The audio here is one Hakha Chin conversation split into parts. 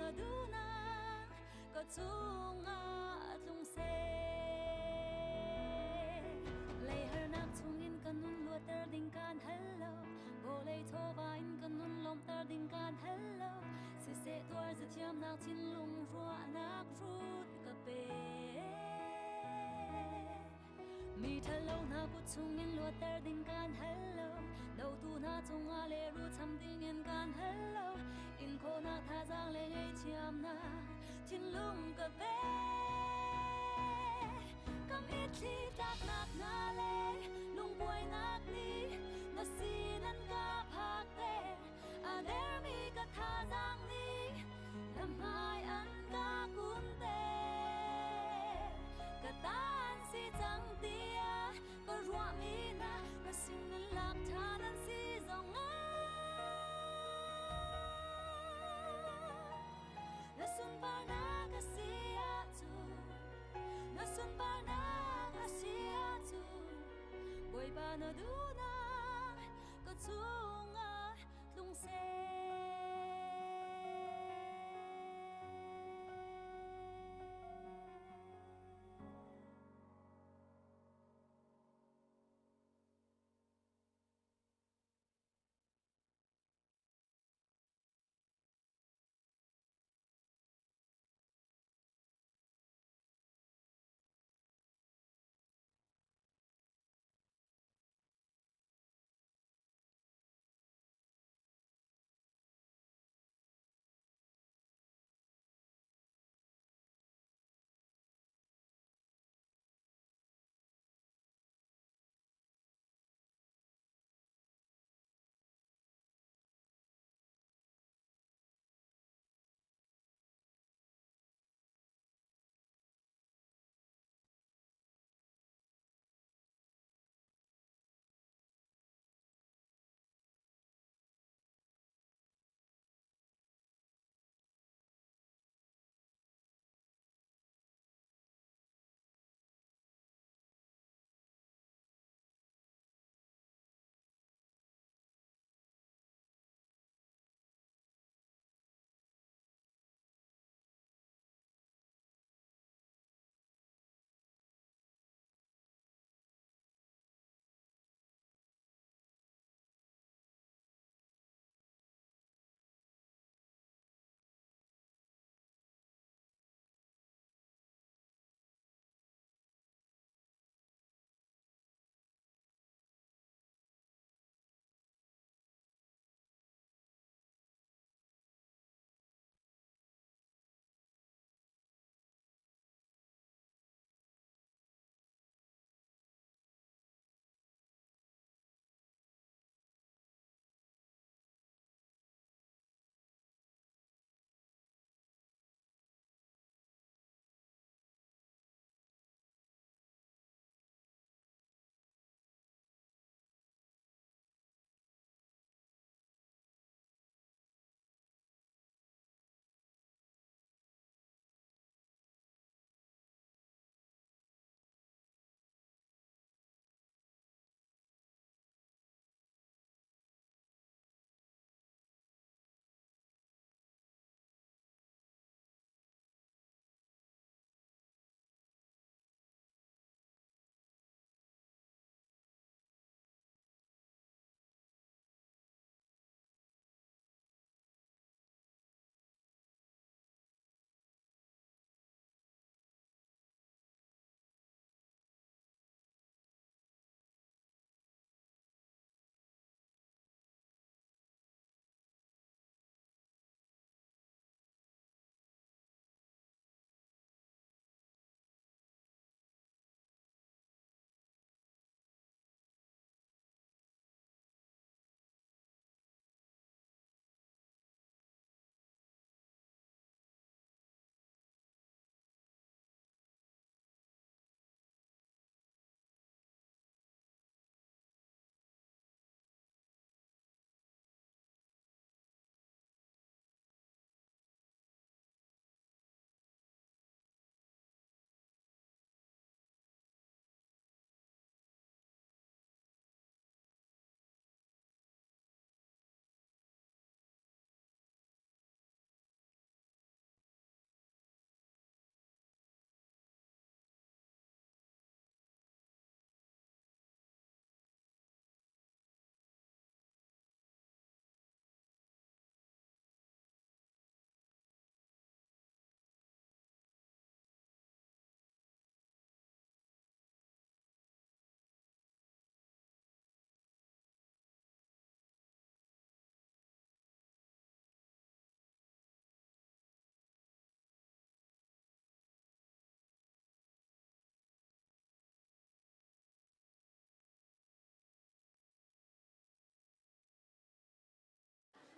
na duhnak ka cungah tlung seh. Lei harnak chungin ka nun luatter ding kaan hal lo, vawlei chawva in ka nun lawmhter ding kaan hal lo, siseh tuar zathiamnak thinlung ruahnak hrut ka pe. Mi ṭhalo hna kut chungin luatter ding kaan hal lo, dotu hna cungah lehrul cham dingin kaan hal lo, in khawhnak thazaang le ngaihthiamnak thinlung ka pe. Kam i thli tlaknak hna le lungbuainak nih na sin an ka phakter, a dermi ka thazaang nih na hmai an ka kunter. Ka ta an si cang tiah ka ruahmi hna na sinin lak ṭhan an si zongah na sunparnak a si ahcun, na sunparnak a si ahcun, Bawipa na duhnak ka cungah tlung seh.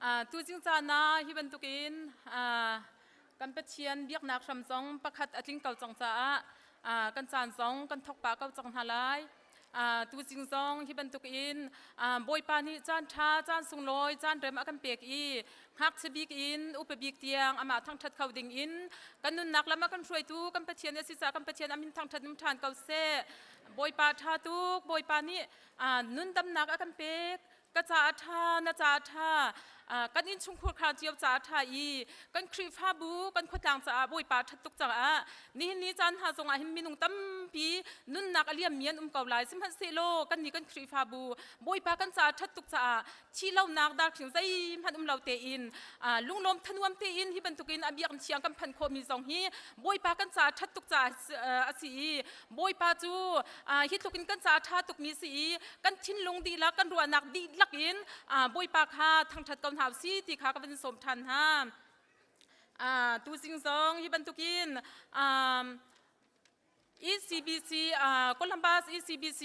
Tuzing caan ah hi bantukin kan Pathian biaknak hram zong pakhat a tling ko cang caah kan caan zong kan thawk pah ko cang hna lai. Tuzing zong hi bantukin Bawipa nih caan ṭha, caan sunglawi, caan rem a kan pek i ngakchia bik in upa bik tiang amah thangṭhat kho ding in kan nunnak lam a kan hruaitu kan Pathian a si caah kan Pathian a min thangṭhat um ṭhan ko seh. Bawipa ṭha tuk, Bawipa nih nundamnak a kan pek. Ka ca a ṭha, na ca a ṭha, kan innchungkhur khar cio ca a ṭha i kan Khrihfabu, kan khuatlang caah Bawipa a ṭhat tuk caah nihin ni caan hna zongah hin minung tampi nunnak a liammi an um ko lai. Sihmanhsehlaw kannih kan Khrihfabu Bawipa kan ca a ṭhat tuk caah thih lonak darkhing zeihmanh um lo tein lunglawm thanuam tein hi bantukin a biakinn thiang kan phanh khawhmi zong hi Bawipa kan ca a ṭhat tuk caah a si i Bawipa cu hi tluk in kan ca a ṭha tukmi si i kan thinlung dihlak kan ruahnak dihlak in Bawipa kha thangṭhat ko hna usih ti kha ka van sawm ṭhan hna. Tuzing zong hi bantukin ECBC Columbus ECBC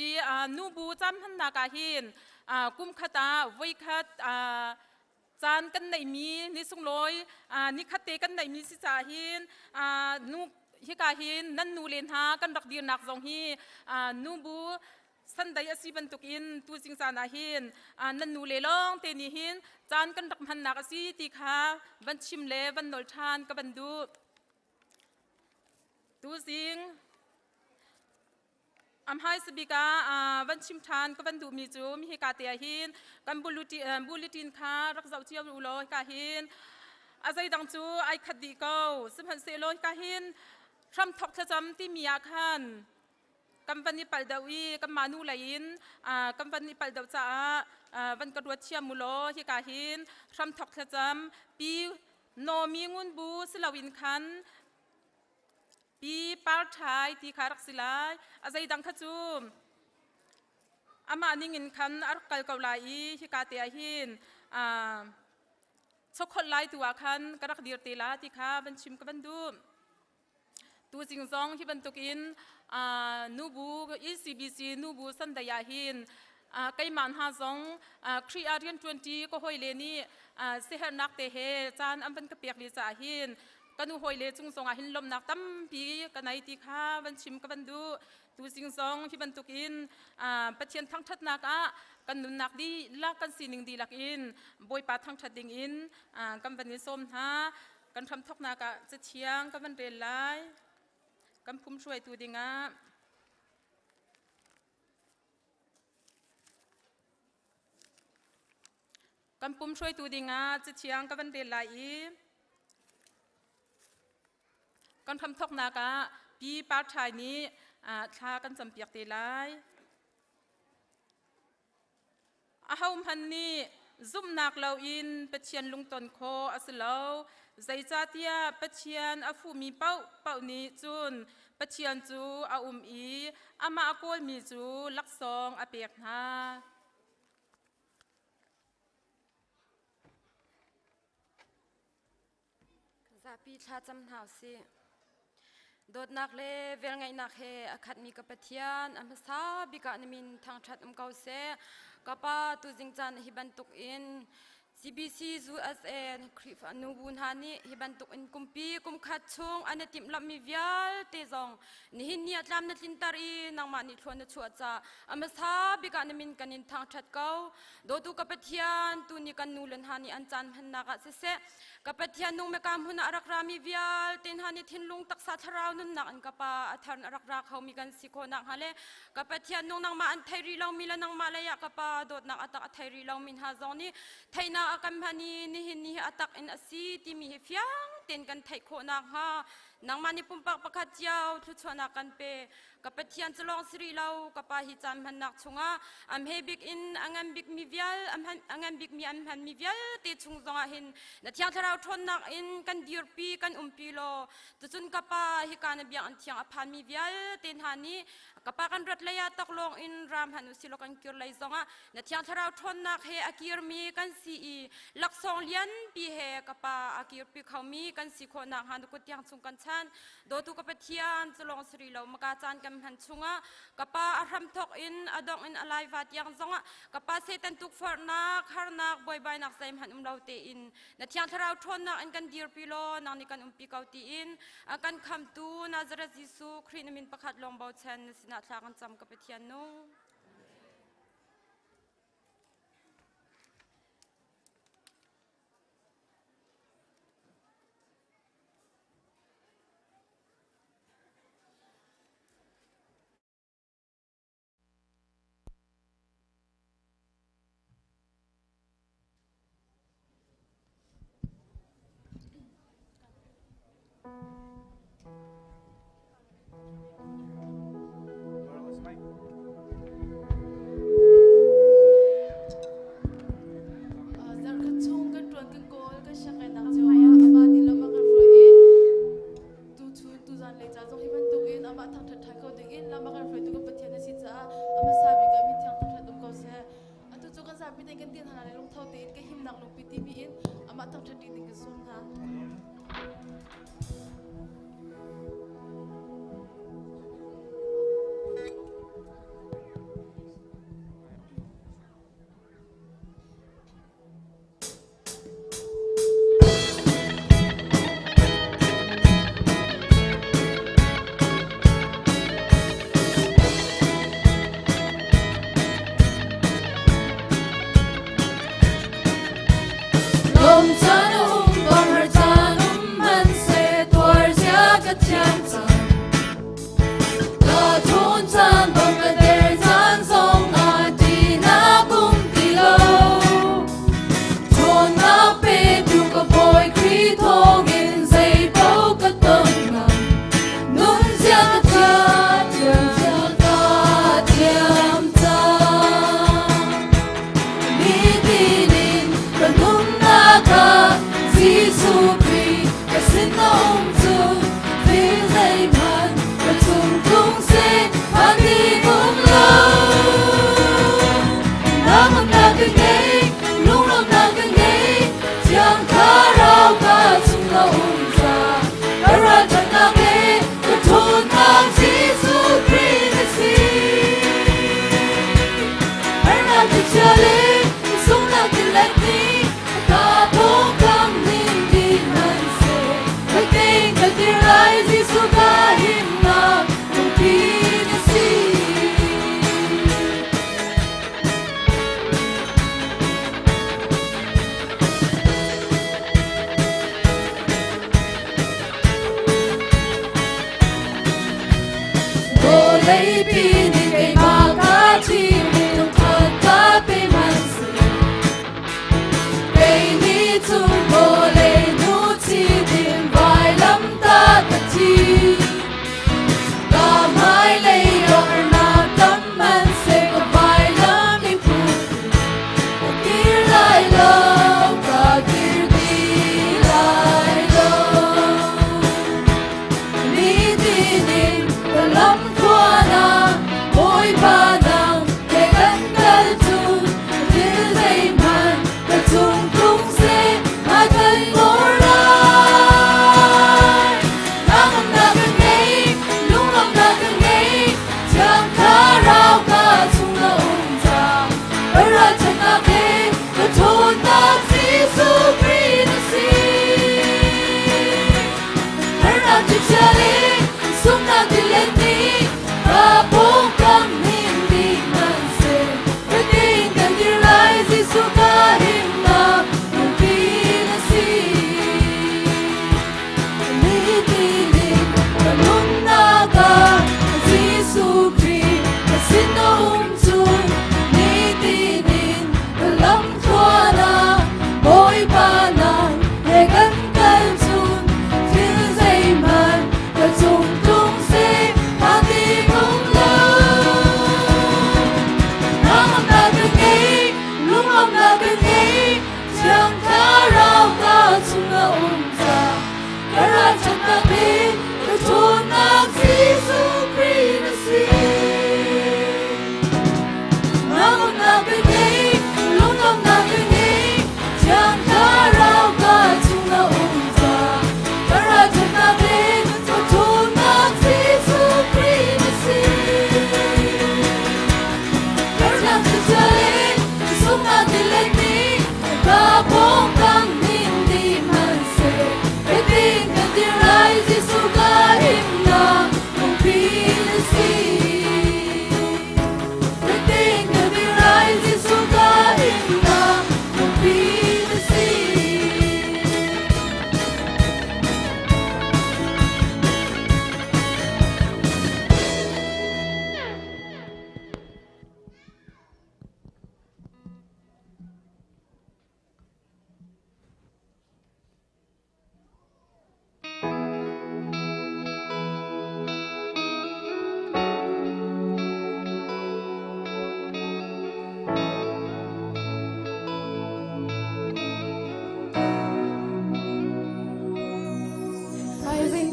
nubu caan hmannak ah hin kum khat ah voikhat caan kan neihmi ni sunglawi nikhat te kan neihmi si caah hin nu hika hin nan nu le hna kan rak dirnak zong hi nubu Sunday a si bantukin tuzing caan ah hin nan nu le lawng te nih hin caan kan rak hmannak a si ti kha van chim le van nawl ṭhan ka van duh. Tuzing A hmaisa bik ah van chim ṭhan ka van duhmi cu hika te ah hin kan bulletin kha rak zoh cio u law hika hin a zeidang cu ai khat dih ko. Sihmanhsehlaw hika hin hramthok thlacam timi ah khan kan van i palh deuh i kanmah nu lei in kan van i palh deuh caah van ka ruat thiam u law hika hin hramthok thlacam pi Nomi Ngun Bu si loin khan Pi Parthai ti kha rak si lai. A zeidang kha cu amah ning in khan a rak kal ko lai i hika te ah hin chokholh lai tu ah khan ka rak dir te la ti kha van chim ka van duh. Tuzing zong hi bantukin nubu ECBC nubu Sunday ah hin keimah hna zong Khrih ah rianṭuanṭi ka hawile nih siaherhnak te he caan an van ka pek ve caah hin ka nu hawile cung zongah hin lawmhnak tampi ka nei ti kha van chim ka van duh. Tuzing zong hi bantukin Pathian thangṭhatnak ah kan nunnak dihlak kan sining dihlak in Bawipa thangṭhat ding in kan van in sawm hna. Kan hramthawknak ah cathiang ka van rel lai. Kan phum hruaitu dingah Kan pum hruaitu dingah cathiang ka van rel lai i kan hramthawknak ah Pi Par Ṭhai nih thla kan campiak te lai. Ahohmanh nih zumhnak loin Pathian lungton khawh a si lo. Zeicahtiah Pathian a fuhmi paohpaoh nih cun Pathian cu a um i amah a kawlmi cu laksawng a pek hna. Zapi thlacam hna usih. Dawtnak le velngeihnak he a khatmi ka Pathian, a hmasa bik ah na min thangṭhat um ko seh. Ka Pa, tuzing caan hi bantuk in CBC USA Khrihfa nubu hna nih hi bantuk in kumpi kumkhat chung an i timhlamhmi vialte zong nihin ni ah tlam na tlinter i nangmah nih thlua na chuah caah a hmasa bik ah na min kan in thangṭhat ko. Dawtu ka Pathian, tuni kan nu le hna nih an caan hmannak ah siseh, ka Pathian nung meka hmun ah a rak rami vialte hna nih thinlung taksa thlarau nunnak in ka Pa a thar in a rak ra khomi kan si khawh nakhnga le ka Pathian nung nangmah an thei rih lomi le nangmah lei ah ka Pa dawtnak a tak a thei rih lomi hna zong nih theihnak a kan hman i nihin ni hi a tak in a si timi hi fiang tein kan theih khawh nakhnga nangmah nih pumpak pakhat cio thluachuahnak kan pe. Ka Pathian cu lawng si rih lo, ka Pa hi caan hmannak chungah a hme bik in a ngan bikmi vial a ngan bikmi an hmanmi vialte chung zongah hin na Thiang Thlarau ṭhawnnak in kan dirpi kan umpi law tucun ka Pa hika na biakinn thiang a phanmi vialte hna nih ka Pa kan rat lei ah taklawng in ra hmanh usih law kan kir lei zongah na Thiang Thlarau ṭhawnnak he a kirmi kan si i laksawng lianpi he ka Pa a kirpi khomi kan si khawh nakhnga na kut tiang chung kan chan. Dawtu ka Pathian, cu lawng si rih lo, maka caan kan hman chungah ka pa a hram thawk in a dongh in a laiva tiang zongah ka pa Satan tukforhnak harnak buaibainak zeihmanh um lo tein na Thiang Thlarau ṭhawnnak in kan dirpi law nang nih kan umpi ko tiin a kan khamtu Nazareth Jesuh Khrih na min pakhat lawng bochan na sinah thla kan cam ka Pathian nung. Zarkhat chung kan ṭuan kan kawl kan sianginn cio ah amah nih lam a kan hruai i tuchun tuzan lei ca zong hi bantukin amah thangṭhat ṭhan ko dingin lam a kan hruaitu kan Pathian a si caah a hmasa bik ah min thiang thangṭhat um ko seh. Atu cu kan zapi tein kan ti hna lai lungtho tein ka himnak lungpi timi in amah thangṭhat ding ding kan sawm hna.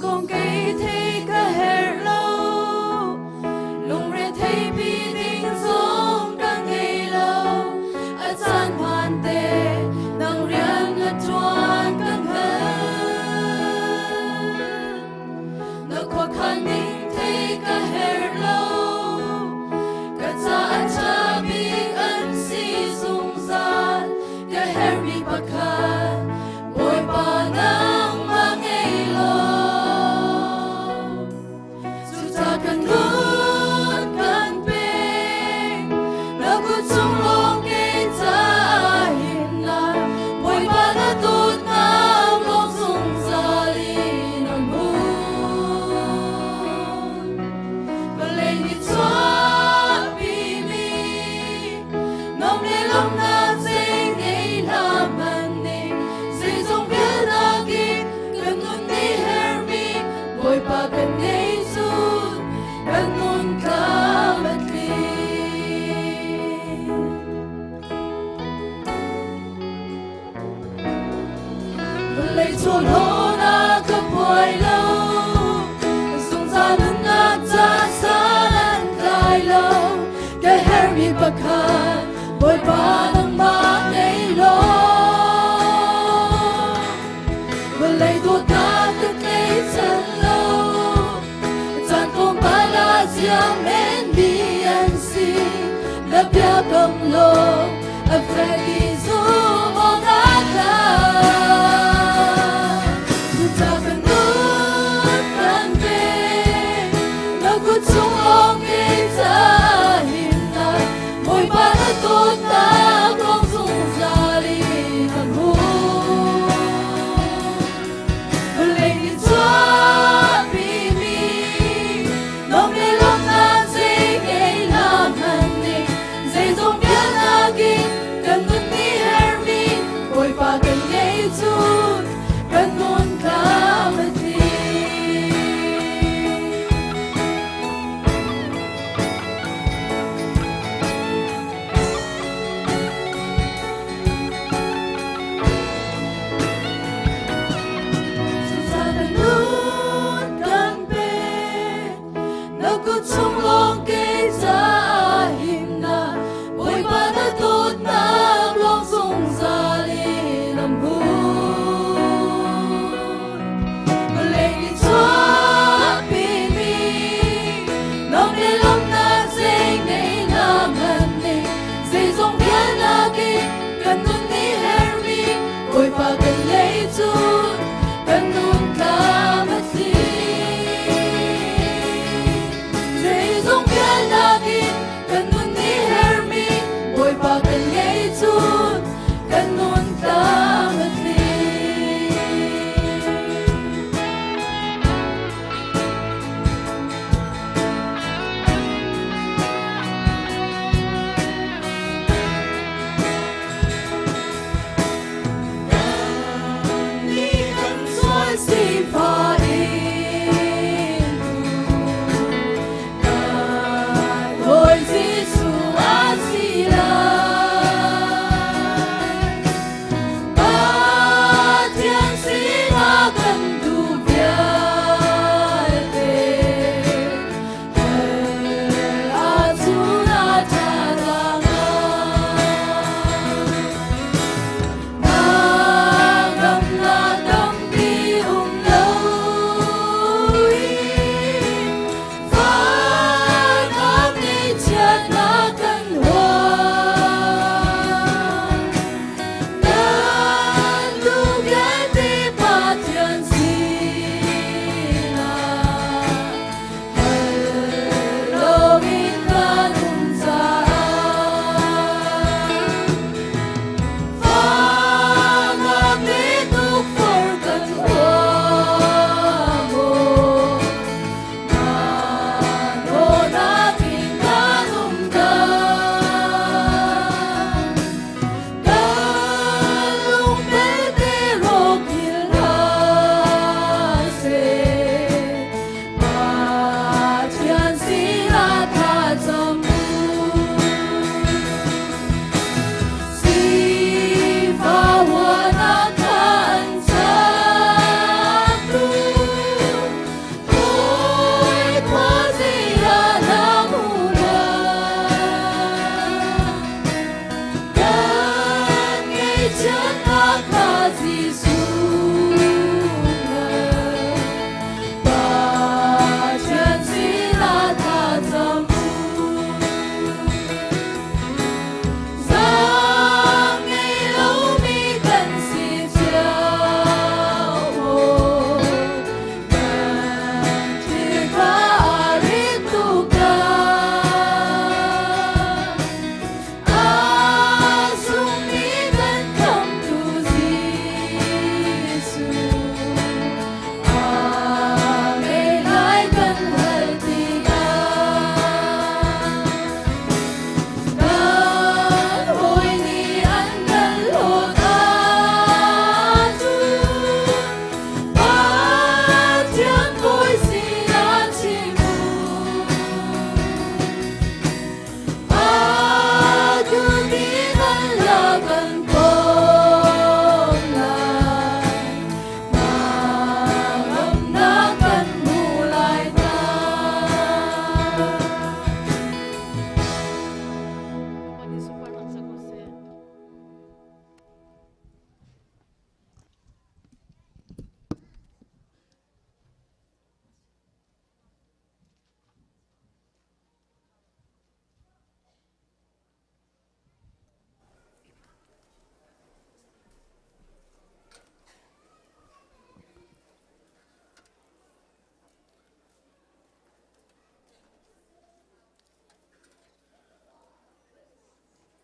kong kei thei ka herh lo. Lungre thei pi ding zong ka ngei lo. A caan hmaan te nang rian na ṭuan ka hngalh. Na khuakhan ning thei ka herh lo. Ka ca a ṭha bik an si zungzal. Ka herhmi pakhat Bawipa nangmah ngei law. Cucaah kan nun kan pek. Na kut chung lawng kei caah himnak. Bawipa na dawtnak lawng zungzal in an hmun. Vawlei nih chuahpimi Nom le lawmhnak zei ngei hlah hmanh nih zeizong vialte kan nun nih herhmi Bawipa kan ngei cun kan nun tlam a tling. Vawlei chawlhawn ah ka buai lo, zungzal nunnak ca san an tlai lo. Ka herhmi pakhat Bawipa nangmah ngei law. Vawlei dawtnak ka tleichan lo, caan tlawmpal ah ziam menmi an si. Na biakam law a fek i zum awk aa tlak. Cucaah ka nun kan pek, na kut chung lawng kei caah himnak, Bawipa na dawtnak lawng zungzal in ka hmuh. Vawlei nih chuahpimi lawm le lawmhnak zei ngei hlah hmanh nih zeizong vialte in kan nun nih herhmi Bawipa kan ngei cun kan nun tlam a tling. Cucaah ka nun kan pek, na kut chung lawng kei caah himnak, Bawipa na dawtnak lawng zungzal in an hmun. Vawlei nih chuahpimi nuam le lawmhnak zei ngei hlah hmanh nih zeizong vialte kan nun nih herhmi Bawipa kan ngei cun kan nun tlam a tling.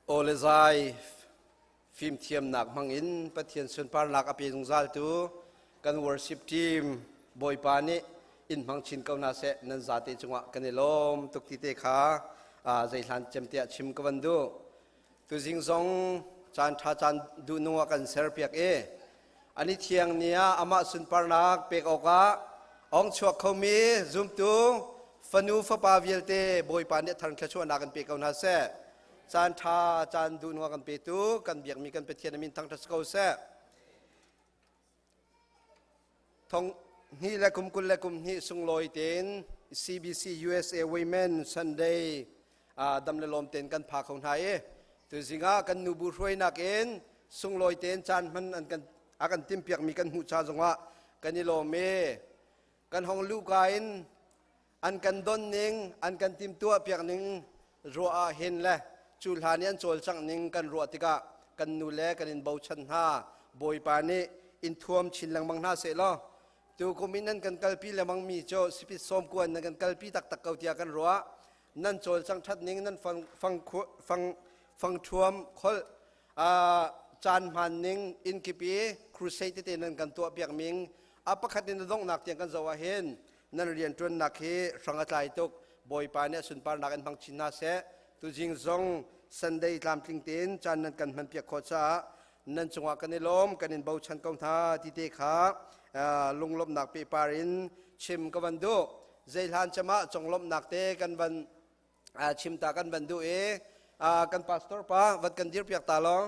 Aw le zai fimthiamnak hmangin Pathian sunparnak a pe zungzaltu kan worship team Bawipa nih in hmang chin ko hna seh nan zate cungah kan i lawm tuk ti te kha zeihlan cem tiah chim ka van duh. Tuzing zong caan ṭha caan duhnung ah kan serpiak i ani thiang ni ah amah sunparnak pek awkah ong chuak khomi zumtu fanu fapa vialte Bawipa nih thar thluachuahnak kan pe ko hna seh. Caan ṭha caan duhnung ah kan petu kan biakmi kan Pathian a min thangṭhat si ko seh. Thong hnih le kum 20 le kum hnih sunglawi tein CBC USA Women Sunday dam le lawm tein kan pha kho hna i tuzing ah kan nubu hruainak in sunglawi tein caan hman an kan a kan timpiakmi kan hmuh ca zongah kan i lawm i kan hong luhka in an kan don ning an kan timtuah piak ning ruah ah hin le cu hlan i an cawlcangh ning kan ruah tikah kan nu le kan in bochan hna Bawipa nih in thuam chin lengmang hna seh law tu kum in nan kan kalpi lengmang mi cu sipit sawm kuan nan kan kalpi taktak ko tiah kan ruah nan cawlcangh that ning nan fang fang fang fang thuam kholh caan hman ning inn kip i crusade tete nan kan tuah piak ming a pakhat in a donghnak tiang kan zoh ah hin nan rianṭuannak hi hrang a tlai tuk Bawipa nih a sunparnak in hmang chin hna seh tuzing zong Sunday tlamtling tein caan nan kan hmanpiak khawh caah nan cungah kan i lawm kan in bochan ko hna ti te kha lunglawmhnak pehpar in chim ka van duh zeihlan cem ah conglawmhnak te kan van chim ta kan van duh i kan pastor pa vat kan dir piak ta long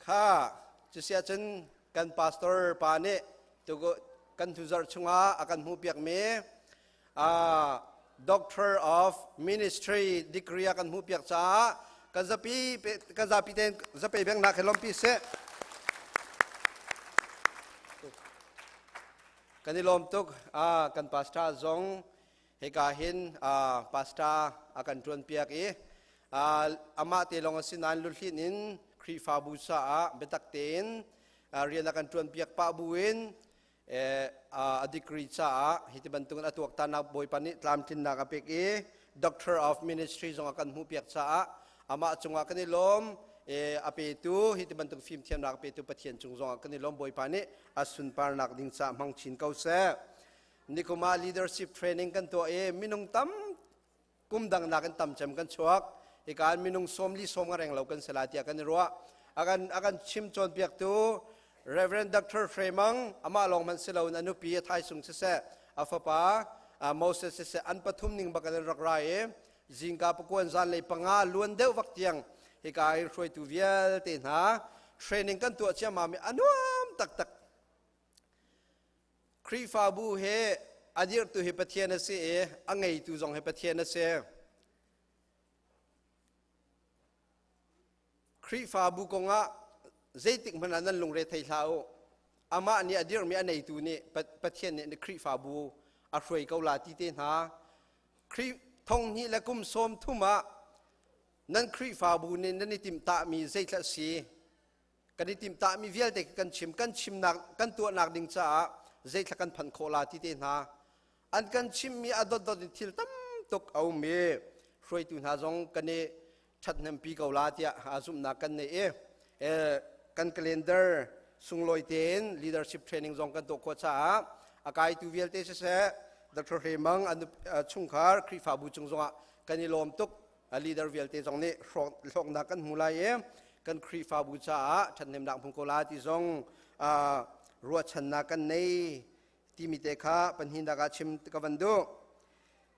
Kha cusiahcun kan pastor pa nih tuku kan hnuzarh chungah a kan hmuhpiakmi Doctor of Ministry degree a kan hmuhpiak caah kan zapi kan zapi tein zapi bengnak he lawmpi seh. Kan i lawm tuk. Kan pastor zong hika hin pastor a kan ṭuanpiak i amah te lawng a si nain luhlin in Khrihfabu caah biatak tein rian a kan ṭuanpiak pah bu in a degree caah hi ti bantukin a tuaktannak Bawipa nih tlamtlinnak a pek i Doctor of Ministry zong a kan hmuhpiak caah amah cungah kan i lawm. A petu hi ti bantuk fimthiamnak a petu Pathian cung zongah kan i lawm. Bawipa nih a sunparnak ding caah hmang chin ko seh. Nikum ah leadership training kan tuah i minung tam kum dang nakin tam cem kan chuak. Hika minung 40 sawm nga reng lo kan si lai tiah kan i ruah. Akan akan chim cawnpiaktu Reverend Dr. Fremang amah lawng man si lo in a nupi a thaisung siseh a fapa Moses siseh an pathum ning bak an rak rai i zingka pakuan zan lei panga luan deuh vak tiang hika i hruaitu vialte hna training kan tuah ciammam i a nuam taktak. Khrihfabu he a dirhtu hi Pathian a si i a ngeitu zong hi Pathian a si. Khrihfabu kongah zeitik hmanh ah nan lungre thei hlah u. Amah nih a dirhmi a neitu nih Pathian nih Khrihfabu a hruai ko la ti te hna. Khrih thong hnih le kum sawm thum ah nan Khrihfabu nih nan i timhtahmi zeithla si? Kan i timhtahmi vialte kan chim kan chimnak kan tuahnak ding caah zeithla kan phanh khawh la ti te hna an kan chimmi a dotdot in thil tam tuk a um i hruaitu hna zong kan i ṭhathnempi ko la tiah zumhnak kan nei i kan calendar sunglawi tein leadership training zong kan tuah khawh caah a kaitu vialte siseh Dr. Hre Mang an chungkhar Khrihfabu cung zongah kan i lawm tuk. A leader vialte zong nih hlawknak kan hmu lai i kan Khrihfabu caah ṭhathnemnak hmu ko la ti zong ruahchannak kan nei timi te kha pahnihnak ah chim ka van duh.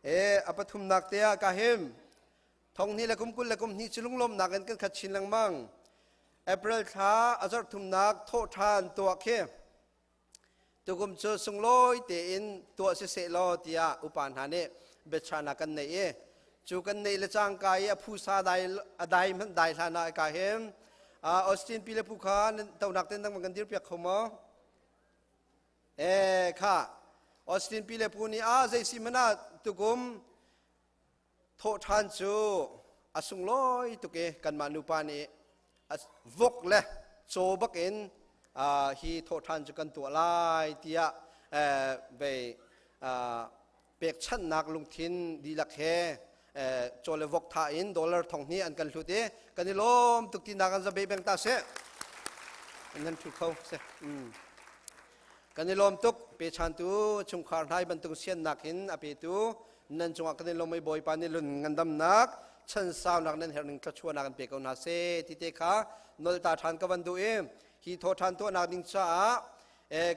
E a pathumnak te ah ka him thong hnih le kum 20 le kum hnih cu lunglawmnak in kan khat chin lengmang. April thla a zarh thumnak thawh ṭhan tuah khi Tukum cu sunglawi tein tuah siseh law tiah upa hna nih biachahnak kan neih i cu kan neih le cangka i a phusa dai a dai hmanh dai hlan ah ka hin Austin pi le pu kha nan tonak ten dang kan dir piak kho maw? E kha Austin pi le pu nih a zei si hmanh ah tukum thawh ṭhan cu a sunglawi tuk i kanmah nupa nih vok le caw bakin hi thawh ṭhan cu kan tuah lai tiah vei pekchanhnak lungthin dihlak he. Chaw le vok tha in dollar thong hnih an kan hlut i kan i lawm tuk ti nak an zabe beng ta seh. Nan thu kho se. Kan i lawm tuk pe chantu chungkhar hnai bantuk siannak in a petu nan cungah kan i lawm i Bawipa nih lun ngandamnak chan saunak nan herh ning thluachuahnak an pe ko hna seh ti te kha nol ta ṭhan ka van duh i hi thaw ṭhan tuahnak ding caah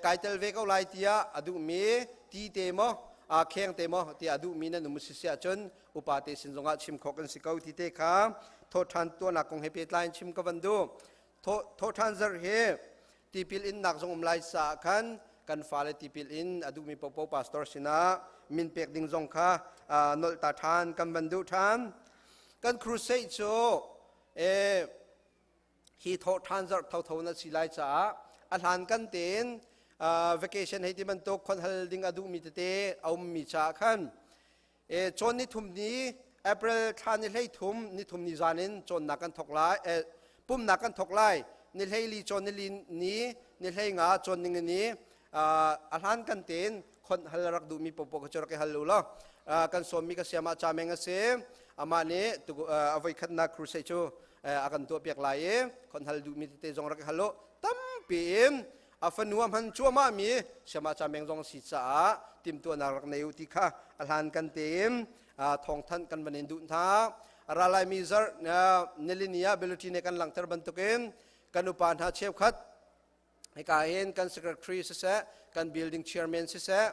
kai tel ve ko lai tiah a duhmi ti te maw a kheng te maw tiah a duhmi nan um si si ahcun upa te sin zongah chim khawh kan si ko ti te kha thaw ṭhan tuahnak kong he pehtlai in chim ka van duh. Thawh ṭhan zarh hi tipil innak zong um lai caah khan kan fale tipil in a duhmi popo pastor sinah min pek ding zong kha nolh ta ṭhan kan van duh ṭhan. Kan crusade cu hi thawh ṭhan zarh thotho na si lai caah a hlan kan tein vacation hei ti bantuk khon hal ding a duhmi tete a ummi caah khan Cawn ni thum ni April thla ni hlei thum ni thum ni zan in cawnnak kan thawk lai pumnak kan thawk lai ni hlei li cawn ni li ni ni hlei nga cawn ning ni a hlan kan tein khon hal rak duhmi popo ka cu rak i hal u law kan sawmmi ka siam ah cameng a si amah nih a voikhatnak crusade cu a kan tuah piak lai i khon hal duhmi tete zong rak i hal u tampi in a fanu a hman cuahmah mi siamah cameng zong si caah timtuahnak rak nei u ti kha a hlan kan tein thawngthanh kan van in duh hna. Ralai mi zarh nilini ah bulletin ne kan langhter bantukin kan upa hna cheukhat hika hin kan secretary siseh, kan building chairman siseh,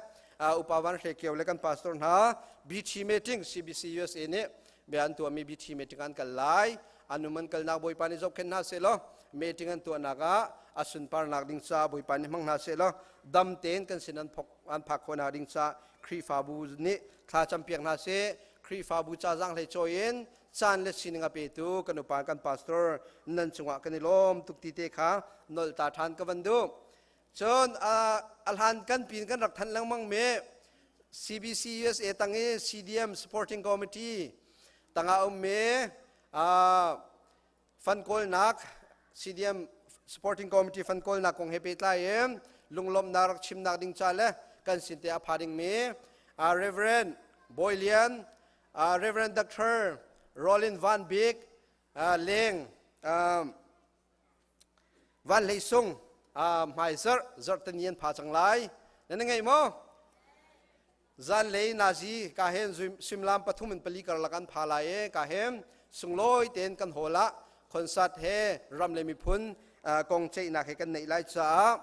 upa Van Hle Kio le kan pastor hna BT meeting CBC USA nih bia an tuahmi BT meeting an kal lai. Anum an kalnak Bawipa nih zohkhenh hna seh law meeting an tuahnak ah a sunparnak ding ca Bawipa nih hmang hna seh law dam tein kan sin an phok an phak khawhnak ding ca Khrihfabu nih thla campiak hna seh. Khrihfabu ca zaanghlei cawi in caan le sining a petu kan upa kan pastor nan cungah kan i lawm tuk ti te kha nolh ta ṭhan ka van duh. Cun a hlan kan pin kan rak thanh lengmang mi CBC USA tang i CDM Supporting Committee tangah ummi fund kawlnak CDM Supporting Committee fund kawlnak kong he pehtlai in lunglawmhnak rak chimnak ding ca le kan sin te a pha dingmi Reverend Bawi Lian, Reverend Dr. Rollin Van Bik, Leng Van Hlei Sung hmai zarh zarhteni an pha cang lai. Nan ngei maw? Zanlei nazi ka hen suimilam pathum in pali karlak an pha lai e ka hem sunglawi tein kan hall ah concert he ram le miphun kong ceihnak he kan neih lai caah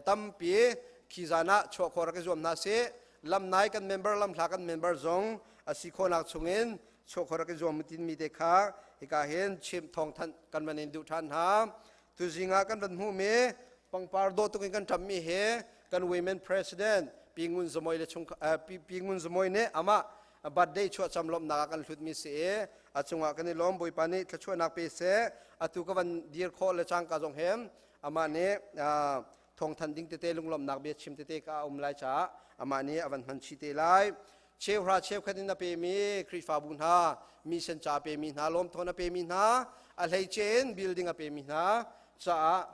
tampi khi zan ah chuah khawh rak i zuam hna sih. Lamnai kan member, lamhla kan member zong a si khawhnak chungin chuah khawh rak i zuam tin mi te kha hika hin chim thawng thanh kan van in duh ṭhan hna. Tuzing ah kan van hmuhmi pangpar dawh tuk in kan ṭammi he kan women president Pi Ngun Zamoy le chung Pi Ngun Zamoy nih amah birthday chuahcam lawmhnak ah kan hlutmi si i a cungah kan i lawm. Bawipa nih thluachuahnak pe seh. Atu ka van dir khawh le cangka zong he amah nih thawngthan ding tete, lunglawmhnak bia chim tete ka um lai caah amah nih a van hman chih te lai. Cheuhra cheukhat in a pemi Khrihfabu hna, mission ca a pemi hna, lawmthawn a pemi hna, a hleice in building a pemi hna caah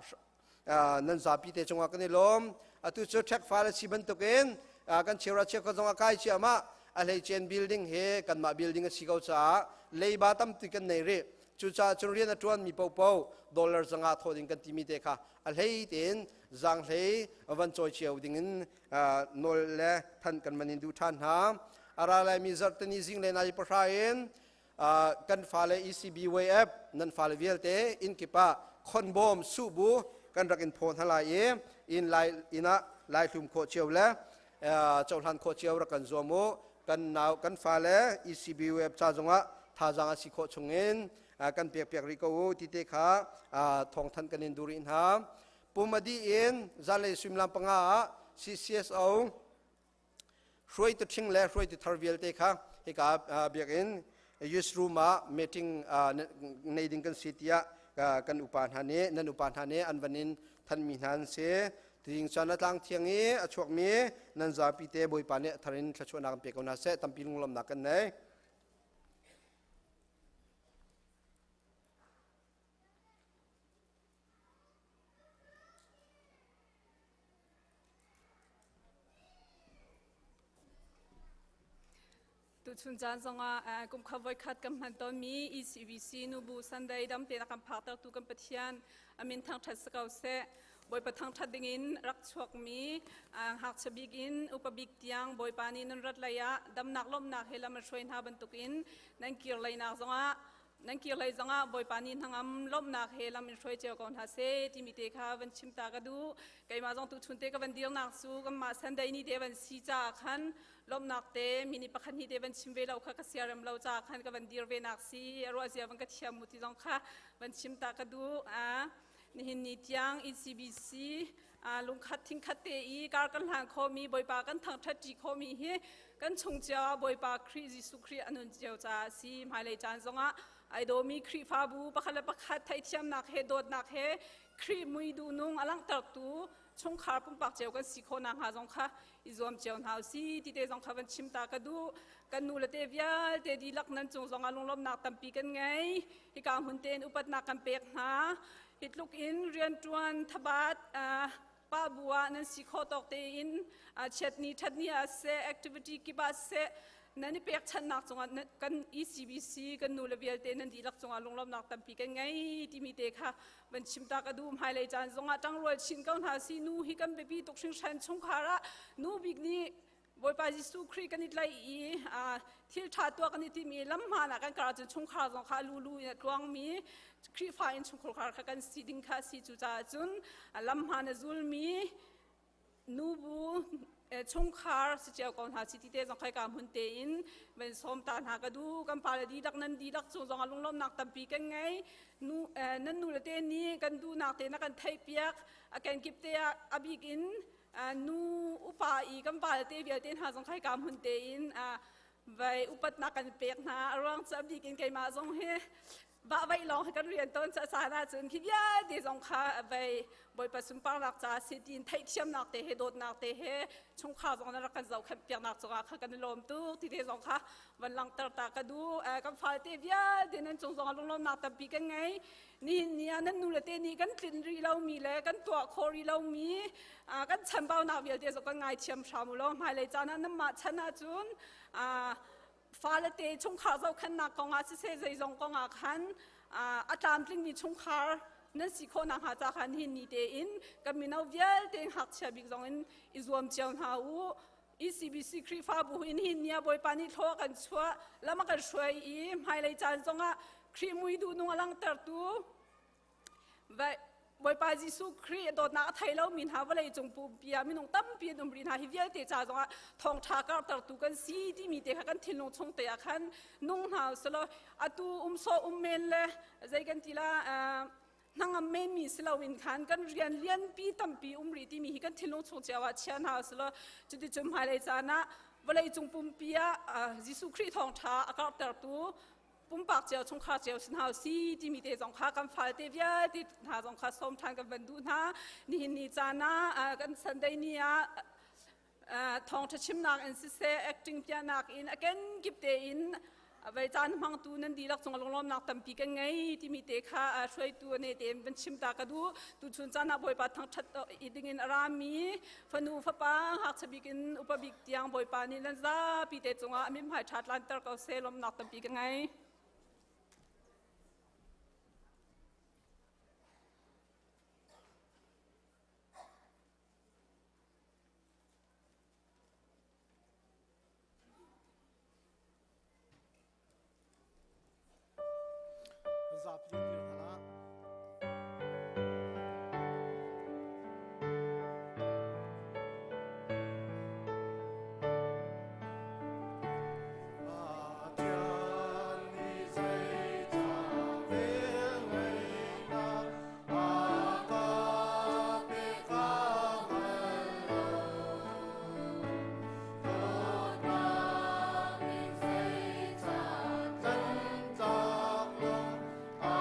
nan zapi te cungah kan i lawm. Atu cu ṭhek fal a si bantukin kan cheuhra cheukhat zong a kai ciahmah. A hleice in building hi kanmah building a si ko caah leiba tampi kan nei rih. Cucaah cun rian a ṭuanmi paohpaoh dollar zanga thawh ding kan timi te kha a hlei tein zaanghlei van cawi cio dingin nawl le than kan man in duh ṭhan hna. A ra laimi zarhteni zinglei nai pahra in kan fale ECB way app nan fale vialte inn kip ah khonbawm suhbu kan rak in phaw hna lai i inn lai inn ah lai hlum khawh cio le cohlan khawh cio rak kan zuam u. Kan nau kan fale ECB web ca zongah thazaang a si khawh chungin kan pek piak rih ko u ti te kha thawngthanh kan in duh rih hna. Pumadi in zanlei suimilam 5 ah CCSO hruaitu ṭhing le hruaitu thar vialte kha hika biakinn youth room ah meeting nei ding kan si tiah kan upa hna nih nan upa hna nih an van in thanmi hna an si. Ting chan a tlang thiang i a chuakmi nan zapi te Bawipa nih a thar in thluachuahnak an pe ko hna seh. Tampi lunglawmhnak kan nei. Tuchun caan zongah kum kha voikhat kan hman tawnmi ECBC Nubu Sunday dam tein a kan phaktertu kan Pathian amin thangṭhat si ko seh. Bawipa thangṭhat dingin rak chuakmi ngakchia bik in upa bik tiang Bawipa nih nan rat lei ah damnak lawmhnak he lam a hruai hna bantukin nan kir leinak zongah nan kir lei zongah Bawipa nih hnangam lawmhnak he lam in hruai cio ko hna seh timi te kha van chim ta ka duh. Keimah zong tuchun te ka van dirnak cu kanmah Sunday ni te van si caah khan lawmhnak te mini pakhat hnih te van chim ve lo kha ka siarem lo caah khan ka van dir ve nak si a ruah zia van ka thiam mu ti zong kha van chim ta ka duh. Nihin ni tiang ECBC lungkhat thingkhat te i kar kan hlan khomi Bawipa kan thangṭhat ṭi khomi hi kan chung cio ah Bawipa Khrih Jesuh Khrih a nun cio caah a si. Hmailei caan zongah ai dawmi Khrihfabu pakhat le pakhat theihthiamnak he dawtnak he Khrih mui duhnung a langhtertu chungkhar pumpak cio kan si khawh nakhnga zong kha i zuam cio hna usih ti te zong kha van chim ta ka duh. Kan nu le te vialte dihlak nan cung zongah lunglawmhnak tampi kan ngei. Hika hmun tein upatnak kan pek hna. Hi tluk in rianṭuan thabat pa bu ah nan si khawh tawk tein chiatni ṭhatni ah seh, activity kip ah seh, nan i pekchanhnak cungah kan ECBC kan nu le vialte nan dihlak cungah lunglawmhnak tampi kan ngei timi te kha van chim ta ka duh. Hmailei caan zongah ṭangrual chin ko hna si. Nu hi kan biapi tuk hringhran. Chungkhar ah nu bik nih Bawipa Jesuh Khrih kan i tlaih i thil ṭha tuah kan i tim i lam hmaan ah kan kar ahcun chungkhar zong kha lulu in a tluangmi Khrihfa in chungkhar kha kan si ding kha a si. Cucaah cun lam hmaan a zulmi nubu chungkhar si cio ko hna si ti te zong khaika hmun tein van sawm ta hna ka duh. Kan pale dihlak nan dihlak cung zong ah lunglawmhnak tampi kan ngei. Nu nan nu le te nih kan duhnak te na kan theih piak a kenkip te ah a bik in nu upa i kan pale te vialte hna zong khaika hmun tein vai upatnak kan pek hna. A ruang cu a bik in keimah zong hi vahvaih lawng hi kan rian tawn ca caan ahcun khi vialte zong kha vei Bawipa sunparnak ca si tiin theihthiamnak te he dawtnak te he chungkhar zong na rak kan zohkhenh piaknak cungah kha kan i lawm tuk ti te zong kha van langhter ta ka duh. Kan falte vialte nan cung zong ah lunglawmnak tampi kan ngei. Nihin ni ah nan nu le te nih kan tlin rih lomi le kan tuah khawh rih lomi kan chambaunak vialte zong kan ngaithiam hram u law hmailei caan ah nanmah chan ahcun fale te chungkhar zohkhenhnak kongah siseh zeizong kongah khan a tlamtlingmi chungkhar nan si khawh nakhnga ca khan hin ni tein kan mino vialte ngakchia bik zong in i zuam cio hna u. ECBC Khrihfabu in hin nia Bawipa nih thlaw kan chuah lam a kan hruai i hmailei caan zongah Khrih mui duhnung a langhtertu Bawipa Jesuh Khrih dawtnak a thei lomi hna vawlei cung pumpi ah minung tampi an um rih hna. Hi vialte ca zongah thawngṭha karhtertu kan si timi te kha kan thinlung chung te ah khan nung hna usulaw atu um sawh um men le zei kan ti la hnangam menmi si loin khan kan rian lianpi tampi um rih timi hi kan thinlung chung cio ah chia hna usulaw cuticun hmailei caan ah vawlei cung pumpi ah Jesuh Khrih thawngṭha a karhtertu pumpak cio chungkhar cio si hna si timi te zong kha kan falte vialte hna zong kha sawm ṭhan kan van duh hna. Nihin ni caan ah kan Sunday ni ah thawngṭha chimnak in siseh, acting piahnak in a kenkip tein vei caan hmangtu nan dihlak cung lunglawmnak tampi kan ngei timi te kha hruaitu ane tein van chim ta ka duh. Tuchun caan ah Bawipa thangṭhat i dingin a rami fanu fapa ngakchia bik in upa bik tiang Bawipa nih nan zapi te cungah a mithmai ṭha tlanter ko seh. Lawmhnak tampi ka ngei. Zapi dir hna. Pathian nih zeicah velngeihnak a ka pek ka hngal lo. Dawtnak in zeicah kan tlak lo a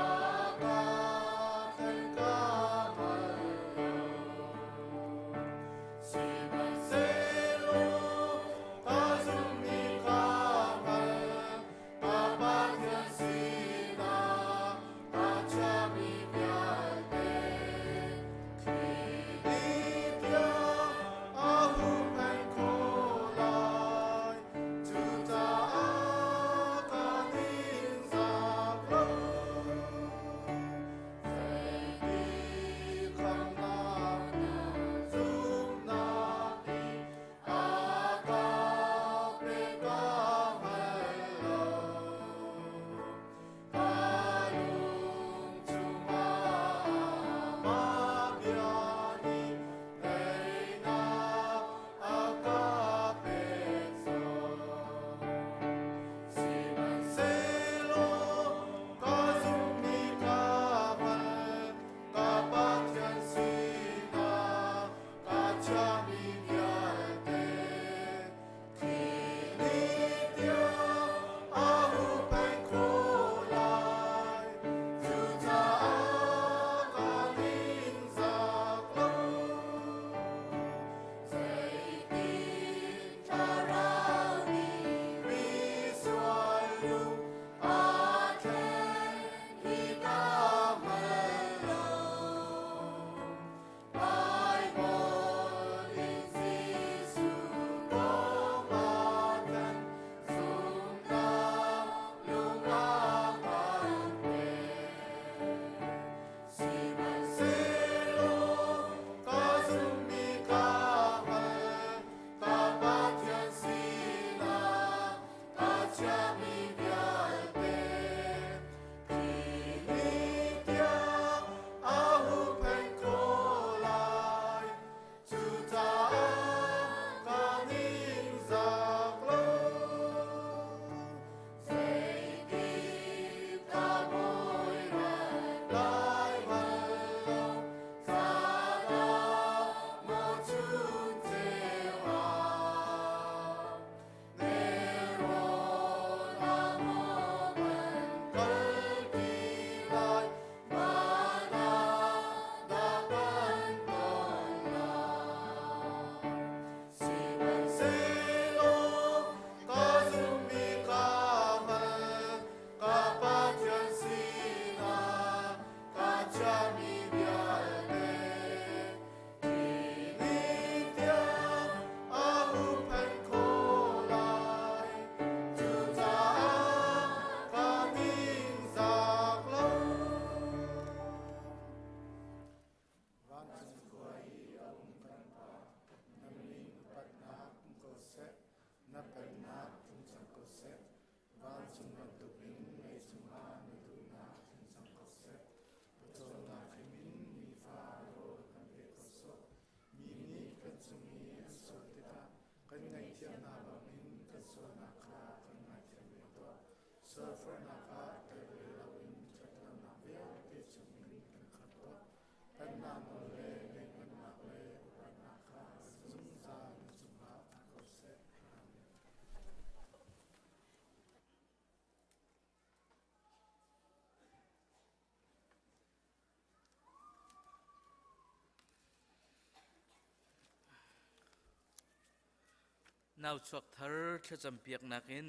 Nau chuak thar thlacam piaknak in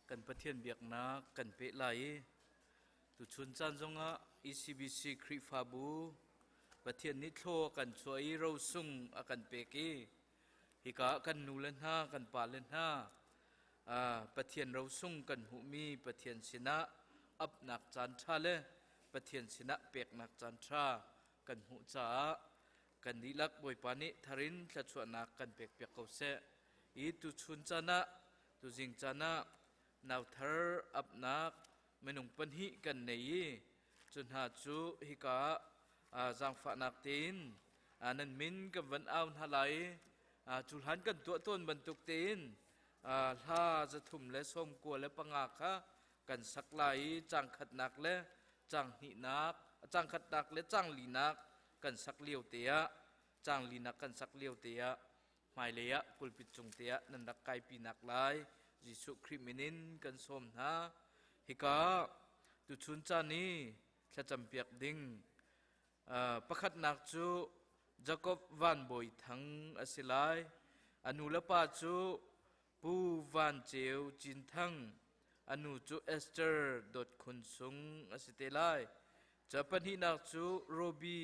kan Pathian biaknak kan peh lai i tuchun caan zongah ECBC Khrihfabu Pathian nih thlaw a kan chuah i rosung a kan pek i hika ah kan nu le hna kan pa le hna Pathian rosung kan hmuhmi Pathian sinah apnak caan ṭha le Pathian sinah peknak caan ṭha kan hmuh caah kan dihlak Bawipa nih tharin thluachuahnak kan pekpiak ko seh. I tuchun caan ah tuzing caan ah nauthar apnak minung pahnih kan nei i cu hna cu hika ah zaangfahnak tein nan min kan van au hna lai i cu hlan kan tuah tawn bantuk tein hla 395 kha kan sak lai i cang khatnak le cang hnihnak cang khatnak le cang linak kan sak lio te ah cang linak kan sak lio te ah hmailei ah pulpit cung te ah nan rak kaipi nak lai Jesuh Khrih min in kan sawm hna. Hika tuchun caan i thlacampiak ding pakhatnak cu Jakob Van Bawi Thang a si lai. A nu le pa cu Pu Van Ceu Cin Thang, a nu cu Esther Dawt Khun Sung a si te lai. Ca pahnihnak cu Robi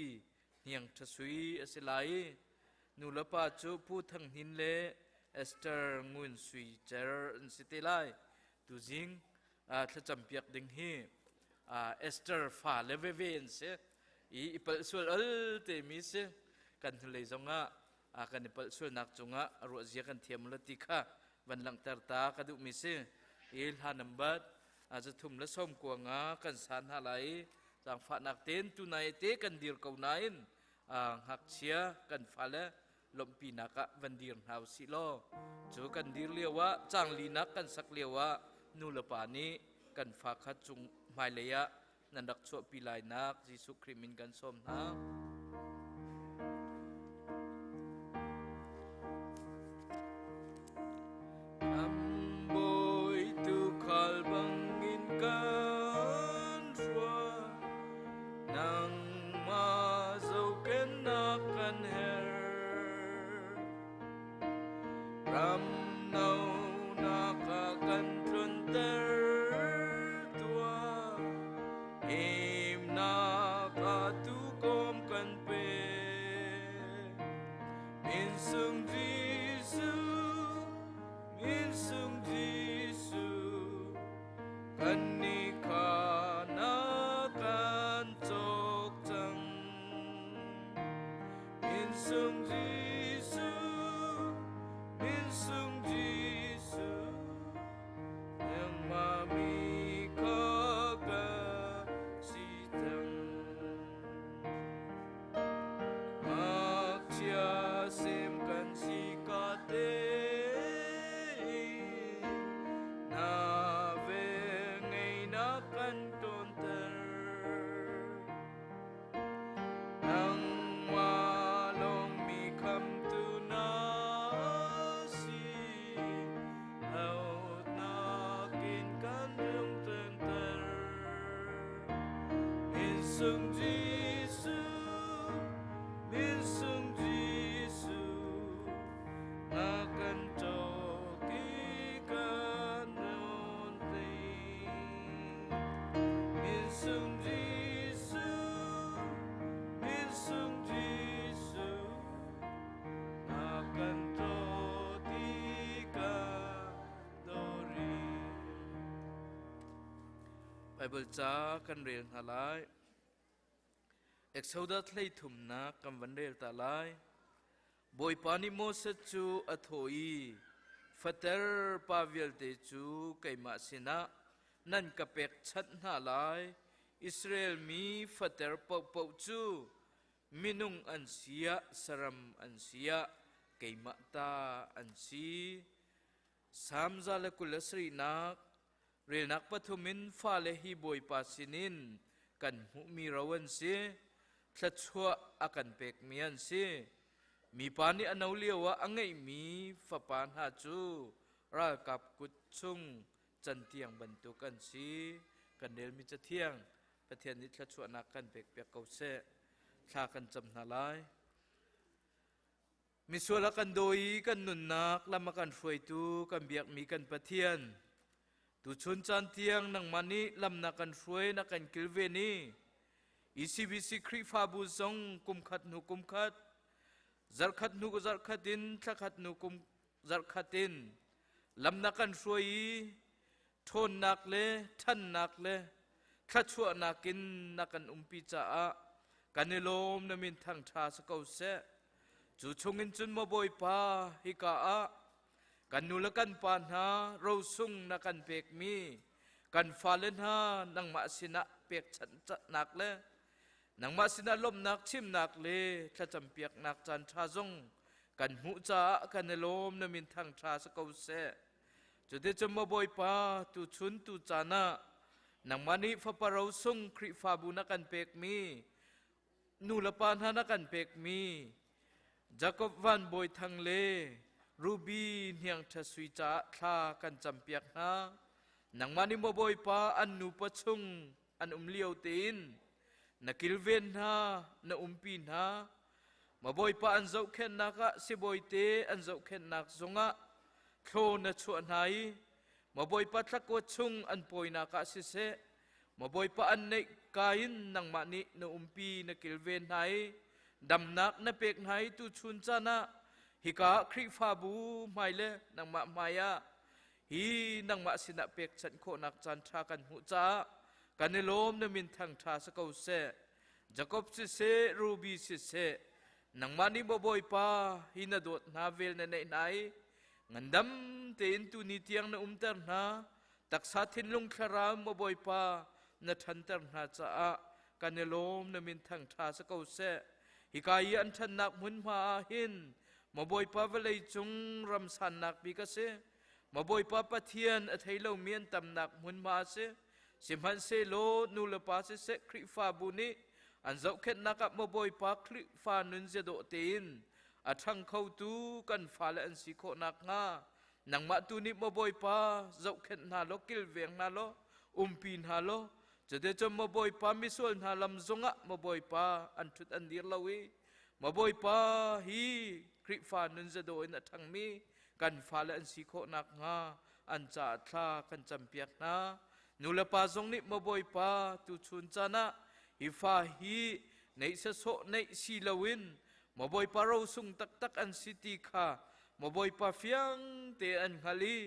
Hniang Ṭha Sui a si lai i nu le pa cu Pu Thang Hnin le Esther Ngun Sui Cer an si te lai. Tuzing thlacampiak ding hi Esther fa le veve an si i i palh sual al te mi si. Kan hnulei zongah kan i palh sualnak cungah a ruahzia kan thiam lo ti kha van langhter ta ka duhmi si. I hla number 395 kan sa hna lai i zaangfahnak tein tunai te kan dir ko nain ngakchia kan fale lawmhpinak ah van dir hna usih law cu kan dir lio ah canglinak kan sak lio ah nu le pa nih kan fa kha cung hmailei ah nan rak chuahpi lai nak Jesuh Khrih min kan sawm hna. Bawi tuukhal bangin kan hruai, nangmah zohkhenhnak kan herh. Ram no nak ah kan tlunter tuah, himnak ah tuukawm kan pe. Min sung Jesuh, min sung Jesuh, kan ni kha na kan cawk cang. Min sung Jesuh, min sung Jesuh, nangmah mi kha ka si cang. Ngakchia sem kan si ka te na vel ngei na kan tonter nangmah lawng mi khamtu na si Lautnak in kan lungtenter. Min sung Jesuh, min sung Jesuh, na kan cawk i kan nun Min sung Jesuh, min sung Jesuh, na kan dawt i ka dori. Bible ca kan rel hna lai. Exodus 33nak kan van rel ta lai. Bawipa nih Moses cu a thawh i, Fater pa vialte cu keimah sinah nan ka pekchanh hna lai. Israel mi fater paohpaoh cu Minung an si ah, saram an si ah, keimah ta an si. Salm 127nak relnak pathum in fale hi Bawipa sinin kan hmuhmi ro an si. Thluachuah a kan pekmi an si. Mipa nih a no lio ah a ngeihmi fapa hna cu ralkap kut chung cantiang bantuk an si. Kan relmi cathiang Pathian nih thluachuahnak kan pekpiak ko seh. Thla kan cam hna lai. Misual a kan daw i kan nunnak lam a kan hruaitu kan biakmi kan Pathian, tuchun caan tiang nangmah nih lam na kan hruai na kan kilven i ECBC Khrihfabu zong kum khat hnu kum khat, zarhkhat hnu zarhkhat in thlakhat hnu kum zarhkhat in lam na kan hruai i ṭhawnnak le ṭhannak le thluachuahnak in na kan umpi caah kan i lawm na min thangṭha si ko seh. Cu chungin cun maw Bawipa hika ah kan nu le kan pa hna rosung na kan pekmi kan fale hna nangmah sinah pekchanhnak le nangmah sinah lawmhnak chimnak le thlacampiaknak caan ṭha zong kan hmuh caah kan i lawm na min thangṭha si ko seh. Cuticun maw Bawipa tuchun tu caan ah nangmah nih fapa rosung Khrihfabu na kan pekmi nu le pa hna na kan pekmi Jakob Van Bawi Thang le Ruby Hniang Ṭha Sui caah thla kan campiak hna. Nangmah nih maw Bawipa an nupa chung an um lio tein na kilven hna, na umpi hna. Maw Bawipa an zohkhenhnak ah sibawite an zohkhenhnak zungah thlaw na chuah hna i maw Bawipa thlakua chung an pawinak ah siseh Maw Bawipa an neih ka in nangmah nih na umpi na kilven hna i damnak na pek hna i tuchun caan ah hika Khrihfabu hmai le nangmah hmai ah hi nangmah sinah pekchanh khawhnak caan ṭha kan hmuh caah kan i lawm na min thang ṭha si ko seh. Jakob siseh, Ruby siseh, nangmah nih maw Bawipa hi na dawt hna vel na neih hna i ngandam tein tuni tiang na umter hna Taksa thinlung thlarau maw Bawipa na ṭhanter hna caah kan i lawm na min thangṭha si ko seh. Hika i an ṭhannak hmunhma ah hin maw Bawipa vawlei cung ram sannak bik a si. Maw Bawipa Pathian a thei lomi an tamnak hmunhma a si. Sihmanhsehlaw nu le pa siseh Khrihfabu nih an zohkhenhnak ah maw Bawipa Khrihfa nun ziadawh tein a ṭhang khotu kan fale an si khawh nakhnga Nangmah tu nih maw Bawipa zohkhenh hna law kilveng hna law umpi hna law cuticun maw Bawipa misual hna lam zongah maw Bawipa an ṭhut an dir lo i maw Bawipa hi Khrihfa nun zadaw in a ṭhangmi kan fale an si khawh nakhnga an caah thla kan campiak hna. Nu le pa zong nih maw Bawipa tuchun caan ah hi fa hi neih sasawh neih si loin Maw Bawipa rosung taktak an si ti kha Maw Bawipa fiang te an hngal i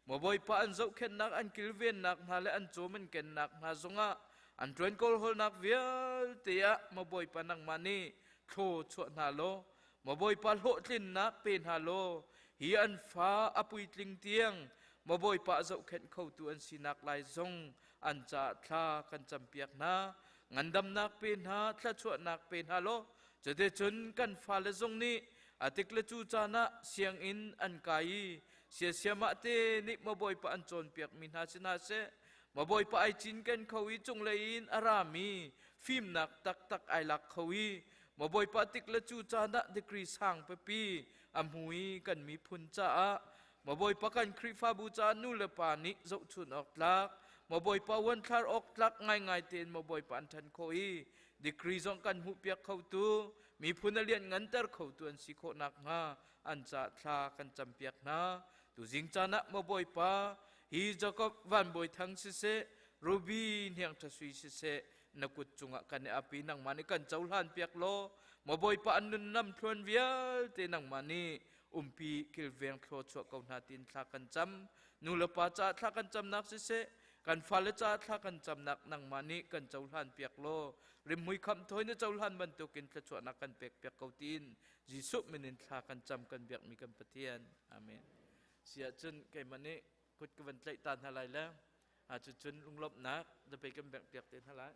Maw Bawipa an zohkhenhnak an kilvennak hna le an cawm an kennak hna zongah an ṭuan kawlhawlnak vialte ah Maw Bawipa nangmah nih thlaw chuah hna law Maw Bawipa hlawhtlinnak pe hna law hi an fa a puitling tiang Maw Bawipa a zohkhenh khotu an sinak lai zong an caah thla kan campiak hna ngandamnak pe hna thluachuahnak pe hna law Cuticun kan fale zong nih a tik le cu caan ah sianginn an kai i siasiamah te nih maw Bawipa an cawnpiakmi hna si hna seh, maw Bawipa ai cinken kho i cunglei in a rami fimnak taktak ai lak kho i maw Bawipa tik le cu caan ah degree sang pipi a hmu i kan miphun caah maw Bawipa kan Khrihfabu caah nu le pa nih zohchun awk tlak maw Bawipa uanthlar awk tlak ngaingai tein maw Bawipa an ṭhan khawh i Degree zong kan hmuhpiak khotu, miphun a lianh nganter khotu an si khawh nakhnga an ca thla kan campiak hna. Tuzing caan ah maw Bawipa, hi Jakob Van Bawi Thang siseh, Ruby Hniang Ṭha Sui siseh, na kut cungah kan i ap i nangmah nih kan cohlan piak law, maw Bawipa an nun lamthluan vialte nangmah nih umpi kilveng thlaw chuah ko hna tiin thla kan cam. Nu le pa caah thla kan camnak siseh, kan fale caah thla kan camnak nangmah nih kan cohlan piak law rimhmui khamh thawi na cohlan bantukin thluachuahnak kan pek piak ko tiin Jesuh min in thla kan cam kan biakmi kan Pathian. Amen. Siah cun keimah nih kut ka van tlaih ta hna lai le cucun lunglawmhnak zapei kan bengh piak te hna lai.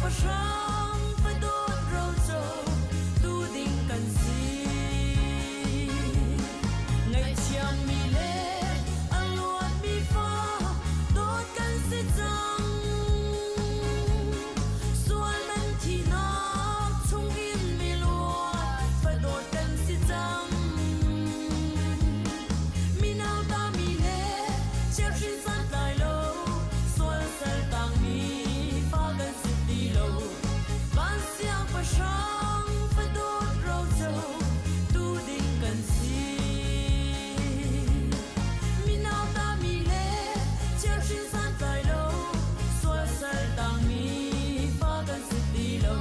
siangpahrang fadawt roco tu ding kan si. Ngaihthiammi le a luatmi fa dawt kan si cang. Sual man thihnak chungin miluat fadawt kan si cang. Mino tami le chiahrin santlai lo, sual sal tangmi fa kan si ti lo. Van siangpahrang fadawt roco tu ding kan si. Mino tami le chiahrin santlai lo, sual sal tangmi fa kan si ti lo.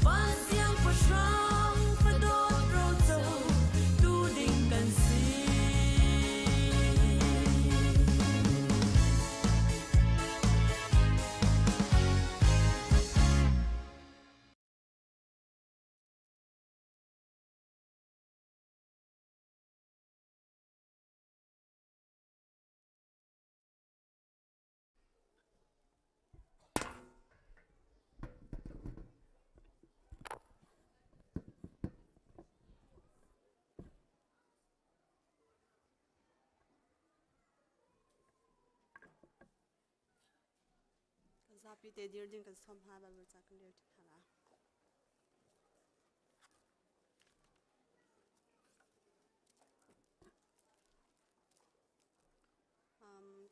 Van siangpahrang fadawt roco tu ding kan si. Kan zapi te dir ding kan sawm hna Bible ca kan rel ṭi hna la.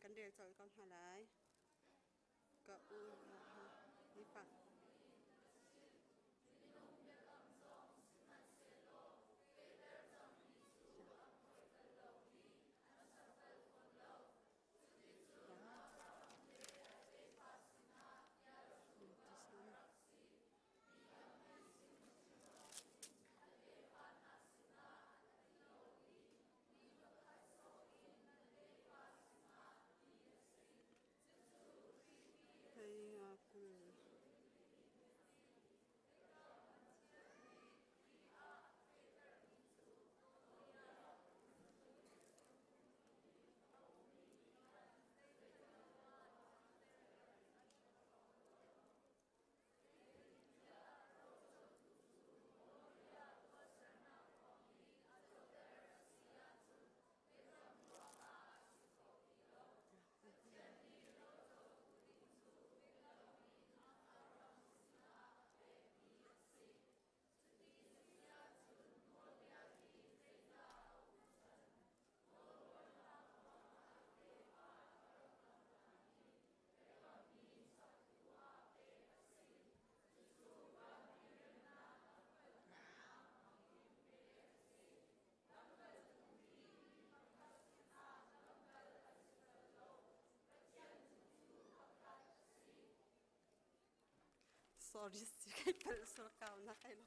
Kan rel colh ko hna lai. Ka u ni pa. Hei nga 20. Sorry, si kai pal sur kau na kai lo.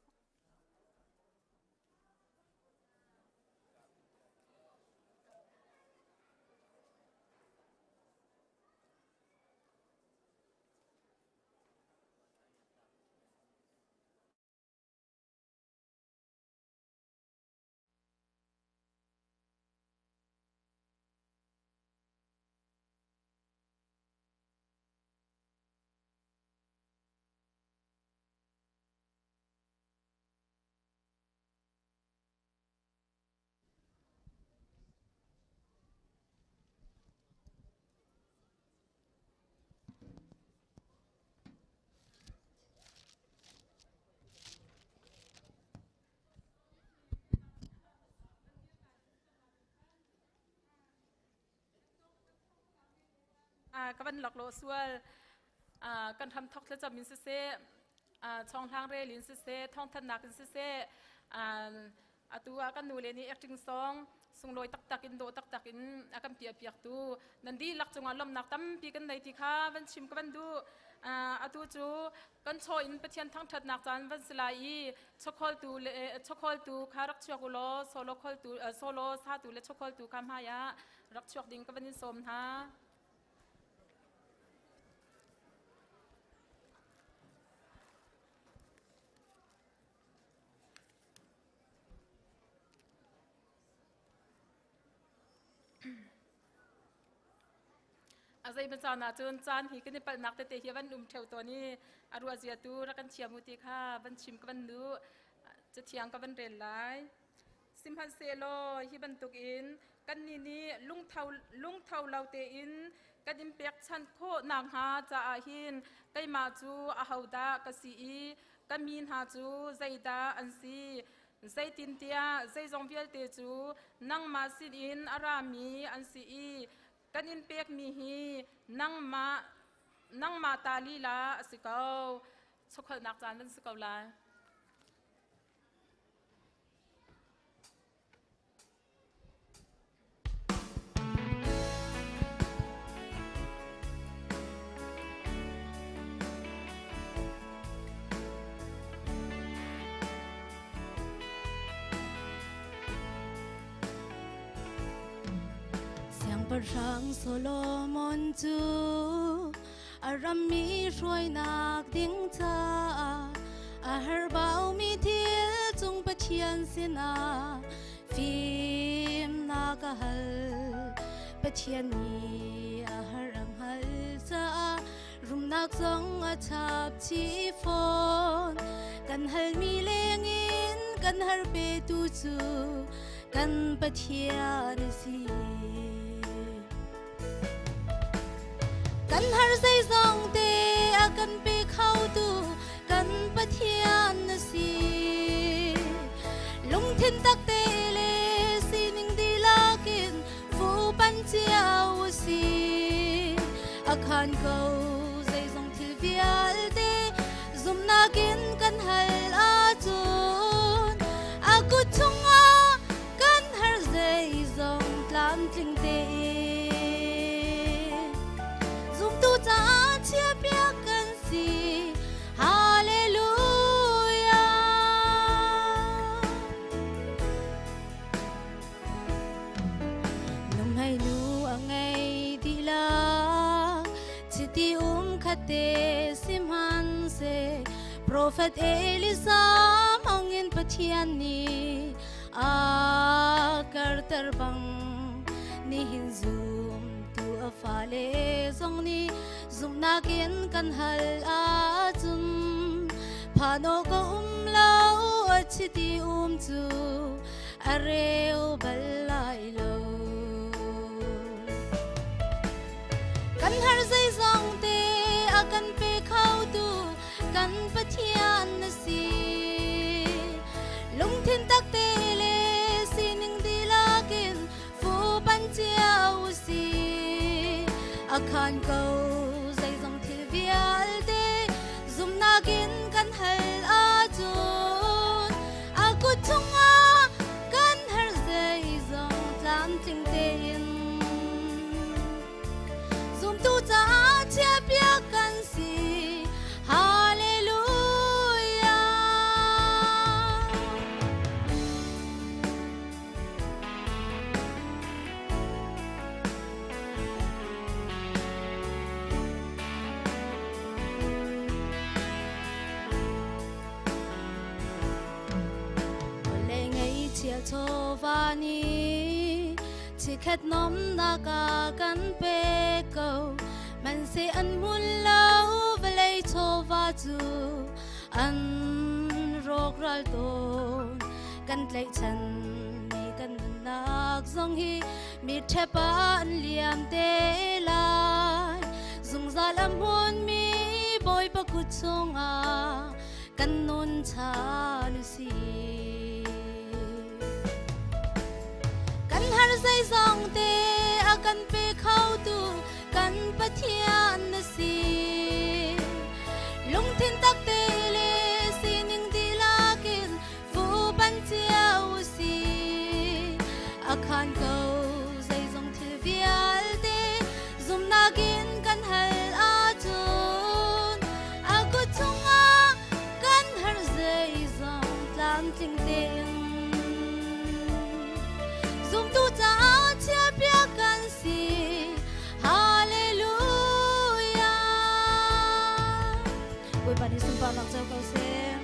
Ka van lak lo sual kan hram thok thlacam in siseh, chonghlang rel in siseh, thawngthannak in siseh, atu ah kan nu le nih acting song sunglawi taktak in, dawh taktak in a kan piah piaktu nan dihlak cungah lawmhnak tampi kan nei ti kha van chim ka van duh. Atu cu kan chaw in Pathian thangṭhatnak caan van si lai i chawkhawltu le chawkhawltu kha rak chuak u law solo khawltu, solo satu le chawkhawltu kha hmai ah rak chuak ding ka van in sawm hna. A zei caan ah cun caan hi kan i palhnak tete hi van um ṭheo tawn i a ruah zia tu rak kan thiam u ti kha van chim ka van duh. Cathiang ka van rel lai. Sihmanhsehlaw hi bantukin kannih nih lungtho lungtho lo tein kan in pekchanh khawh nakhnga caah hin keimah cu ahodah ka si i ka mi hna cu zeidah an si? Zeitintiah zeizong vialte cu nangmah sinin a rami an si i kan in pekmi hi nangmah nangmah ta lila a si ko. Chokholhnak caan nan si ko lai. Siangpahrang Solomon cu a rammi hruainak ding caah a herbaumi thil cung Pathian sinah fimnak a hal. Pathian nih a har a hngalh caah rumnak zong a chap chih fawn. Kan halmi lengin kan har petu cu kan Pathian a si. Kan har zeizong te a kan pe khotu kan Pathian na si. Lungthin tak te le sining dihlak in fuhpanh cio u si. A khan ko zeizong thil vialte zumhnak in kan hal ahcun a kut chungah kan har zeizong tlamtling tein zumtu caah chiahpiak kan si. Hallelujah. Nuhmei nu a ngei dih la, chiti um khatte sihmanhseh Profet Elisa hmangin Pathian nih a karter bang nihin zumtu a fale zong nih zumhnak in kan hal ahcun phan awk a um lo, a chiti um cu a reu bal lai lo. Kan har zeizong te a kan pe khotu kan Pathian na si. Lungthin tak te le sining dihlak in fuhpanh cio u si. A khan ko zeizong thil vialte zumhnak in kan hal ahcun a kut chungah kan har zeizong tlamtling tein zumtu caah chiahpiak kan si. Hallelujah. Vawlei ngaihchia chawva nih chikkhat nomnak a kan pek ko. Hmanhseh an hmun lo, vawlei chawva cu an rawkral tawn. Kan tlaihchan mi kan nunnak zong hi mi ṭhep ah an liam te lai. Zungzal a hmunmi Bawipa kut chungah kan nun chan u si. Kan har zeizong te a kan pe khotu kan Pathian na si. Lungthin tak te le sining dihlak in fuhpanh cio u si. A khan ko zeizong thil vialte zumhnak in kan hal ahcun a kut chungah kan har zeizong tlamtling tein zumtu caah chiahpiak kan si. Hallelujah. Bawipa nih sunparnak co ko seh.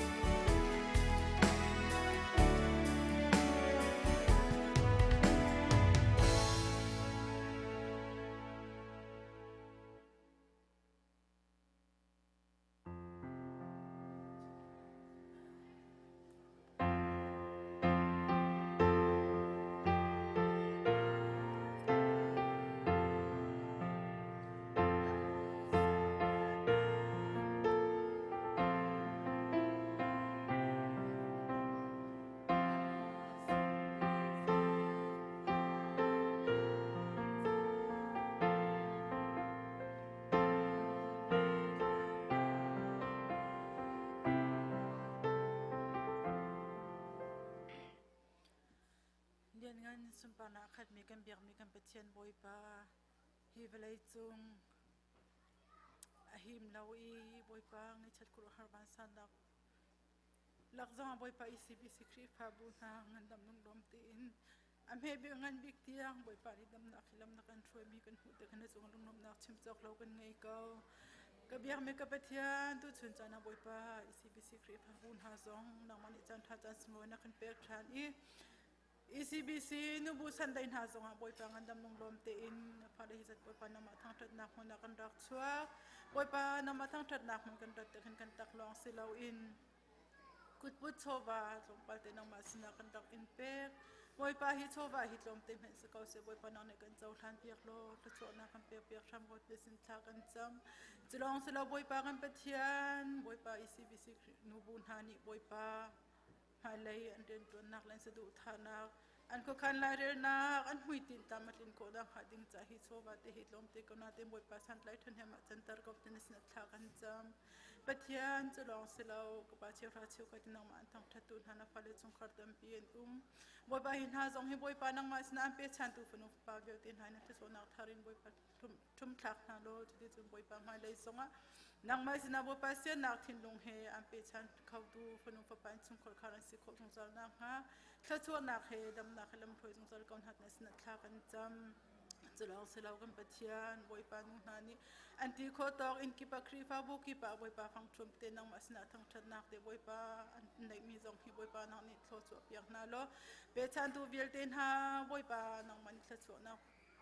Sunparnak khatmi kan biakmi kan Pathian Bawipa hi vawlei cung a him lo i Bawipa ngaihchiat khuaruahhar vansannak lak zongah Bawipa ECBC Khrihfabu hna ngandam lunglawm tein a hme bik ngan bik tiang Bawipa nih damnak hi lam na kan hruaimi kan hmuh tik na cung lunglawmhnak chim cawk lo kan ngei ko. Ka biakmi ka Pathian tuchun caan ah Bawipa ECBC Khrihfabu hna zong nangmah nih caan ṭha caan sunglawi na kan pek ṭhan i ECBC nubu sandai hna zongah Bawipa ngandam lunglawm tein a fale hi zat Bawipa nangmah thangṭhatnak hmun ah kan rak chuak. Bawipa nangmah thangṭhatnak hmun kan rat tik hin kan tak lawng si loin kutput chawva tlawmpal te nangmah sinah kan rak in pek. Bawipa hi chawva hi tlawmte hmanh si ko seh Bawipa nang nih kan cohlan piak law thluachuahnak kan pek piak hram ko ti sin thla kan cam. Culawng si lo Bawipa kan Pathian Bawipa ECBC nubu hna nih Bawipa hmailei an rianṭuannak le an saduhthahnak an khuakhan lairelnak an hmuitinh tlam a tlin khawh nakhnga ding ca hi chawva te hi tlawmte ko nain Bawipa santlai ṭhahnem ah canter ko ti na sin thla kan cam. Pathian cu lawng si lo ka pa cheuhra cheukhat in nangmah an thangṭhattu hna na fale chungkhar tampi an um. Bawipa hi hna zong hi Bawipa nangmah sinah an pechantu fanu fapa vialte hna na thluachuahnak thar in Bawipa ṭhumthlak hna law cuticun Bawipa hmailei zongah nangmah sinah Bawipa siannak thinlung he an pechan khotu fanu fapa in chungkhar khar an si khawh zungzal nakhnga thluachuahnak he damnak he lamhruai zungzal ko hna na sinah thla kan cam. Culawng si lo kan Pathian Bawipa nu hna nih an ti khawh tawk inn kip ah Khrihfabu kip ah Bawipa fangṭhum te nangmah sinah thangṭhatnak te Bawipa an neihmi zong hi Bawipa nang nih thluachuah piak hna law pechantu vialte hna Bawipa nangmah nih thluachuahnak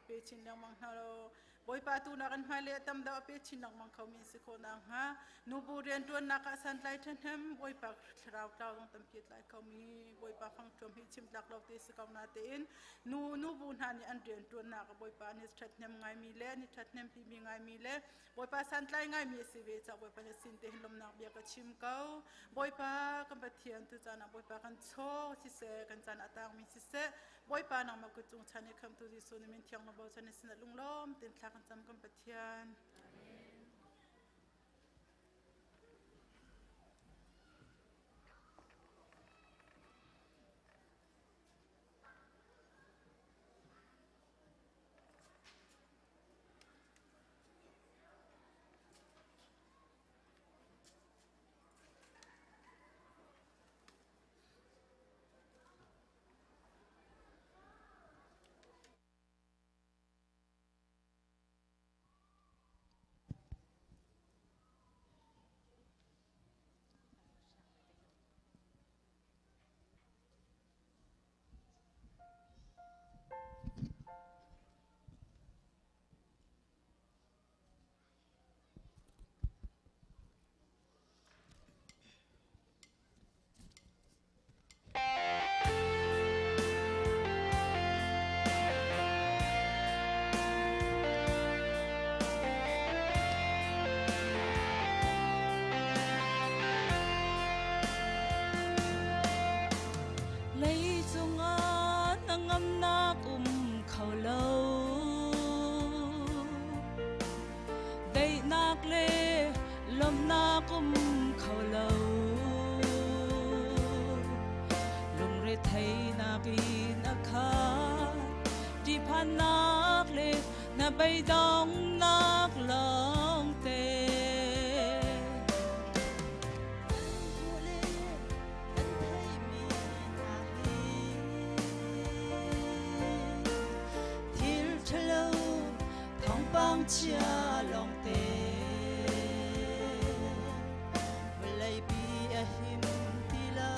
pe chin lengmang hna law Bawipa tu nak an hmailei a tam deuh a pe chin lengmang khomi an si khawh nakhnga nubu rianṭuannak ah santlai ṭhahnem Bawipa thlarau tlau zong tampi a tlai khomi Bawipa fangṭhuam hi chim tlak lo te si ko na tein nu nubu hna nih an rianṭuannak ah Bawipa nih ṭhathnem ngaimi le an i ṭhathnem pimi ngaimi le Bawipa santlai ngaimi a si ve caah Bawipa nih sin te hin lawmhnak bia ka chim ko. Bawipa kan Pathian tu caan ah Bawipa kan chaw siseh kan caan a tangmi siseh Bawipa nangmah kut cung chan i khamtu Jesuh na min thiang na bochan i sinah lunglawm tein thla kan cam kan Pathian. Leicung ah hnangamnak um kho lo. Daihnak le lawmhnak um kho lo. Lungretheihnak in a khat, ṭihphannak le na beidonghnak lawngte. Kan hmuh le kan theihmi hna hi thil ṭhalo thawngpang chia lawngte vawleipi a him ti lo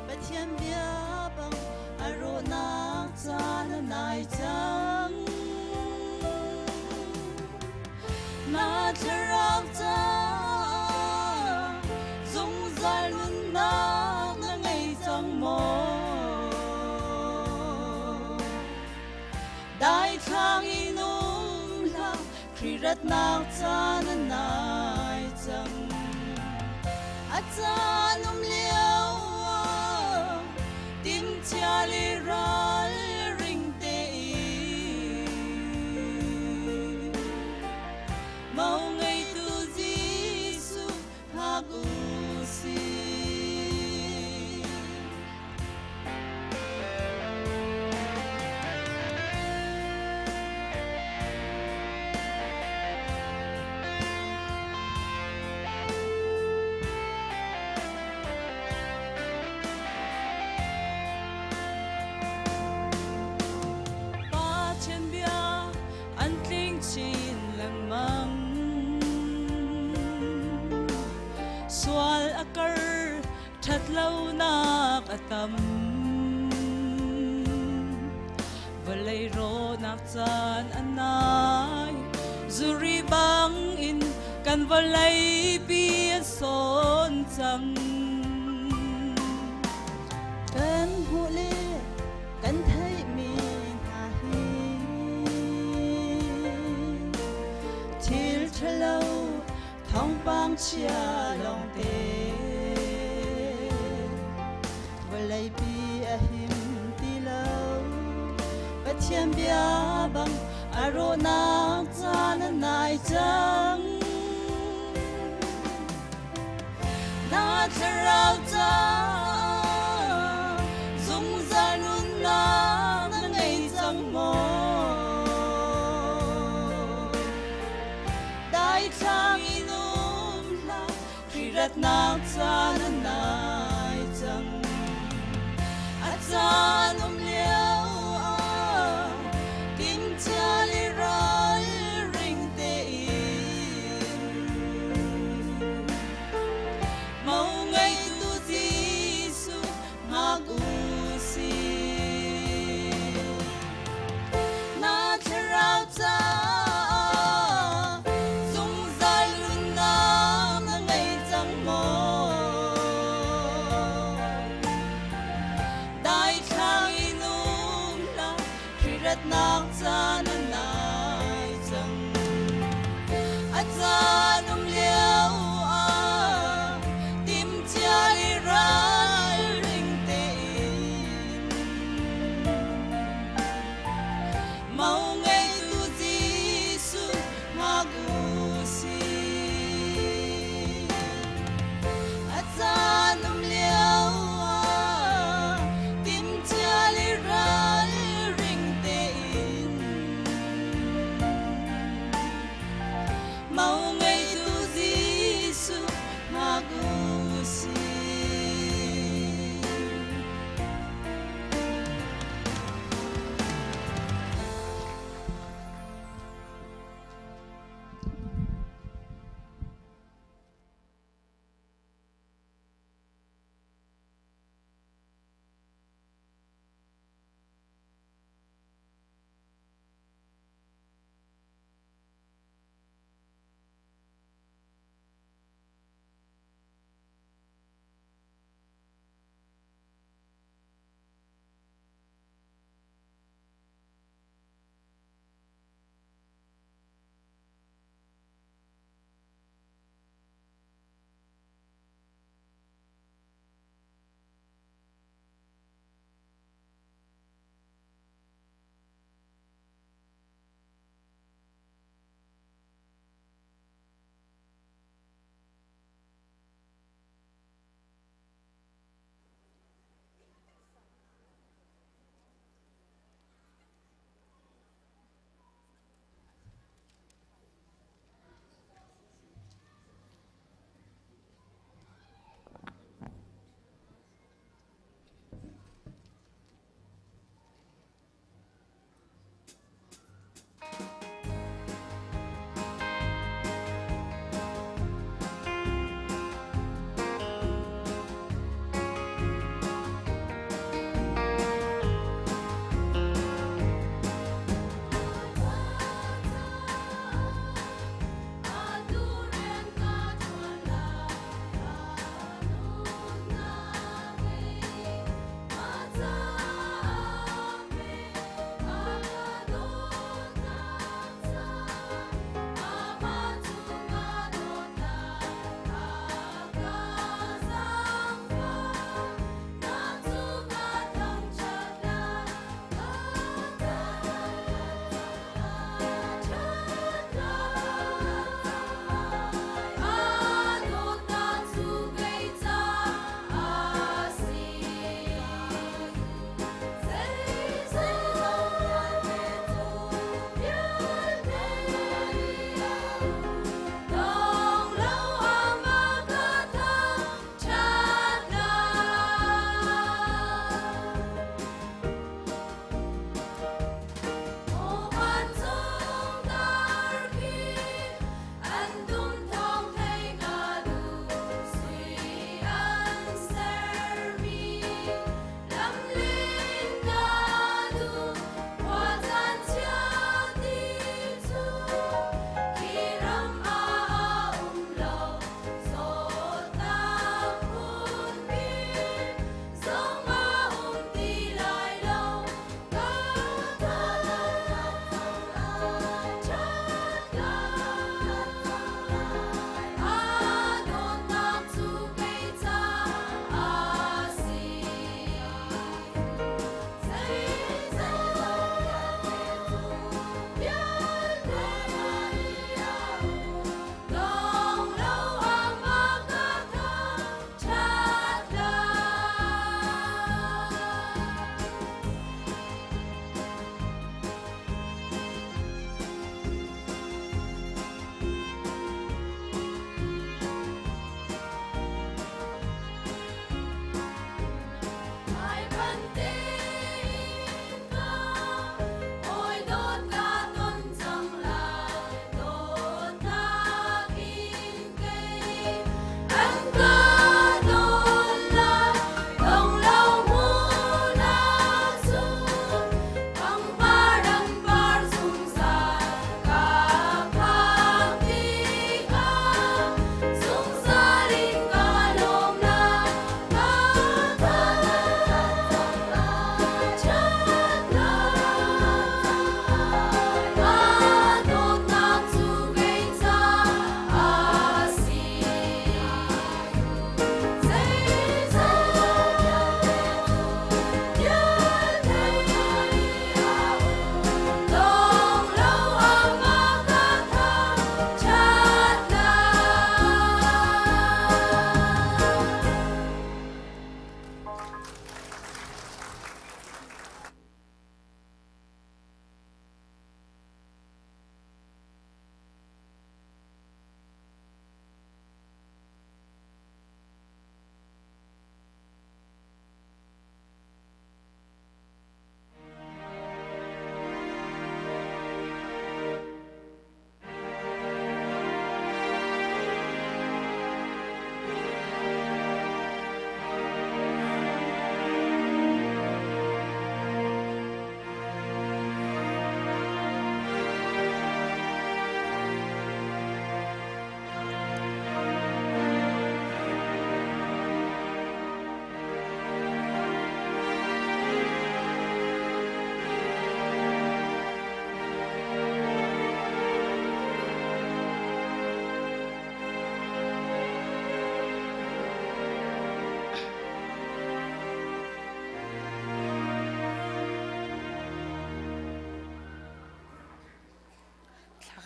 Pathian bia bang a rawhnak caan a nai cang na thlarau caah zungzal nunnak na ngei cang maw daithlang in um hlah Khrih ratnak caan a nai cang a caan um lio ah timhcia le ralring tein mo ngeitu Jesuh hngak u sih. Sual a kar ṭhat lonak a tam. Vawlei rawhnak caan a nai. Zuri bangin kan vawlei pi an sawn cang. Kan hmuh le kan theihmi hna hi thil ṭhalo thawngpang chia lawngte. Vawleipi a him ti lo, Pathian bia bang a rawhnak caan a nai cang. Na thlarau caah zungzal nunnak na ngei cang maw? Daithlang in um hlah, Khrih ratnak caan a nai cang. A caan um lio ah timhcia le ralring tein mo ngeitu Jesuh hngak u sih. Na thlarau caah zungzal nunnak na ngei cang maw? Daithlang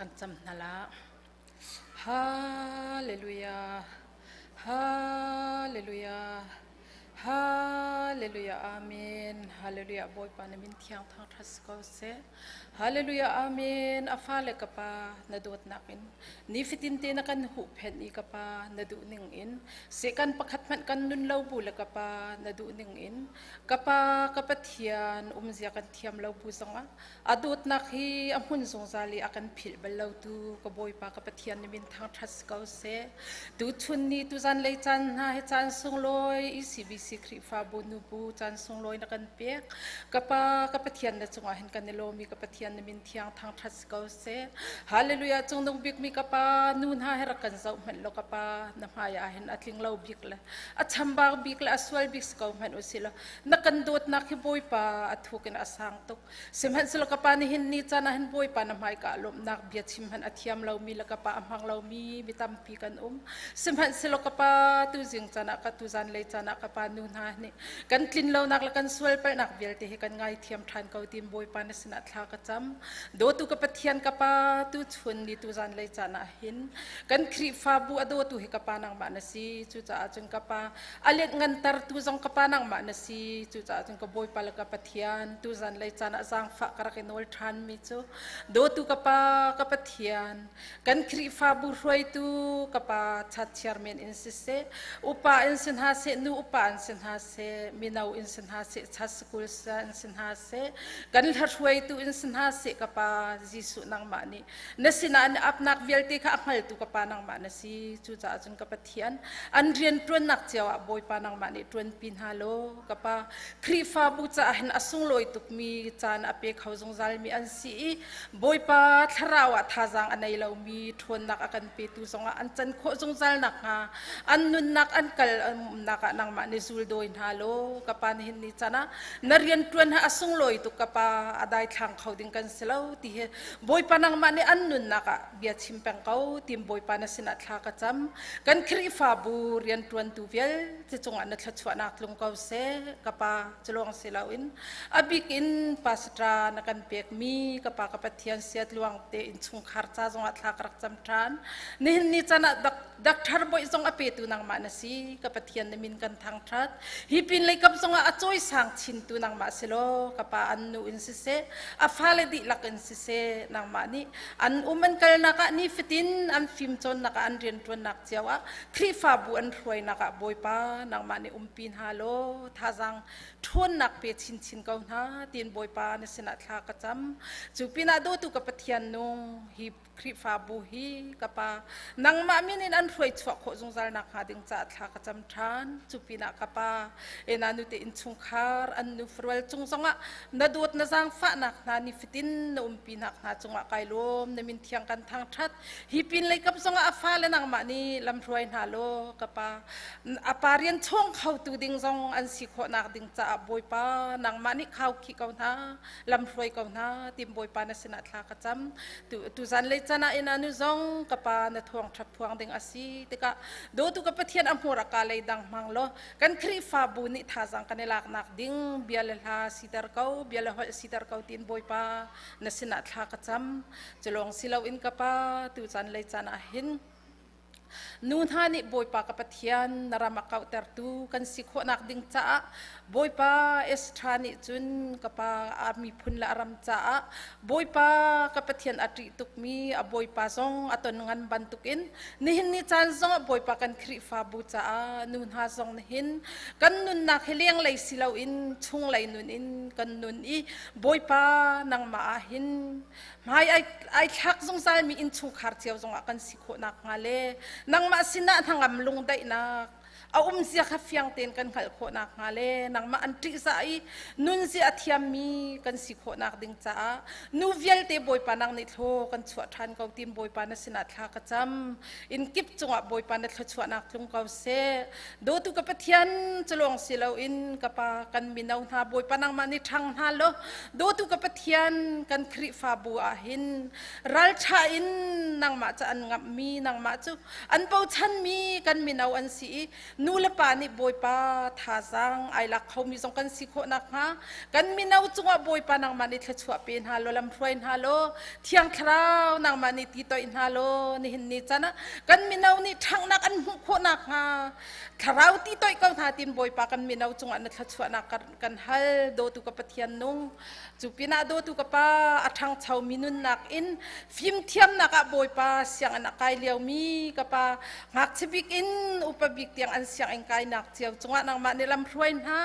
kan cam hna la. Hallelujah. Hallelujah. Hallelujah. Amen. Hallelujah. Bawipa na min thiang thang ṭhat si ko seh. Hallelujah. Amen. A fale ka pa na dawtnak in nifatin te na kan huhphenh i ka pa na duh ning in sehkan pakhat hmanh kan nun lo bu le ka pa na duh ning in ka pa ka Pathian umzia kan thiam lo bu zongah A dawtnak hi a hmun zungzal i a kan philh bal lotu ka Bawipa ka Pathian na min thangṭhat si ko seh. Tuchun ni tuzan lei caan hna hi caan sunglawi ECBC Khrihfabu nubu caan sunglawi na kan pek. Ka Pa ka Pathian na cungah hin kan i lawm i ka Pathian na min thiang thangṭhat si ko seh. Hallelujah cungnung bikmi ka Pa nu hna he rak kan zoh hmanh law ka Pa na hmai ah hin a tling lo bik le a chambau bik le a sual bik si ko hmanh usih law na kan dawtnak hi Bawipa a thuk in a sang tuk. Sihmanhsehlaw ka pa nihin ni caan ah hin Bawipa na hmaika ah lawmhnak bia chim hmanh a thiam lomi le ka pa a hmang lomi mi tampi kan um. Sihmanhsehlaw ka pa tuzing caan ah ka tuzan lei caan ah ka pa nu hna nih kan tlin lonak le kan sual palhnak vialte hi kan ngaithiam ṭhan ko tiin Bawipa na sinah thla ka cam. Dawtu ka Pathian ka pa tuchun ni tuzan lei caan ah hin kan Khrihfabu a dawtu hi ka pa nangmah na si. Cucaah cun ka pa a let ngantertu zong ka pa nangmah na si. Cucaah cun ka Bawipa le ka Pathian tuzan lei caan ah zaangfah ka rak i nawl ṭhanmi cu dawtu ka pa ka Pathian kan Khrihfabu hruaitu ka pa chat chairman in siseh upa in si hna seh nu upa in si hna seh mino in si hna seh chat school in si hna seh kan hla hruaitu in si hna seh ka pa Jesuh nangmah nih na sinah an apnak vialte kha a hngaltu ka pa nangmah na si cucaah cun ka Pathian an rian ṭuannak cio ah Bawipa nangmah nih ṭuanpi hna law ka pa Khrihfabu caah hin a sunglawi tukmi caan a pe kho zungzalmi an si i Bawipa thlarau ah thazaang a nei lomi ṭhawnnak a kan petu zongah an can khawh zungzal nakhnga an nunnak an kal umnak ah nangmah nih zul dawi hna law ka pa nihin ni caan ah na rian ṭuan ha a sunglawi tuk ka pa a daithlang kho ding kan si lo ti hi Bawipa nangmah nih an nunnak ah bia chim peng ko tim Bawipa na sinah thla ka cam kan Khrihfabu rianṭuantu vialte cungah na thluachuahnak tlung ko seh ka pa culawng si loin a bik in pastor na kan pekmi ka pa ka Pathian sia tluang te in chungkhar ca zongah thla ka rak cam ṭhan nihin ni caan ah Doctor Boih zong a petu nangmah na si ka Pathian na min kan thangṭhat hi pin lei kap zongah a cawisang chintu nangmah si law ka pa an nu in siseh a fale dihlak in siseh nangmah nih an um an kalnak ah nifatin an fimcawnnak ah an rianṭuannak cio ah Khrihfabu an hruainak ah Bawipa nangmah nih umpi hna law thazaang ṭhawnnak pe chinchin ko hna tiin Bawipa na sinah thla ka cam cu pinah dawtu ka Pathian nung hi Khrihfabu hi ka pa nangmah min in an hruai chuah khawh zungzal nakhnga ding caah thla ka cam ṭhan. Cu pinah ka pa ena nute innchungkhar an nu farual cung zongah na dawt na zaangfahnak hna nifatin na umpi nak hna cungah kai lawm na min thiang kan thangṭhat. Hi pin lei kap zongah a fale nangmah nih lamhruai hna law ka pa a pa rian chawng khotu ding zong an si khawhnak ding caah Bawipa nangmah nih khaukhih ko hna lamhruai ko hna tim Bawipa na sinah thla ka cam. Tu zanlei can ah inn anu zong ka pa na thuang ṭhat phuang ding a si tikah dawtu ka Pathian a hmur a ka lei dang hmang law kan Khrihfabu nih thazaang kan i laknak ding bia le hla siter ko bia le holh siter ko tiin Bawipa na sinah thla ka cam culawng si loin ka pa tu zanlei caan ah hin Nu hna nih Bawipa ka Pathian na ram a kauhtertu kan si khawhnak ding caah Bawipa Esther nih cun ka pa a miphun le a ram caah Bawipa ka Pathian a ṭih tukmi a Bawipa zong a ton ngan bantukin nihin ni caan zongah Bawipa kan Khrihfabu caah nu hna zong nihin kan nunnak hi lenglei si loin chunglei nun in kan nun i Bawipa nangmah ah hin Hmai ai thlak zungzalmi innchungkhar cio zongah kan si khawh nakhnga le nangmah sinah hnangam lungdaihnak a umzia kha fiang tein kan hngalh khawh nakhnga le nangmah an ṭihzah i nunzia a thiammi kan si khawh nak ding caah nu vialte Bawipa nang nih thlaw kan chuah ṭhan ko tim Bawipa na sinah thla ka cam inn kip cungah Bawipa na thluachuahnak tlung ko seh dawtu ka Pathian culawng si loin ka pa kan mino hna Bawipa nangmah nih ṭhang hna law Dawtu ka Pathian kan Khrihfabu ah hin ralṭha in nangmah cu an ngamhmi nangmah cu an bochanmi kan mino an si i Nu le pa nih Bawipa thazaang ai lak khomi zong kan si khawh nakhnga kan mino cungah Bawipa nangmah nih thluachuah pe hna law lamhruai hna law Thiang Thlarau nangmah nih ti toih hna law nihin ni can ah kan mino nih ṭhanghnak an hmuh khawh nakhnga Thlarau ti toih ko hna tin Bawipa kan mino cungah na thluachuahnak kan hal. Dawtu ka Pathian nung, cu pinah dawtu ka Pa a ṭhangchomi nunnak in fimthiamnak ah Bawipa sianginn a kai liomi ka Pa ngakchia bik in upa bik tiang an sianginn kainak cio cungah nangmah nih lamhruai hna.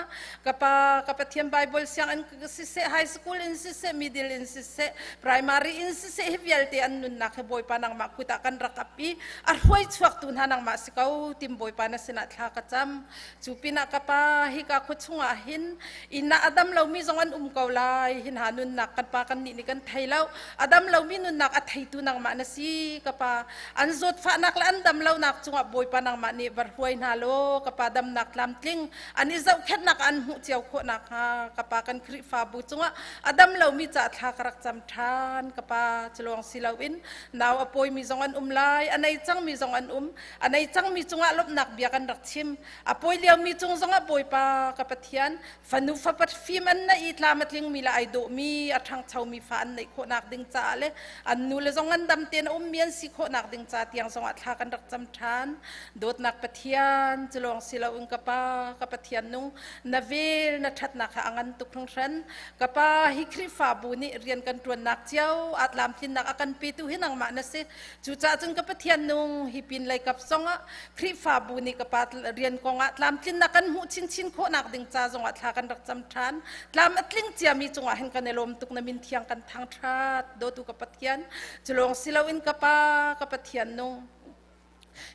Ka Pa, ka Pathian, Bible sianginn siseh, high school in siseh, middle in siseh, primary in siseh, hi vialte an nunnak hi Bawipa nangmah kut ah kan rak ap i a hruai chuaktu hna nangmah si ko tim Bawipa na sinah thla ka cam. Cu pinah ka Pa, hika khua chungah hin inn ah a dam lomi zong an um ko lai. Hi hna nunnak kan Pa kan nih nih kan thei lo. A dam lomi nunnak a theitu nangmah na si ka Pa. An zawtfahnak le an dam lonak cungah Bawipa nangmah nih va hruai hna law ka Pa damnak tlamtling an i zohkhenhnak an hmuh cio khawh nakhnga ka Pa kan Khrihfabu cungah a dam lomi ca thla ka rak cam ṭhan ka Pa. Cu lawng si loin nau a pawimi zong an um lai, a nei cangmi zong an um. A nei cangmi cungah lawmhnak bia kan rak chim. A pawi liomi cung zongah Bawipa ka Pathian fanu fapa fim an neih i tlam a tlingmi le ai dawhmi a ṭhangchomi fa an neih khawhnak ding caah le an nu le zong an dam tein a ummi an si khawhnak ding ca tiang zongah thla kan rak cam ṭhan. Dawtnak Pathian, cu lawng si loin ka Pa, ka Pathian nung, na vel na ṭhatnak kha a ngan tuk hringhran. Ka Pa, hi Khrihfabu nih rian kan ṭuannak cio aa tlamtlinnak a kan petu hi nangmah na si. Cucaah cun ka Pathian nung, hi pin lei kap zongah Khrihfabu nih ka Pa rian kongah tlamtlinnak kan hmuh chinchin khawhnak ding ca zongah thla kan rak cam ṭhan. Tlam a tling ciami cungah hin kan i lawm tuk, na min thiang kan thangṭhat. Dawtu ka Pathian, cu lawng si loin ka Pa, ka Pathian nung,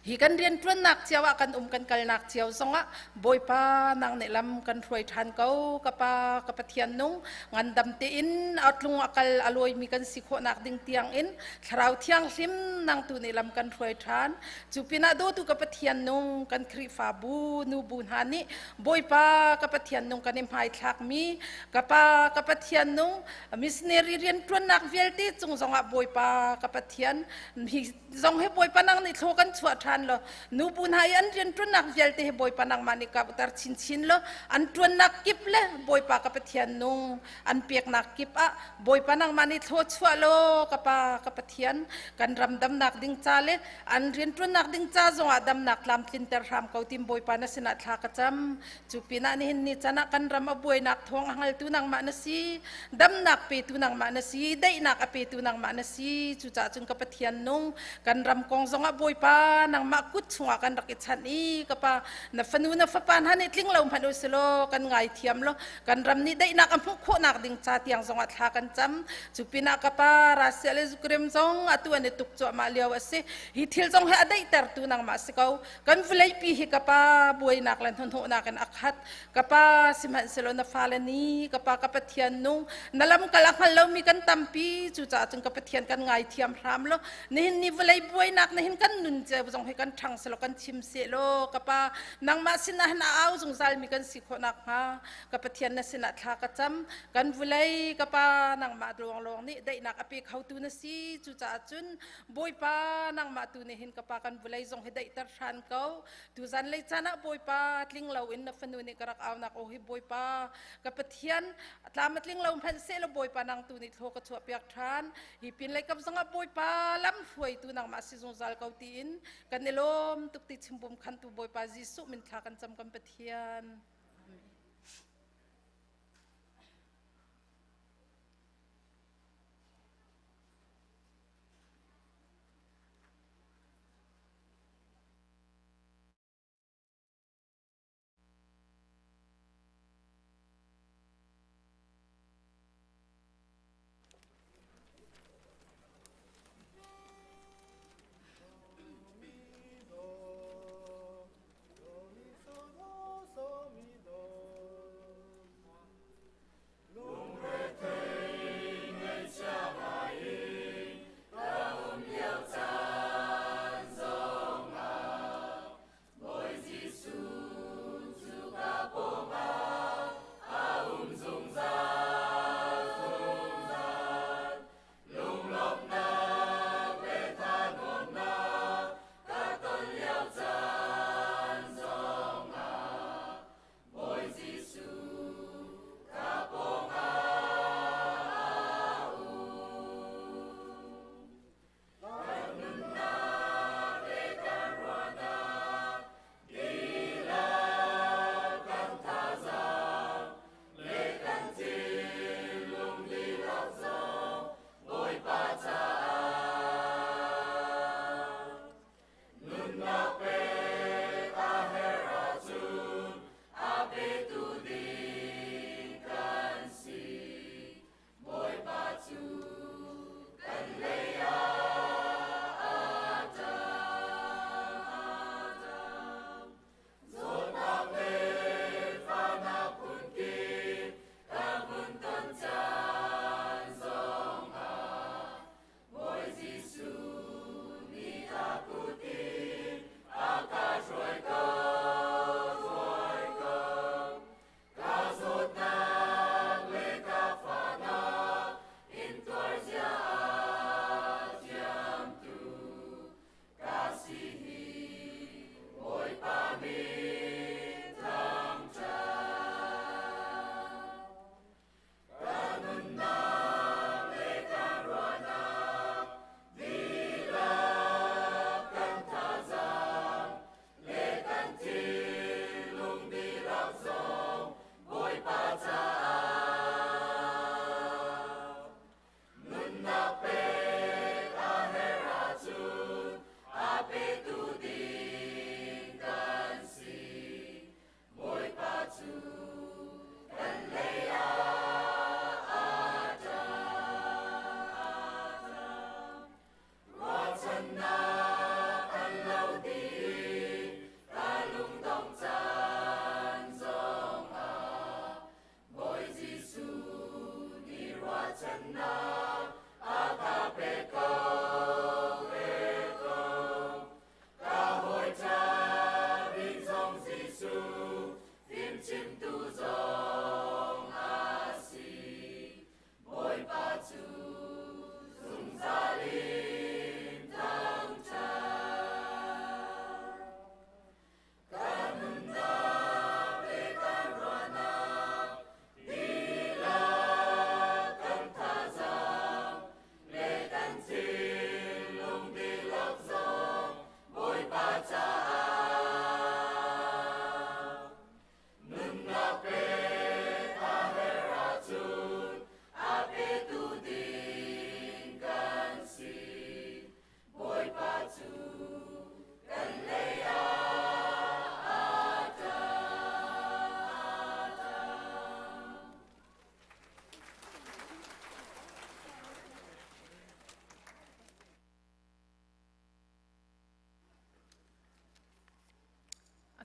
hi kan rianṭuannak cio ah kan um kan kalnak cio zongah Bawipa nang nih lam kan hruai ṭhan ko. Ka Pa, ka Pathian nung, ngandam tein a tlung a kal a lawimi kan si khawhnak ding tiangin Thlarau Thianghlim nang tu nih lam kan hruai ṭhan. Cu pinah dawtu ka Pathian nung, kan Khrihfabu nubu hna nih Bawipa ka Pathian nung kan i hmaithlakmi ka Pa ka Pathian nung missionary rianṭuannak vialte cung zongah Bawipa ka Pathian hi zong hi Bawipa nang nih thlaw kan chuah ṭhan law nubu hna i an rianṭuannak vialte hi Bawipa nangmah nih ka utar chinchin law an ṭuannak kip le Bawipa ka Pathian nung an peknak kip ah Bawipa nangmah nih thlaw chuah law ka Pa ka Pathian kan ram damnak ding ca le an rianṭuannak ding ca zongah damnak tlamtlinter hram ko tim Bawipa na sinah thla ka cam. Cu pinah nihin ni can ah kan ram a buainak thawng a hngaltu nangmah na si, damnak petu nangmah na si, daihnak a petu nangmah na si. Cucaah cun ka Pathian nung, kan ram kong zongah Bawipa nangmah kut chungah kan rak i chanh i ka Pa na fanu na fapa hna nih tling lo hmanh u silaw kan ngaithiam law kan ram nih daihnak a hmuh khawhnak ding ca tiang zongah thla kan cam. Cu pinah ka Pa Russia le Ukraine zong atu an i tuk cuahmah lio a si. Hi thil zong hi a daihtertu nangmah si ko. Kan vawleipi hi ka Pa buainak le hnahnawhnak in a khat. Ka Pa, sihmanhsehlaw na fale nih ka Pa ka Pathian nung na lamkal a hngal lomi kan tampi. Cucaah cun ka Pathian kan ngaithiam hram law nihin ni vawlei buainak nihin kan nun cio zong hi kan ṭhang selaw kan chim sehlaw ka Pa nangmah sinah hin a au zungzalmi kan si khawh nakhnga ka Pathian na sinah thla ka cam. Kan vawlei ka Pa nangmah lawnglawng nih daihnak a pe khotu na si. Cucaah cun Bawipa nangmah tu nih hin ka Pa kan vawlei zong hi daihter hran ko. Tuzan lei caan ah Bawipa tling loin na fanu nih ka rak aunak aw hi Bawipa ka Pathian tlam a tling lo hmanh seh law Bawipa nang tu nih thlaw ka chuah piak ṭhan. Hi pin lei kap zongah Bawipa lam hruaitu nangmah si zungzal ko tiin kan i lawm tuk ti chimbum khantu Bawipa Jesuh min thla kan cam kan Pathian.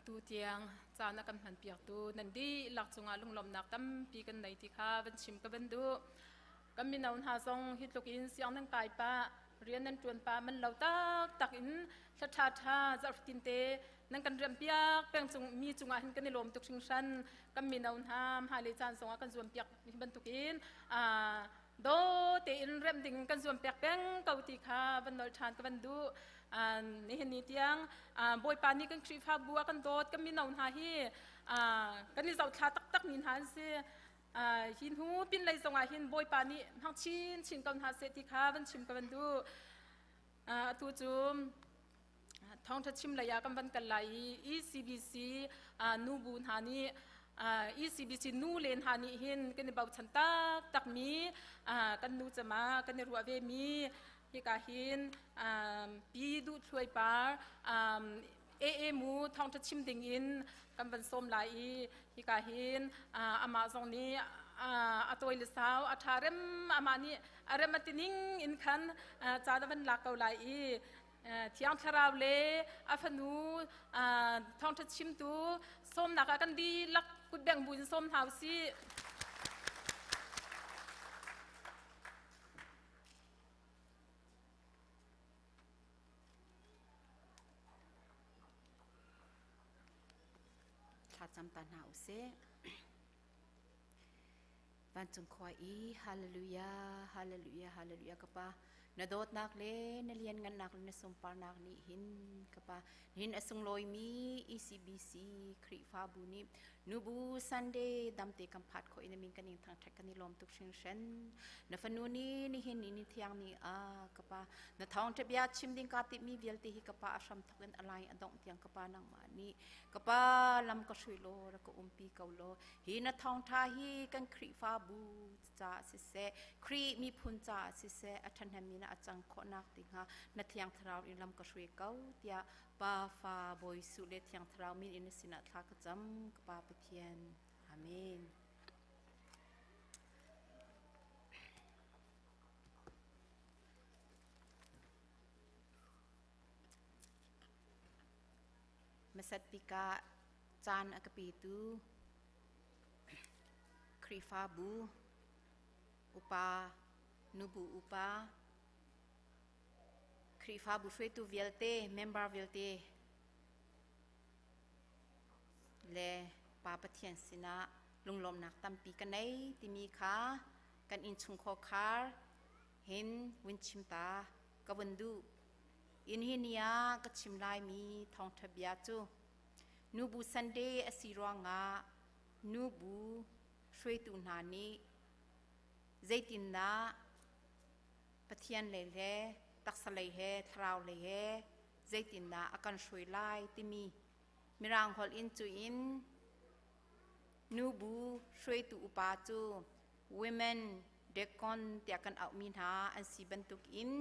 Atu tiang caan a kan hmanpiaktu nan dihlak cungah lunglawmhnak tampi kan nei ti kha van chim ka van duh. Kan mino hna zong hi tluk in siang nan kai pah, rian nan ṭuan pah man lo taktak in hla ṭhaṭha zarhtin te nan kan riampiak peng cung mi cungah hin kan i lawm tuk hringhran. Kan mino hna hmailei caan zongah kan zuampiak hi bantukin do tein remh ding kan zuam piak peng ko ti kha van nolh ṭhan ka van duh. Nihin ni tiang Bawipa nih kan Khrihfabu a kan dawt kan mino hna hi kan i zohthla taktak mi hna an si. Hi hnu pinlei zongah hin Bawipa nih hmang chin chin ko hna seh ti kha van chim ka van duh. Atu cu thawngṭha chim lei ah kan van kal lai i ECBC nubu hna nih ECBC nu le hna nih hin kan i bochan taktak mi kan nu cema kan i ruah ve mi hika hin Pi Duh Thluai Par AA mu thawngṭha chim ding in kan van sawm lai i hika hin amah zong nih a tawi le sau a ṭha rem amah nih a rem a ti ning in khan caan a van lak ko lai i Thiang Thlarau le a fanu thawngṭha chimtu sawmnak ah kan dihlak kutbengh bu in sawm hna u sih. Thlacam ta hna u sih. Vancung khua i hallelujah hallelujah hallelujah ka pa na dawtnak le na lianngannak le na sunparnak nih hin ka pa hin a sunglawimi ECBC Khrihfabu nih nubu Sunday damte kan phat khawh in min kan ing thangṭhat kan i lawm tuk hringhran na fanu nih nihin ni ni thiang ni ah ka pa na thawngṭha bia chim ding ka timi vialte hi ka pa a hram thawk in a lai a dongh tiang ka pa nangmah nih ka pa lam ka hrui law rak ka umpi ko law Hi na thawngṭha hi kan Khrihfabu caah siseh, Khrih miphun caah siseh, a ṭhahnemmi na a cang khawhnak dingah na Thiang Thlarau in lam ka hruai ko tiah Pa, Fa, Bawi Jesuh le Thiang Thlarau min in na sinah thla ka cam, ka Pa Pathian. Amen. Hmasat bik ah caan a ka petu Khrihfabu upa, nubu upa, Khrihfabu hruaitu vialte, member vialte le Pa Pathian sinah lunglawmhnak tampi ka nei timi kha kan innchungkhar khar hin vun chim ta ka vun duh. Inn hi ni ah ka chim laimi thawngṭha bia cu Nubu Sunday a si ruangah nubu hruaitu hna nih zeitindah Pathian lei le taksa lei he thlarau lei he zeitindah a kan hruai lai timi Mirang holh in cu in nubu hruaitu upa cu women deacon tiah kan auhmi hna an si bantukin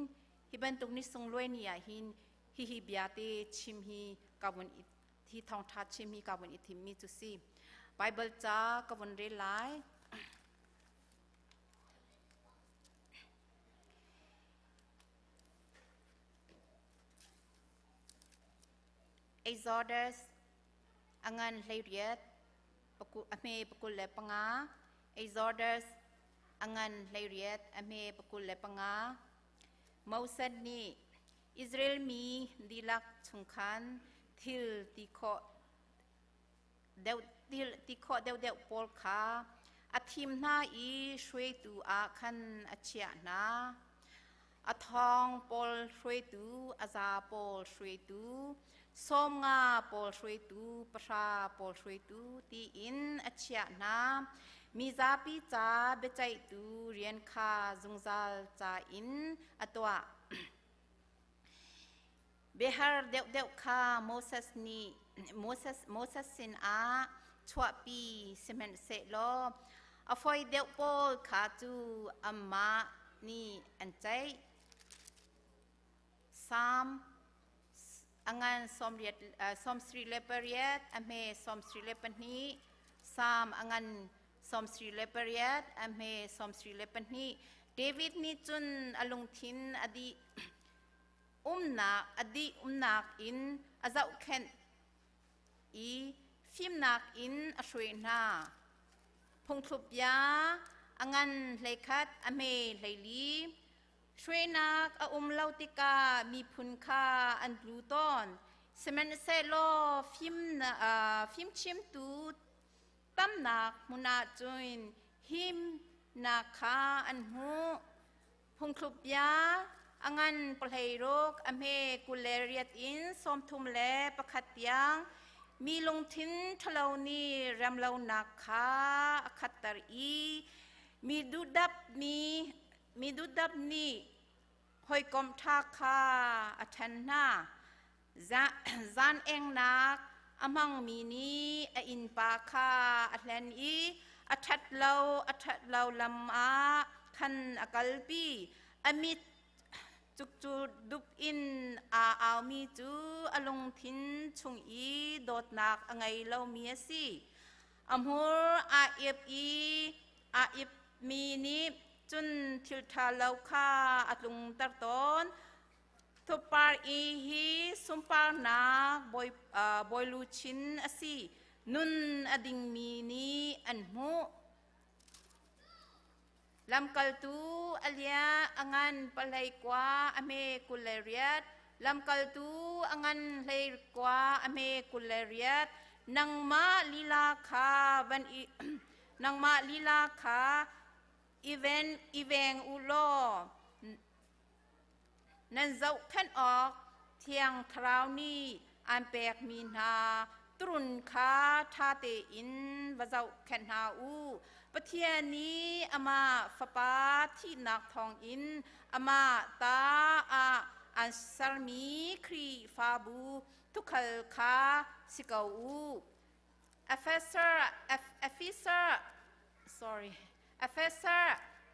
Hi bantuk ni sunglawi ni ah hin hihi bia te chim hi ka vun i hi thawngṭha chim hi ka vun i thimmi cu si. Bible ca ka vun rel lai. Exodus angan hleiriat a hme 25 Exodus angan 18 a hme 25 Moses nih Israel mi dihlak chung khan thil ti khawh deuh ti khawh deuhdeuh pawl kha a thim hna i hruaitu ah khan a chiah hna. A thawng pawl hruaitu, a za pawl hruaitu, 50 pawl hruaitu, 10 pawl hruaitu tiin a chiah hna. Mizapi ca biaceihtu rian kha zungzal ca in a tuah. Biahar deuhdeuh kha Moses nih Moses, Moses sinah chuahpi sihmanhsehlaw a foi deuh pawl kha cu amah nih an ceih. Salm a ngan 78 a hme 72 Salm a ngan 78 a hme 72 David nih cun a lungthin a dih umnak a dih umnak in a zohkhenh. i fimnak in a hruai hna. Phungthluk bia a ngan 11 a hme 14. Hruainak a um lo tikah miphun kha an tlu tawn. Sihmanhsehlaw fimchimtu tamnak hmun ah cun himnak kha an hmuh. Phungthluk bia a ngan 16 a hme 28 in 31 tiang mi lungthin ṭhalo nih remlonak kha a khatter i mi duhdap nih hawikom ṭha kha a ṭhen hna. Zan engnak a hmangmi nih a innpa kha a hlen i a ṭhat lo lam ah khan a kalpi. A mit cukcu dup in aa aumi cu a lungthin chung i dawtnak a ngei lomi a si. A hmur aa iap i aa ipmi nih cun thil ṭha lo kha a tlungter tawn. Thupar i hi sunparnak bawiluchin a si. Nun a dingmi nih an hmuh. Lamkaltu a lia a ngan 19 a hme 28. Lamkaltu a ngan 19 a hme 28. Nangmah lila kha van i nangmah lila kha i veng u law nan zohkhenh awk Thiang Thlarau nih aan pekmi hna turun kha ṭha tein va zohkhenh hna u. Pathian nih amah Fapa thihnak thawngin amah ta ah aan sermi Khrihfabu tuukhal kha si ko u. Efeser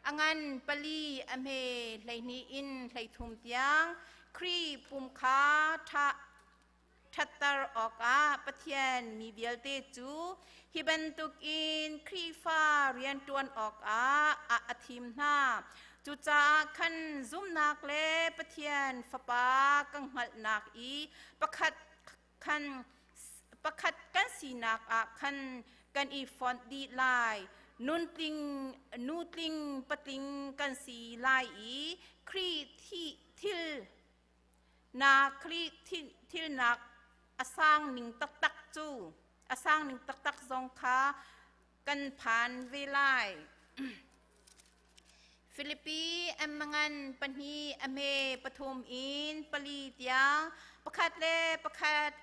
a ngan 4 a hme 12 in 13 tiang Khrih pum kha ṭhatter awkah Pathian mi vialte cu hi bantukin Khrihfa rianṭuan awkah a thim hna. Cucaah khan zumhnak le Pathian Fapa kan hngalhnak i pakhat kan sinak ah khan kan i fonh dih lai. Nutling patling kan si lai i Khrih thilnak a sang ning taktak cu a sang ning taktak zong kha kan phan ve lai. Filipi an 2 a hme 3 in 4 tiang pakhat le pakhat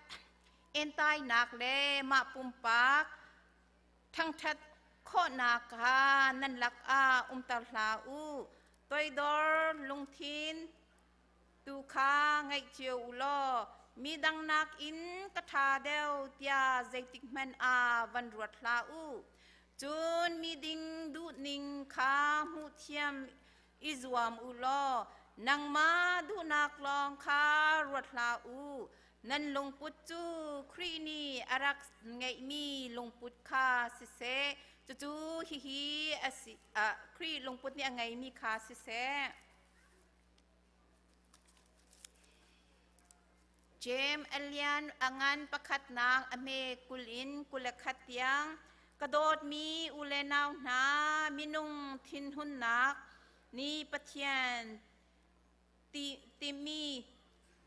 entainak le mah pumpak ṭhangṭhat khawhnak kha nan lakah umter hlah u. Toidor lungthin tu kha ngaih cio u law midang nakin ka ṭha deuh tiah zeitik hmanh ah van ruat hlah u. Cun miding duhning kha hmuhthiam i zuam u law nangmah duhnak lawng kha ruat hlah u. Nan lungput cu Khrih nih a rak ngeihmi lungput kha siseh, cucu hihi a si, Khrih lungput nih a ngeimi kha siseh. Jeim a lian a ngan pakhatnak a hme 20 in 21 tiang ka dawtmi u le nau hna, minung thinhunnak nih Pathian timi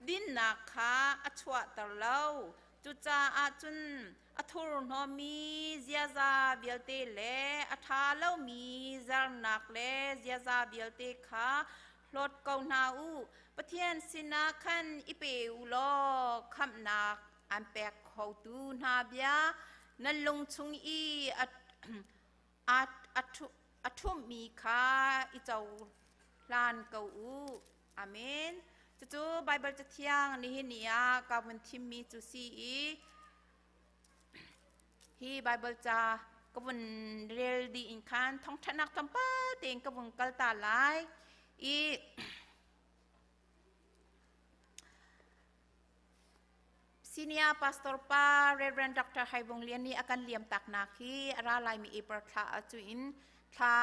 dinnak kha a chuahter lo. Cucaah cun a thurhnawmmi ziaza vialte le a ṭha lomi zernak le ziaza vialte kha hlawt ko hna u. Pathian sinah khan i pe u law khamhnak an pek khotu hna bia nan lung chung i a ṭhumhmi kha i cohlan ko u. Amen. Cucu Baibal Cathiang nihin ni ah ka vun thimmi cu si i hi Baibal ca ka vun rel dih in khan thawngṭhatnak tlawmpal tein ka vun kal ta lai i Senior Pastor pa Reverend Dr. Hai Vung Lian nih a kan liam taknak hi a ra laimi April thla ah cu in thla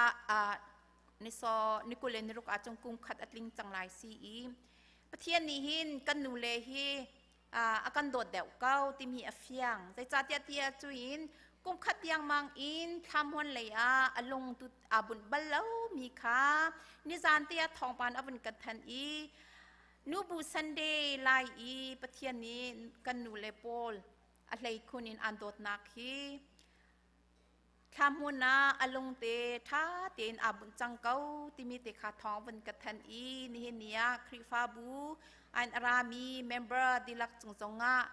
niso ni 26 ah cung kum khat a tling cang lai si i Pathian nih hin kan nu le hi. A kan dawt deuh ko timi a fiang. Zeicahtiah tiah cuin kum khat tiangmang in thlamhuan lei ah a lung tu aa bunh bal lo mi kha nizan te ah thawngpan a vun kan thanh i nubu Sunday lai i Pathian nih kan nu le pawl a hleikhun in aan dawtnak hi Thlahmun ah a lungte ṭha tein aa bunh cang ko timi te kha thawng vun ka thanh i nihin ni ah Khrihfabu an a rami member dihlak cung zongah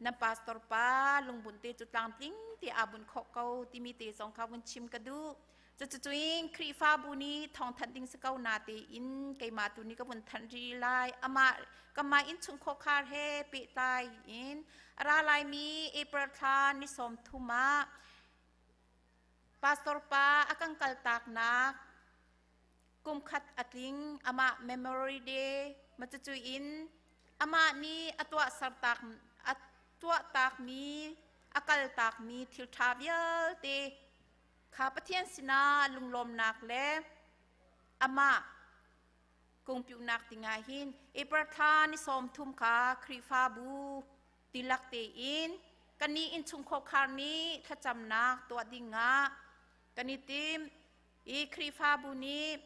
nan pastor pa lungbunh te cu tlamtling te aa bunh khawh ko timi te zong kha vun chim ka duh. Cucuin Khrihfabu nih thawngthanh ding si ko na tein keimah tu nih ka vun thanh rih lai. Amah kamah innchung khawkhar he pehtlai in a ra laimi April thla ni 30 ah pastor pa a kan kaltaknak kum khat a tling. Amah Memory Day ma cucuin amah nih a tuah sartak a tuah takmi a kaltakmi thil ṭha vialte kha Pathian sinah lunglawmnak le amah kungpiuhnak dingah hin April thla ni 30 kha Khrihfabu tilak tein kannih innchung khawkhar nih thlacamnak tuah dingah kan i tim i Khrihfabu nih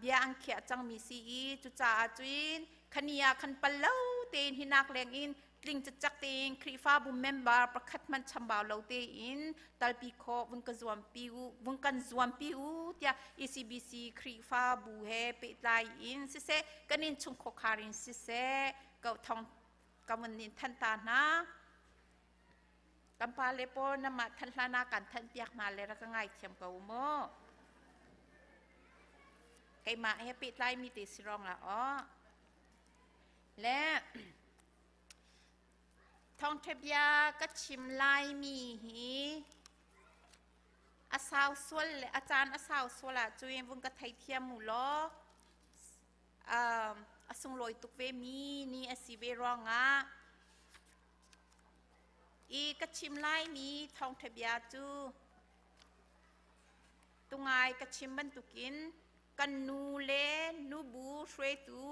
bia an khiah cangmi si i cucaah cun khani ah khan pal lo tein hinak leng in tling cacak tein Khrihfabu member pakhat hmanh chambau lo tein talpi khawh vun ka zuampi u vun kan zuampi u tiah ECBC Khrihfabu he pehtlai in siseh kan in chung khawkhar in siseh ko thong ka vun nin than ta hna. Kan pa le pawl namah than hlan ah kan thanh piak hna le rak ka ngai thiam ko mu. Keimah he pehtlai mi te si rong ah aw. Le thawngṭha bia ka chim laimi hi a sau sual le a caan a sau sual ahcun vung ka theithiam u law a sunglawi tuk ve mi ni a si ve ruangah i ka chim laimi thawngṭha bia cu tungai ka chim bantukin kan nu le nubu hruaitu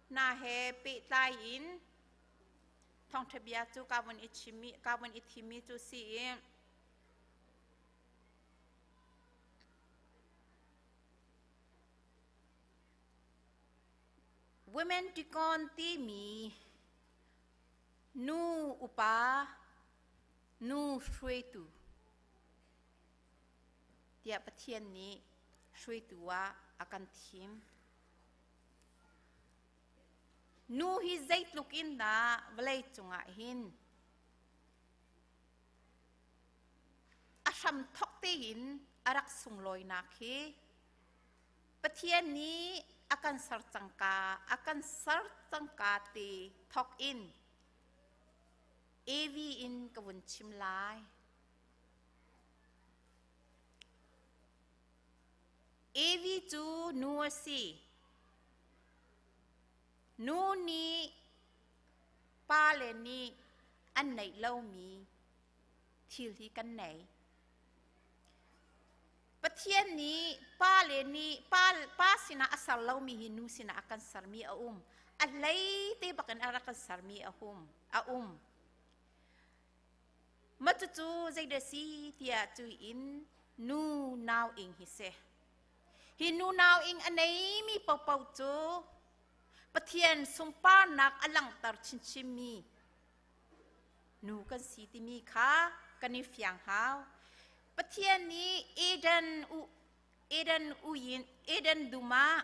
hna he pehtlai in thawngṭha bia cu ka vun i chimmi ka vun i thimmi cu si i Women Deacon timi nu upa nu hruaitu tiah Pathian nih hruaitu ah a kan thim. Nu hi zeitluk in dah vawlei cungah hin a hram thok tein a rak sunglawinak hi Pathian nih a kan ser cangka a kan ser cangka te thok in Evi in ka vun chim lai. Evi cu nu a si. Nu nih pale nih an neih lomi thil hi kan nei. Pathian nih pale nih pa, pa sinah a ser lomi hi nu sinah a kan sermi a um. A hlei te bakin a rak kan sermi a um. A um. Ma cucu zeidah si tiah cu in nu nau ing hi si. Hi nu nau ing a neimi paohpaoh cu Pathian sunparnak a langhter chinchinmi nu kan si timi kha kan i fiang hau. Pathian nih Eden u Eden uyin Eden dum ah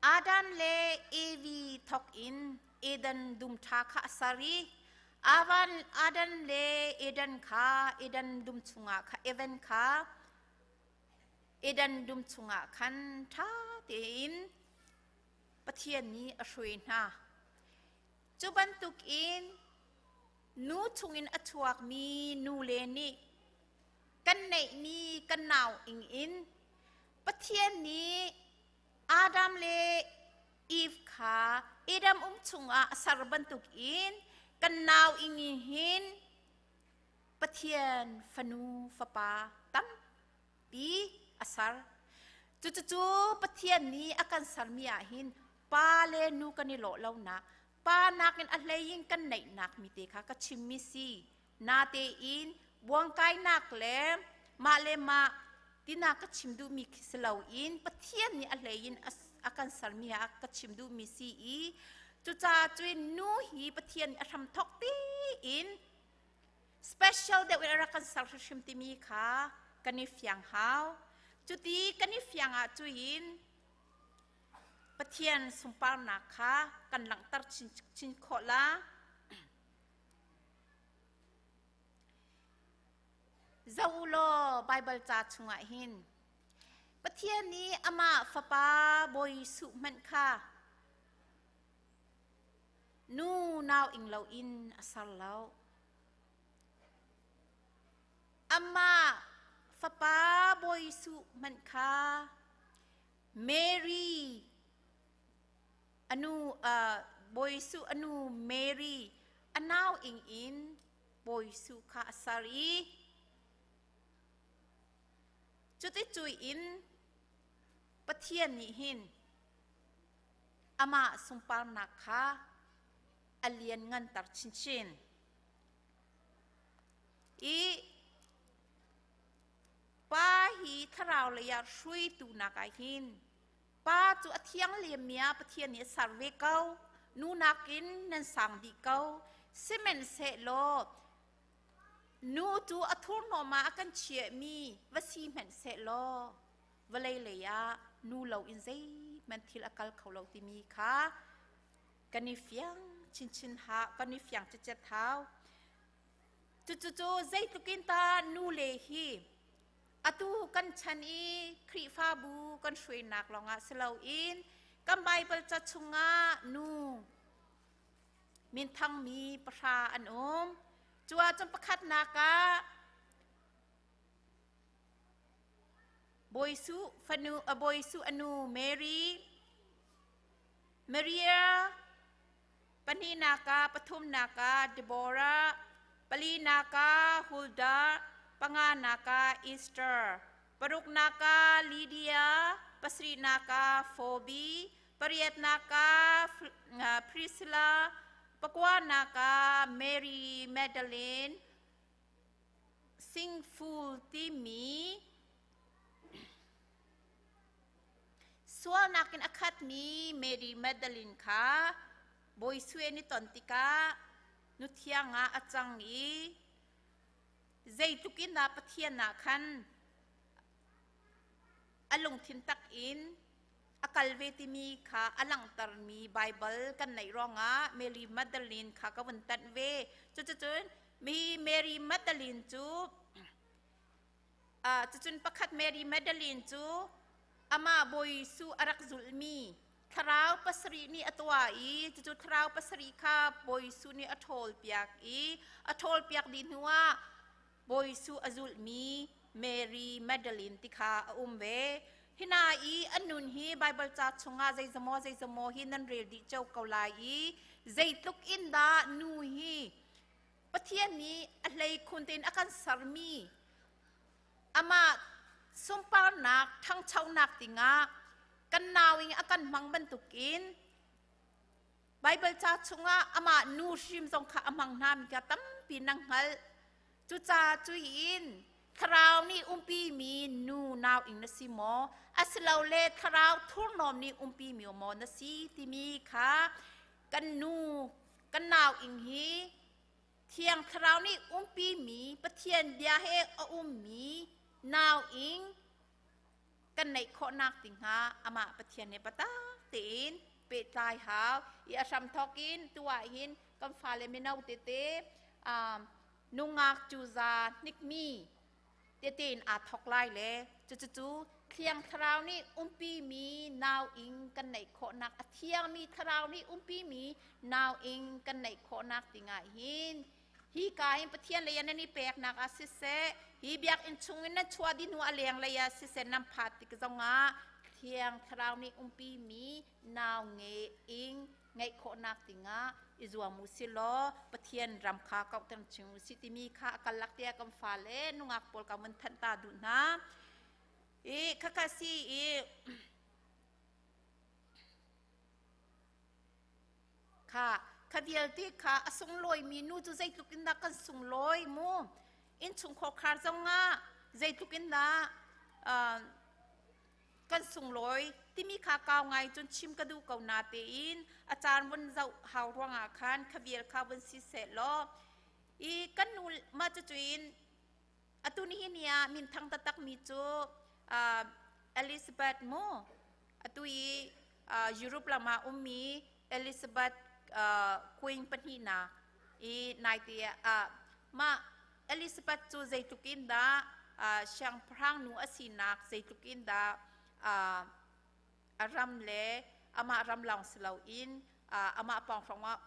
Adam le Evi thawk in Eden dum ṭha kha a ser i Avan Adam le Eden kha Eden dum chungah kha Evan kha Eden dum chungah khan ṭha tein Pathian nih a hruai hna. Cu bantukin nu chungin a chuakmi nule nih kan neihmi kan nau ing in Pathian nih Adam le Eve kha Adam um chungah a ser bantukin kan nau ing hin Pathian fanu fapa tampi a ser. Cucucu Pathian nih a kan sermi ah hin Pa le nu kan i lawh lonak, pa nakin a hlei in kan neihnak mi te kha ka chimmi si. Natein buangkainak le mah le mah tina ka chim duhmi khi si loin Pathian nih a hlei in a kan sermi ah ka chim duhmi si i cucaah cun nu hi Pathian nih a hramthawk tiin special deuh in a rak kan ser hrimhrim timi kha kan i fiang hau. Cuti kan i fiang ah cuin Pathian sunparnak kha kan langhter chin, chin khawh la. Zoh u law Baibal ca chungah hin Pathian nih amah Fapa Bawi Jesuh hmanh kha nu nau ing loin a ser lo. Amah Fapa Bawi Jesuh hmanh kha Mary anu uh, Bawi Jesuh anu Mary a nau ing in Bawi Jesuh kha a ser i cuticui in Pathian nih hin amah sunparnak kha a liannganter chinchin. I pa hi thlarau lei ah hruaitu nak ah hin pa cu a thiang lemmi ah Pathian nih a ser ve ko nu nakin nan sang dih ko sihmanhsehlaw nu cu a thurhnawm ah a kan chiahmi va si hmanhsehlaw vawlei lei ah nu lo in zeihmanh thil a kal kho lo timi kha kan i fiang chinchin ha kan i fiang cicet hau. Cucu zeitluk in ta nule hi atu kan chan i Khrihfabu kan hruainak lawngah si loin kan Baibal ca chungah nu minthangmi pahra an um. Cu ahcun pakhatnak ah Bawi Suh fanu Bawi Suh anu Mary Maria Pahnihnak ah pathumnak ah Deborah, palinak ah Huldah, panganak ah Esther, paruknak ah Lydia, pasarihnak ah Phoebe, pariatnak ah Priscilla, pakuanak ah Mary Magdalene, Singful timi Sualnak in a khatmi Mary Magdalene kha Bawi Sue ni ton tikah nuthiang ah a cang i zeitluk in dah Pathian ah khan a lungthin tak in a kal ve timi kha a langhtermi Baibal kan neih ruangah Mary Magdalene kha ka vun tanh ve. Cuticun mi Mary Magdalene cu Cucun pakhat Mary Magdalene cu amah Bawi Jesuh a rak zulhmi thlarau pasarih nih a tuah i cucu thlarau pasarih kha Bawi Jesuh nih a ṭhawlpiak i a ṭhawlpiak dih hnuah Bawi Jesuh a zulhmi Mary Magdalene ti kha a um ve. Hina i an nun hi Baibal ca chungah zeizamaw zeizamaw hi nan rel dih cio ko lai i zeitluk in dah nu hi Pathian nih a hleikhun tein a kan sermi amah sunparnak ṭhangchonak dingah kan nau in a kan hmang bantukin Baibal ca chungah amah nu hrim zong kha a hmang hna mi kha tampi nang hngalh. Cucaah cuin thlarau nih umpimi nu nau ing na si maw asilole thlarau thurhnawm nih umpimi maw na si timi kha kan nu kan nau ing hi Thiang Thlarau nih umpimi Pathian bia he a ummi nau ing kan neih khawhnak dingah amah Pathian he patak tein pehtlai hau i a hramthawk in tu ah hin kan fale mino tete nungak cuza hnikmi tete in aa thawk lai le cucu Thiang Thlarau nih umpimi nau ing kan neih khawhnak a thiangmi Thlarau nih umpimi nau ing kan neih khawhnak dingah hin hi ka hin Pathian lei ah nan i peknak ah siseh hi biakinn chung in nan chuah dih hnu a leng lei ah siseh nan phat tik zongah Thiang Thlarau nih umpimi nau nge ing ngeih khawhnak dingah i zuam u si law Pathian ram kha kauhter ching u si timi kha a kal lak tiah kan fale nungak pawl ka mun thanh ta duh hna i khakha si i. Kha kha vialte kha a sunglawimi nu cu zeitluk in dah kan sunglawi mu. Innchungkhar khar zongah zeitluk in dah kan sunglawi timi kha kau ngai cun chim ka duh ko na tein a caan vun zoh hau ruangah khan kha vial kha vun si seh law i kan nu mah cucuin atu nihin ni ah minthang taktak mi cu Elizabeth mu atu i Europe lam ah ummi Elizabeth Queen pahnihnak i naite ah mah Elizabeth cu zeitluk in dah siangpahrang nu a sinak zeitluk in dah a ram le amah ram lawng si loin amah pawng hrawng ah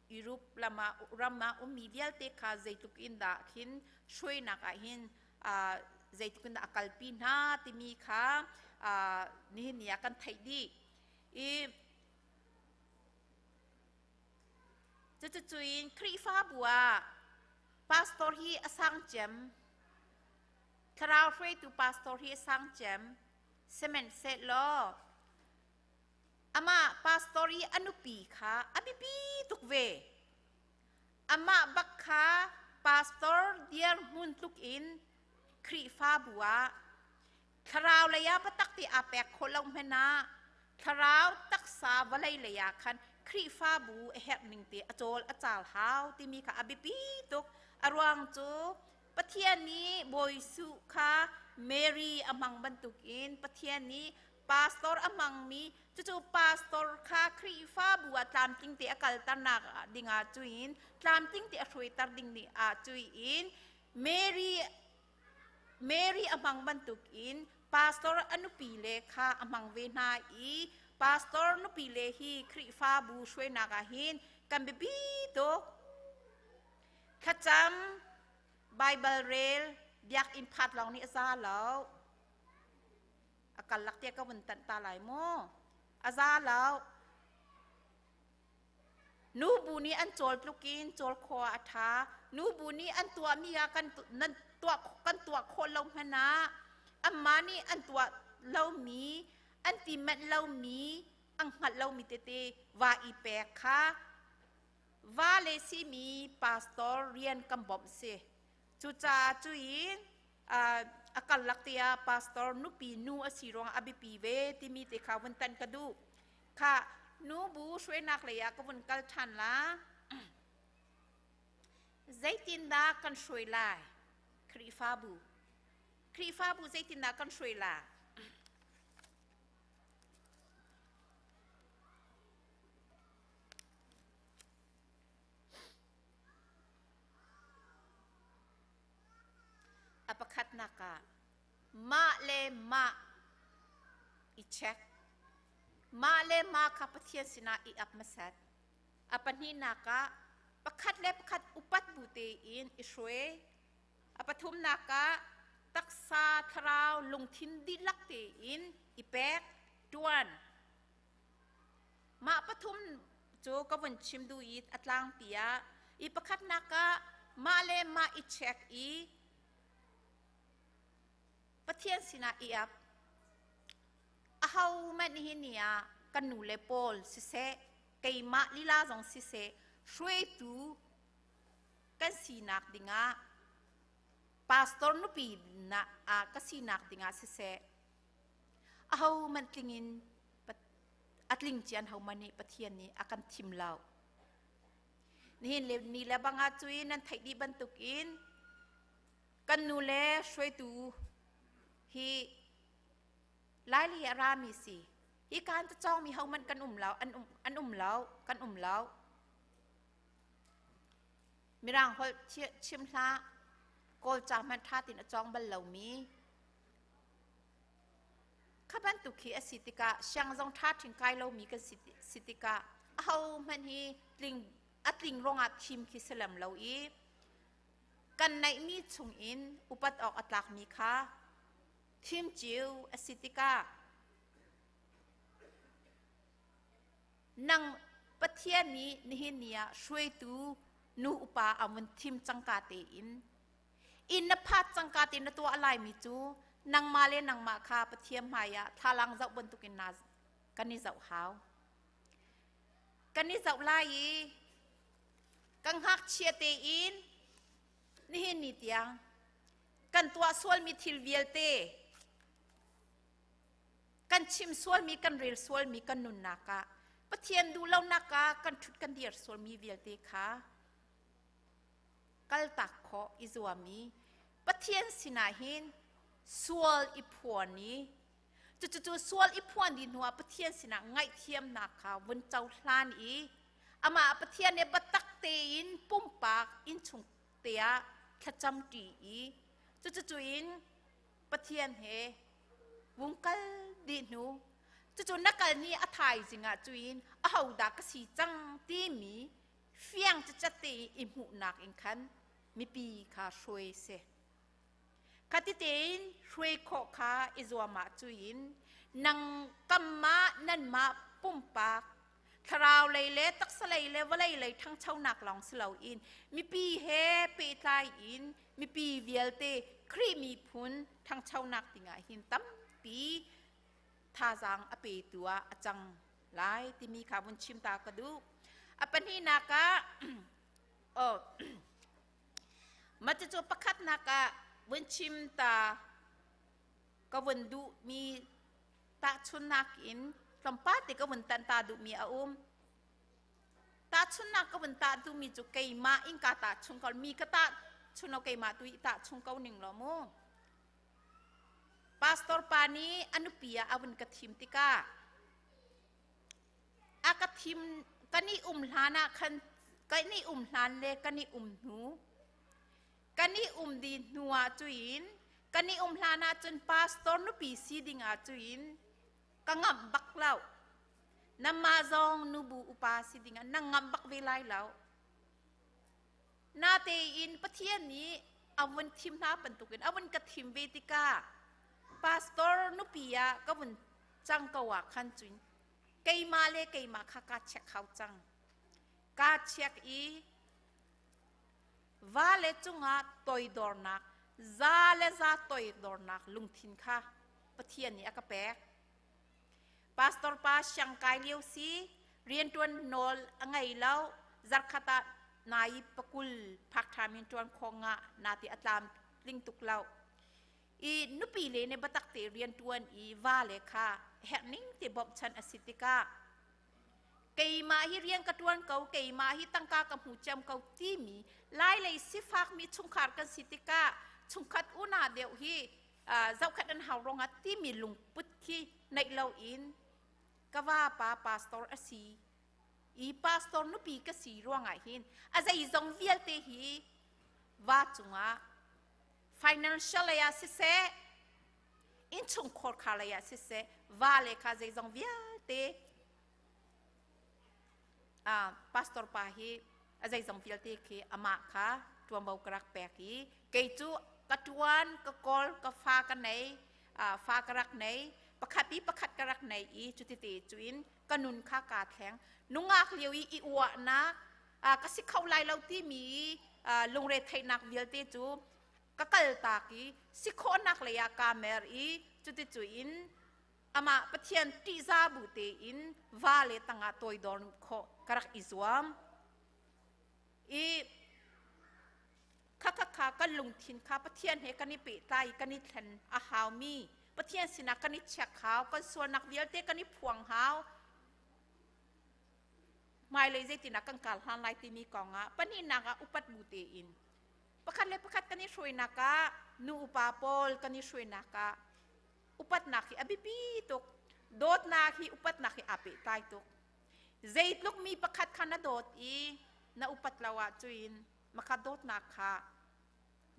Europe lam ah ram ah ummi vialte kha zeitluk in dah khin hruainak ah hin zeitluk in dah a kalpi hna timi kha nihin ni ah kan theih dih i cucucuin Khrihfabu ah pastor hi a sang cem thlarau hruaitu pastor hi a sang cem sihmanhsehlaw amah pastor i a nupi kha a biapi tuk ve amah bak kha pastor dirhmun tluk in Khrihfabu ah thlarau lei ah biatak ti aa pek khawh lo hmanh ah thlarau taksa vawlei lei ah khan Khrihfabu a herh ning te a cawl a caal hau timi kha a biapi tuk. A ruang cu Pathian nih Bawi Jesuh kha Mary a hmang bantukin Pathian nih pastor a hmangmi cucu pastor kha Khrihfabu ah tlamtling te a kalternak dingah cuin tlamtling te a hruaiter ding nih ah cuin Mary Mary a hmang bantukin pastor a nupi le kha a hmang ve hna i pastor nupi le hi Khrihfabu hruainak ah hin kan biapi tuk. Thlacam, Bible rel, biakinn phat lawng nih a za lo. A kal lak tiah ka vun tanh ta lai mu. A za lo. Nubu nih an cawl tlukin cawl khawh ah a ṭha. Nubu nih an tuahmi ah kan nan tuah kan tuah khawh lo hmanh ah anmah nih an tuah lomi, an ti manh lomi, an hngalh lomi tete va i pek kha va le simi pastor rian kan bawmh si. Cucaah cuin a karlak te ah pastor nupi nu a si ruangah a biapi ve timi te kha vun tan ka duh. Kha nubu hruainak lei ah ka vun kal ṭhan la. Zeitindah kan hruai lai? Khrihfabu. Khrihfabu zeitindah kan hruai la? A pakhatnak ah mah le mah i check. Mah le mah kha Pathian sinah i ap hmasat. A pahnihnak ah pakhat le pakhat upat bu tein i hruai. A pathumnak ah taksa, thlarau, lungthin dihlak tein i pek, ṭuan. Mah pathum cu ka vun chim duh i a tlangpi ah i pakhatnak ah mah le mah i check i Pathian sinah i ap. Ahohmanh nihin ni ah kan nu le pawl siseh, keimah lila zong siseh, hruaitu kan sinak dingah pastor nupi na ah ka sinak dingah siseh, ahohmanh tlingin a tling cian hohmanh nih Pathian nih a kan thim lo. Nihin le ni le bang ah cui nan theih dih bantukin kan nu le hruaitu hi Laili hi a rami si. Hi kan cawngmi hohmanh kan um lo, an um lo, kan um lo. Mirang holh chim hlah, Kawl ca hmanh ṭha tein a cawng bal lomi. Kha bantuk khi a si tikah siang zong ṭha ṭhing kai lomi kan si tikah ahohmanh hi tling a tling ruangah thim khi si lem lo i kan neihmi chungin upat awk a tlakmi kha thim cio a si tikah nang Pathian nih nihin ni ah hruaitu nu upa a mun thim cangka tein inn na phat cangka tein na tuah laimi cu nangmah le nangmah kha Pathian hmai ah thlalang zoh bantukin na kan i zoh hau. Kan i zoh lai i kan ngakchia tein nihin ni tiang kan tuah sualmi thil vialte kan chim sualmi kan rel sualmi kan nunnak ah Pathian duh lonak ah kan ṭhut kan dir sualmi vialte kha kaltak khawh i zuam i Pathian sinah hin sual i phuan i cucu sual i phuan dih hnuah Pathian sinah ngaihthiamnak kha vun cohlan i amah Pathian nih biatak tein pumpak innchung te ah thlacam ṭi i cucu in Pathian he vung kal dih hnu cucu na kal ni a thaizing ah cuin ahodah ka si cang timi fiang cacat te i hmuhnak in khan mipi kha hruai si. Khati tein hruai khawh kha i zuam ah cuin nang kamah nanmah pumpak thlarau lei le taksa lei le vawlei lei ṭhangchonak lawng si loin mipi he pehtlai in mipi vialte Khrih miphun ṭhangchonak dingah hin tampi thazaang a petu ah a cang lai timi kha vun chim ta ka duh. A pahnihnak ah oh mah cucu pakhatnak ah vun chim ta ka vun duhmi tahchunnak in tlawmpal te ka vun tan ta duhmi a um. Tahchunnak ka vun tah duhmi cu keimah in ka tahchung ko mi ka tahchun lo keimah tu i tahchung ko ning law mu. Pastor pa nih a nupi ah a vun ka thim tikah a ka thim kan i um hlan ah khan kan i um hlan le kan i um hnu kan i um dih hnu ah cuin kan i um hlan ah cun pastor nupi si ding ah cuin ka ngamh bak lo namah zong nubu upa si ding ah na ngamh bak ve lai lo Natein Pathian nih a vun thim hna bantukin a vun ka thim ve tikah pastor nupi ah ka vun cang ko ah khan cun keimah le keimah kha kaa check hau cang. Kaa check i va le cungah toidornak za le za toidornak lungthin kha Pathian nih a ka pek. Pastor pa siang kai lio si rianṭuan nawl a ngei lo zarkhat ah nai pakul phak ṭham in ṭuan kho nga na ti a tlam tling tuk lo i nupi le ne batak te rianṭuan i va le kha herh ning te bawmhchan a si tikah keimah hi rian ka ṭuan ko keimah hi tangka ka hmu ciam ko timi lai lei sifak mi chungkhar kan si tikah chungkhat una deuh hi zohkhat an hau ruangah timi lungput khi neih loin ka vapa pastor a si i pastor nupi ka si ruangah hin a zeizong vialte hi va cungah financial lei ah siseh innchungkhar kha lei ah siseh va le kha zeizong vialte pastor pa hi a zeizong vialte khi amah kha ṭuanvo ka rak pek i kei cu ka ṭuan ka kawl ka fa ka nei fa ka rak nei pakhat i pakhat ka rak nei i cutite cuin ka nun kha kaa thleng nungak lio i i uahnak ka si kho lai lo timi lungre theihnak vialte cu ka kal tak i si khawhnak lei ah kaa mer i cuticuin amah Pathian ṭihza bu tein va le tangah toidor khawh ka rak i zuam i kha kan lungthin kha Pathian he kan i pehtlai kan i thlen a haumi Pathian sinah kan i check hau kan sualnak vialte kan i phuang hau hmailei zeitin ah kan kal hlan lai timi kong ah pahnihnak ah upat bu tein pakhat le pakhat kan i hruainak ah nu upa pawl kan i hruainak ah upatnak hi a biapi tuk dawtnak hi upatnak hi aa pehtlai tuk zeitluk mi pakhat kha na dawt i na upat lo ahcun makha dawtnak kha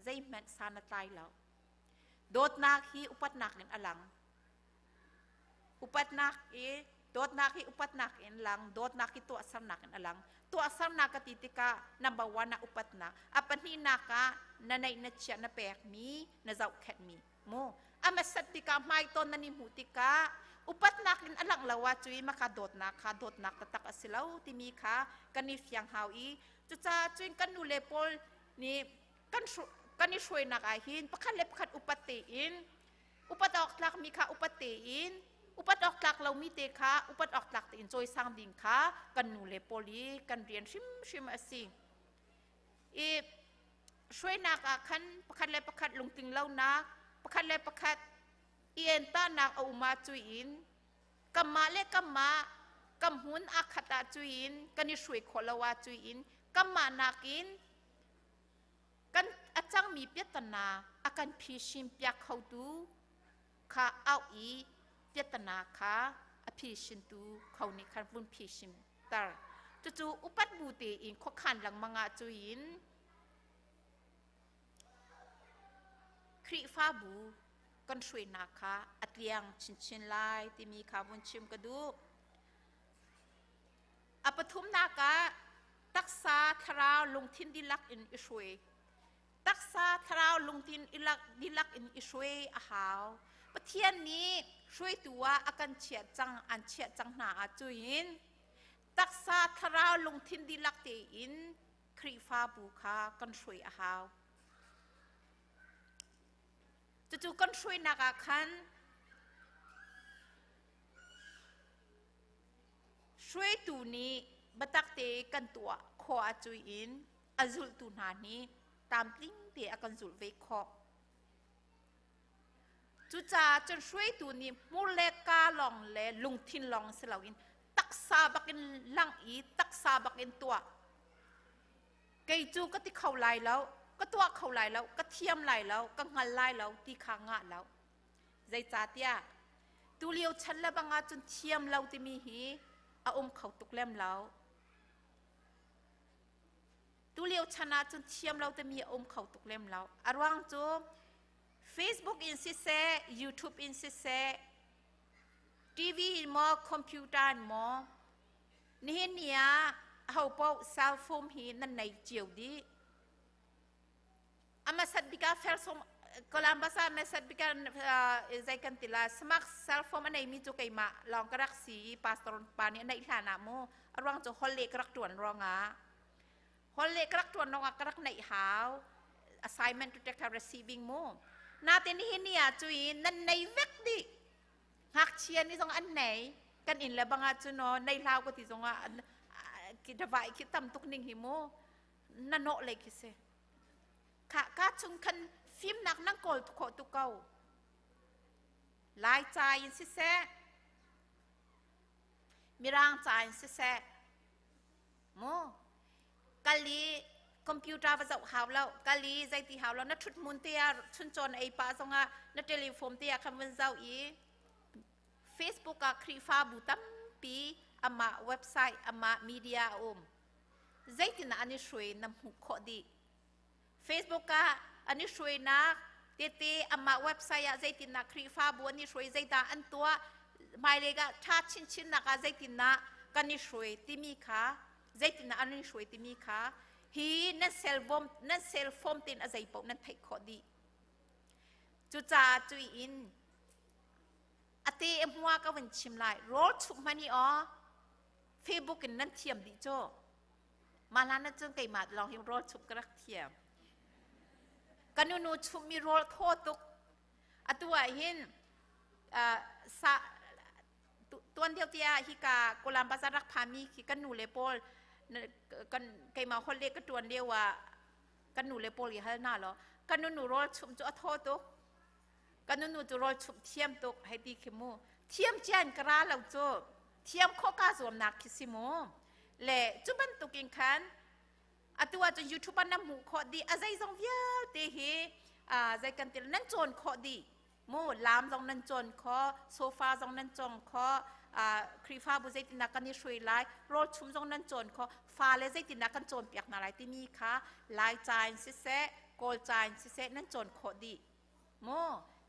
zeihmanh sa na tlai lo dawtnak hi upatnak in a lang upatnak i dawtnak hi upatnak in lang dawtnak hi tuahsernak in a lang tuahsernak ka ti tikah number one ah upatnak a pahnihnak ah na neih na chiah na pekmi na zohkhenhmi mu a hmasat tikah hmaitawn nan i hmuh tikah upatnak in a langh lo ah cui maka dawtnak kha dawtnak taktak a si lo timi kha kan i fiang hau i cucaah cun kan nu le pawl nih kan kan i hruainak ah hin pakhat le pakhat upat tein upat awk tlakmi kha upat tein. Upat awk tlak lomi te kha upat awk tlak tein cawisang ding kha kan nu le pawl i kan rian hrimhrim a si. I hruainak ah khan pakhat le pakhat lungtling lonak, pakhat le pakhat i entahnak a um ah cuin kanmah le kanmah kam hmun aa khat ah cuin kan i hruai khawh lo ah cuin kanmah nakin kan a cangmi piattana a kan phisin piak khotu kha auh i piattana kha a phisintu kho nih khan vun phisin ter. Cucu upat bu tein khuakhan lengmang ah cuin Khrihfabu kan hruainak kha a tliang chinchin lai timi kha vun chim ka duh. A pathumnak ah taksa thlarau lungthin dihlak in i hruai. Taksa thlarau lungthin dihlak in i hruai a hau. Pathian nih hruaitu ah a kan chiah cang an chiah cang hna ah cuin taksa thlarau lungthin dihlak tein Khrihfabu kha kan hruai a hau. Cucu kan hruainak ah khan hruaitu nih biatak te kan tuah khawh ah cuin a zultu hna nih tlamtling te a kan zulh ve khawh. Cucaah cun hruaitu nih hmur le ka lawng le lungthin lawng si loin taksa bakin lang i taksa bakin tuah. Kei cu ka ti kho lai lo, ka tuah kho lai lo, ka thiam lai lo, ka hngal lai lo ti kha ngah lo. Zeicahtiah tulio chan le bang ahcun thiam lo timi hi a um kho tuk lem lo. Tulio chan ahcun thiam lo timi a um kho tuk lem lo. A ruang cu Facebook in siseh, YouTube in siseh, TV in maw, computer in maw, nihin ni ah ahopaoh cell phone hi nan nei cio dih. Amasat bika felsom Columbus ah masat bika zei kan ti la smart cell phone a neimi cu keimah lawng ka rak si i pastor pa nih a neih hlan ah mu a ruang cu hol le ka rak ṭuan ruangah hol le ka rak ṭuan ruangah ka rak neih hau assignment to take receiving mu natin nihin ni ah cu i nan nei vek dih ngakchia nih zong an nei kan inn le bang ah cun aw nei hlau ka ti zongah ki davai khi tam tuk ning hi mu na nawh lei khi si kha ka chung khan fimnak nang kawl khawh tu ko lai ca in siseh mirang ca in siseh mu kal i computer va zoh hau lo kal i zeiti hau lo na thut hmun te ah chuncawn ei pah zongah na telephone te ah khan vun zoh i Facebook ah Khrihfabu tampi amah website amah media a um zeitin ah an i hruai na hmuh khawh dih Facebook ah an i hruainak tete amah website ah zeitin ah Khrihfabu an i hruai zeidah an tuah hmailei ah ṭha chinchin nak ah zeitin ah kan i hruai timi kha zeitin ah an i hruai timi kha hi nan cell phone nan cell phone tin a zei paoh nan theih khawh dih cucaah cui in ate hmua ka van chim lai rawl chumh hmanh hi aw Facebook in nan thiam dih cu mah hlan ah cun keimah lawng hi rawl chumh ka rak thiam ka nunu chumhmi rawl thaw tuk atu ah hin sa tuan deuh tiah hika Kolam Bazar rak phami khi kan nu le pawl kan keimah hol le ka tuan lio ah kan nu le pawl i hal na law kan nunu rawl chumh cu a thaw tuk kan nunu cu rawl chumh thiam tuk hei ti khi mu thiam cian ka ra lo cu thiam khawh ka zuamnak khi si mu le cu bantukin khan atu ah cun YouTube ah na hmuh khawh dih a zeizong vialte hi zei kan ti nan cawn khawh dih mu lam zong nan cawn khawh sofa zong nan cawng khawh Khrihfabu zeitindah kan i hruai lai rawl chum zong nan cawn khawh fale zeitindah kan cawnpiak hna lai timi kha Lai ca in siseh Kawl ca in siseh nan cawn khawh dih mu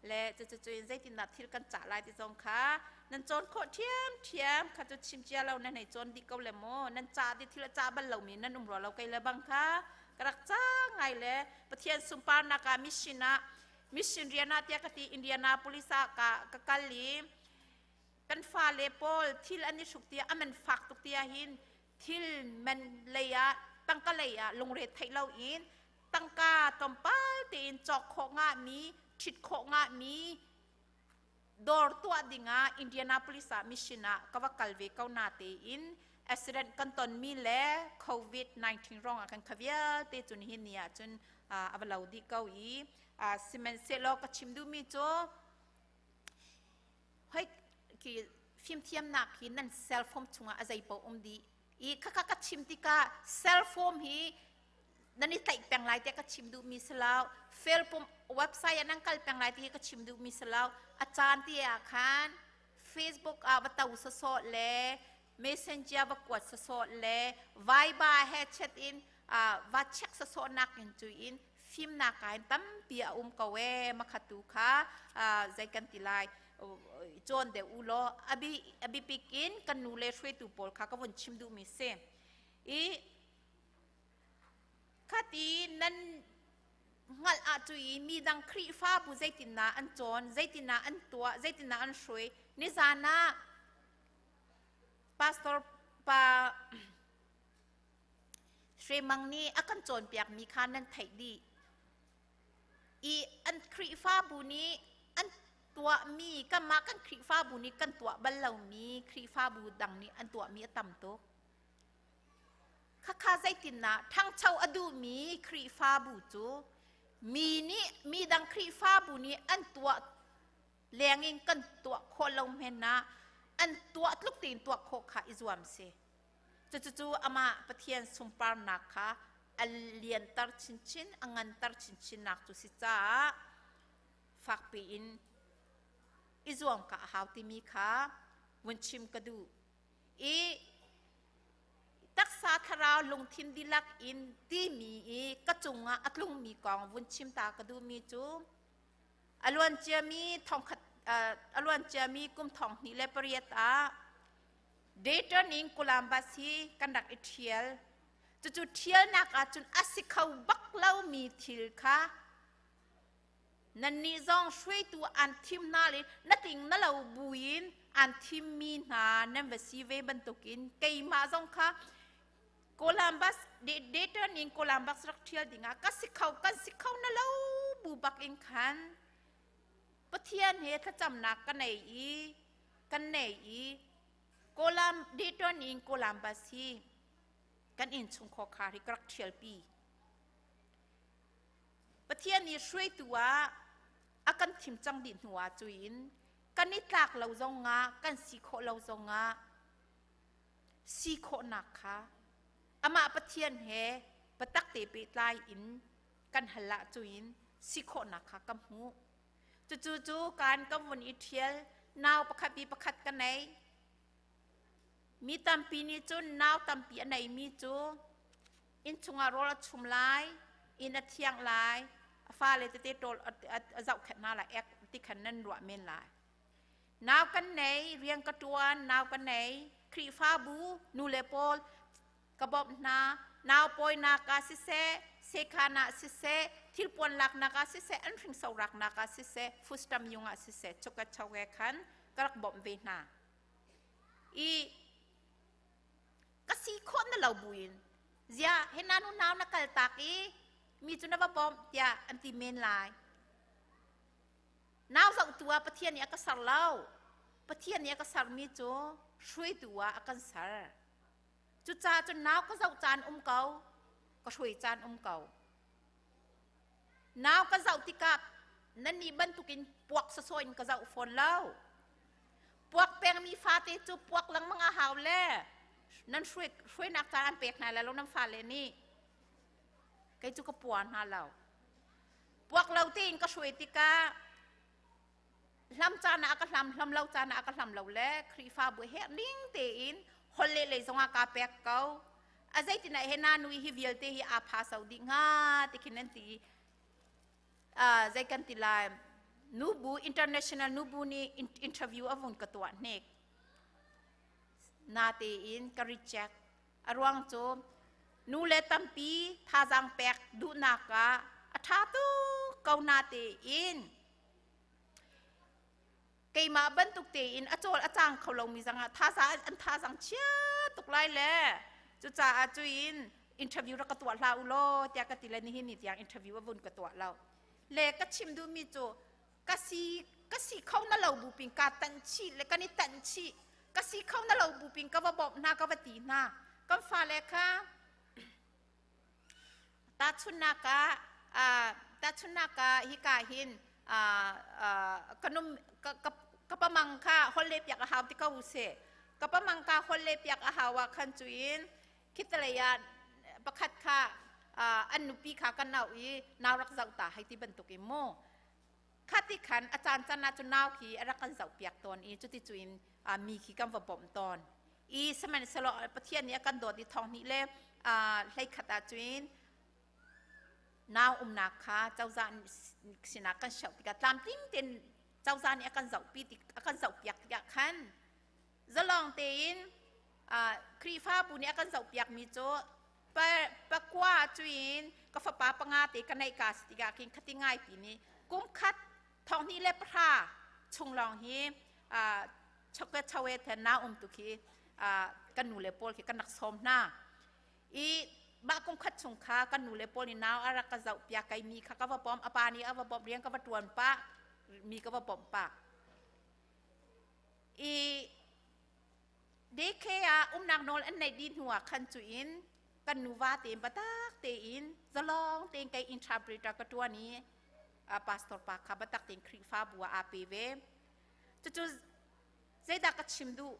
le cucu in zeitindah thil kan cah lai ti zong kha nan cawn khawh ṭhiam ṭhiam kha cu chim cia lo nan hei cawn dih ko le mu nan cah di thil a cah bal lomi nan um rua lo kei le bang kha ka rak ca ngai le Pathian sunparnak ah mission ah mission rian ah tiah ka ti Indianapolis ah ka ka kal i kan fale pawl thil an i hruk tiah a man fak tuk tiah hin thil man lei ah tangka lei ah lungre theih lo in tangka tlawmpal tein cawk khawh ngahmi ṭhit khawh ngahmi Dawr tuah dingah Indianapolis ah mission ah ka va kal ve ko na tein accident kan tonmi le COVID-19 ruangah kan kha vialte cu nihin ni ah cun a va lo dih ko i sihmanhsehlaw ka chim duhmi cu hoi ki fimthiamnak hi nan cell phone chungah a zei paoh um dih i khakha ka chim tikah cell phone hi nan i tlaih peng lai tiah ka chim duhmi si lo. Felpum website ah nan kal peng lai ti hi ka chim duhmi si lo. A caan ti ah khan Facebook ah va to sawsawh le Messenger va kuat sawsawh le Viber he chat in va check sawsawh nak in cu in fimnak ah hin tampi a um ko e. Makhatu kha zei kan ti lai, cawn deuh u law abi abipik in kan nu le hruaitu pawl kha ka vun chim duhmi si. I Khati nan hngalh ah cu i midang Khrihfabu zeitindah an cawn, zeitindah an tuah, zeitindah an hruai. Nizan ah Pastor pa Hre Mang nih a kan cawnpiakmi kha nan theih dih. I an Khrihfabu nih an tuahmi, kanmah kan Khrihfabu nih kan tuah bal lomi Khrihfabu dang nih an tuahmi a tam tuk. Khakha zeitindah ṭhangcho a duhmi Khrihfabu cu mi nih midang Khrihfabu nih an tuah lengin kan tuah khawh lo hmenh ah an tuah tluk tein tuah khawh kha i zuam si. Cucu amah Pathian sunparnak kha a lianter chinchin, a nganter chinchinnak cu si caah fakpi in i zuam ka a hau timi kha vun chim ka duh. I taksa thlarau lungthin dihlak in timi i ka cungah a tlungmi kong vun chim ta ka duhmi cu a luan ciami thongkhat a luan ciami kum 2008 ah Dayton in Columbus hi kan rak i ṭhial. Cucu ṭhialnak ahcun a si kho bak lomi thil kha Nannih zong hruaitu aan thim hna le na ting na lo buin aan thimmi hna nan va si ve bantukin keimah zong kha Columbus Dayton in Columbus rak ṭhial dingah ka si kho kan si kho na lo bu bak in khan Pathian he thlacamnak ka nei i kan nei i Kolam Dayton in Columbus hi kan innchungkhar khar hi ka rak ṭhialpi. Pathian nih hruaitu ah a kan thim cang dih hnu ah cuin kan i tlak lo zongah kan si khawh lo zongah si khawhnak kha amah Pathian he biatak te pehtlai in kan hal ah cuin si khawhnak kha ka hmuh. Cucu cu kan ka vun i ṭhial nau pakhat bi pakhat ka nei. Mi tampi nih cun nau tampi a neimi cu Innchung ah rawl a chum lai, inn a thiang lai, a fale tete ṭawl a zohkhenh hna lai, ek ti khan nan ruah men lai. Nau kan nei, rian ka ṭuan, nau ka nei, Khrihfabu nu le pawl ka bawmh hna, nau pawinak ah siseh, sekhan ah siseh, thilpuan laknak ah siseh, an hringso raknak ah siseh, fustam yung ah siseh, chuka choke khan ka rak bawmh ve hna. I ka si khawh na lo buin zia he nanu nau na kal tak i mi cu na va bawmh tiah an ti men lai. Nau zohtu ah Pathian nih a ka ser lo. Pathian nih a ka sermi cu hruaitu ah a kan ser. Cucaah cun nau ka zoh caan um ko, ka hruai caan um ko. Nau ka zoh tikah nannih bantukin puak sawsawh in ka zoh fawn lo. Puak pengmi fate cu puak lengmang a hau le nan hruai, hruainak caan an pek hna lai lo nan fale nih. Kei cu ka pua hna lo. Puak lo tein ka hruai tikah hlam caan ah ka hlam, hlam lo caan ah ka hlam lo le Khrihfabu herh ning tein hol le lei zongah kaa pek ko. A zeitin ah he na nui hi vialte hi aa pha so dih hnga ti khin nan ti. Zei kan ti lai, nubu international nubu nih interview a vun ka tuah hnik. Na tein ka reject. A ruang cu nu le tampi thazaang pek duhnak ah a ṭha tuk ko na tein keimah bantuk tein a cawl a cang kho lomi zangah thazaang an thazaang chia tuk lai le cucaah cuin interview rak ka tuah hlah u law tiah ka ti le nihin ni tiang interview a vun ka tuah lo le. Ka chim duhmi cu. Ka si ka si kho na lo bu pin ka tan chi le kan i tan chi ka si kho na lo bu pin ka va bawmh hna ka va ti hna. Kan fale kha tahchunhnak ah tahchunhnak ah hika hin kanum ka pamang kha hol le piak a hau ti ko usih. Ka pamang ka hol le piak a hau ah khan cuin khitalei ah pakhat kha an nupi kha kan nau i nau rak zoh ta hei ti bantuk in mu khati khan a caan caan ah cu nau khi a rak kan zoh piak tawn i cuti cuin mi khi kan va bawmh tawn i sihmanhsehlaw Pathian nih a kan dawt i thong hnih le hlei khat ah cuin nau umnak kha cozah sinah kan shoh tikah tlamtling tein cozah nih a kan zohpi a kan zohpiak tikah khan zalong tein Khrihfabu nih a kan zohpiakmi cu pakua cuin ka fapa panga te ka neih ka si tikah khin khati ngai pi nih kum khat thong hnih le pahra chung lawng hi chokwe chowe the na um tu khi kan nu le pawl khi kan rak sawm hna i mah kum khat chung kha kan nu le pawl nih nau a rak ka zoh piak kai mi kha ka va pom a pa nih a va bawmh rian ka va tuan pah mi ka va bawmh pah i daycare ah umnak nawl an neih dih hnu ah khan cu in kan nuva tein batak tein zalong tein kei interpreter ka tuan i pastor pa kha batak tein Khrihfabu ah aa pe ve. Cucu zeidah ka chim duh?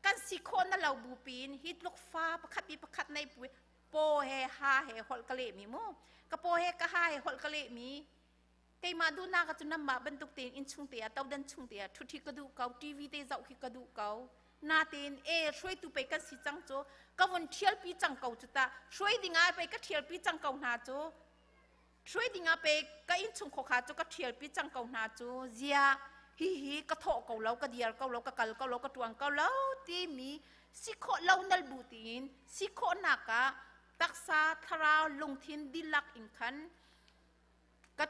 Kan si khawh na lo bu pin hi tluk fa pakhat bi pakhat nei pu po he ha he holh ka leh mi mu ka po he ka ha he holh ka leh mi keimah duhnak ah cun nanmah bantuk tein innchung te ah todan chung te ah ṭhut hi ka duh ko TV te zoh khi ka duh ko natein e hruaitu pei kan si cang cu ka vun ṭhialpi cang ko cu ta hruai ding ah pei ka ṭhialpi cang ko hna cu hruai ding ah pei ka innchung khokha cu ka ṭhialpi cang ko hna cu zia hi hi ka thawh ko lo ka diar ko lo ka kal ko lo ka ṭuang ko lo timi si khawh lo nal bu tiin si khawhnak ah taksa thlarau lungthin dihlak in khan ka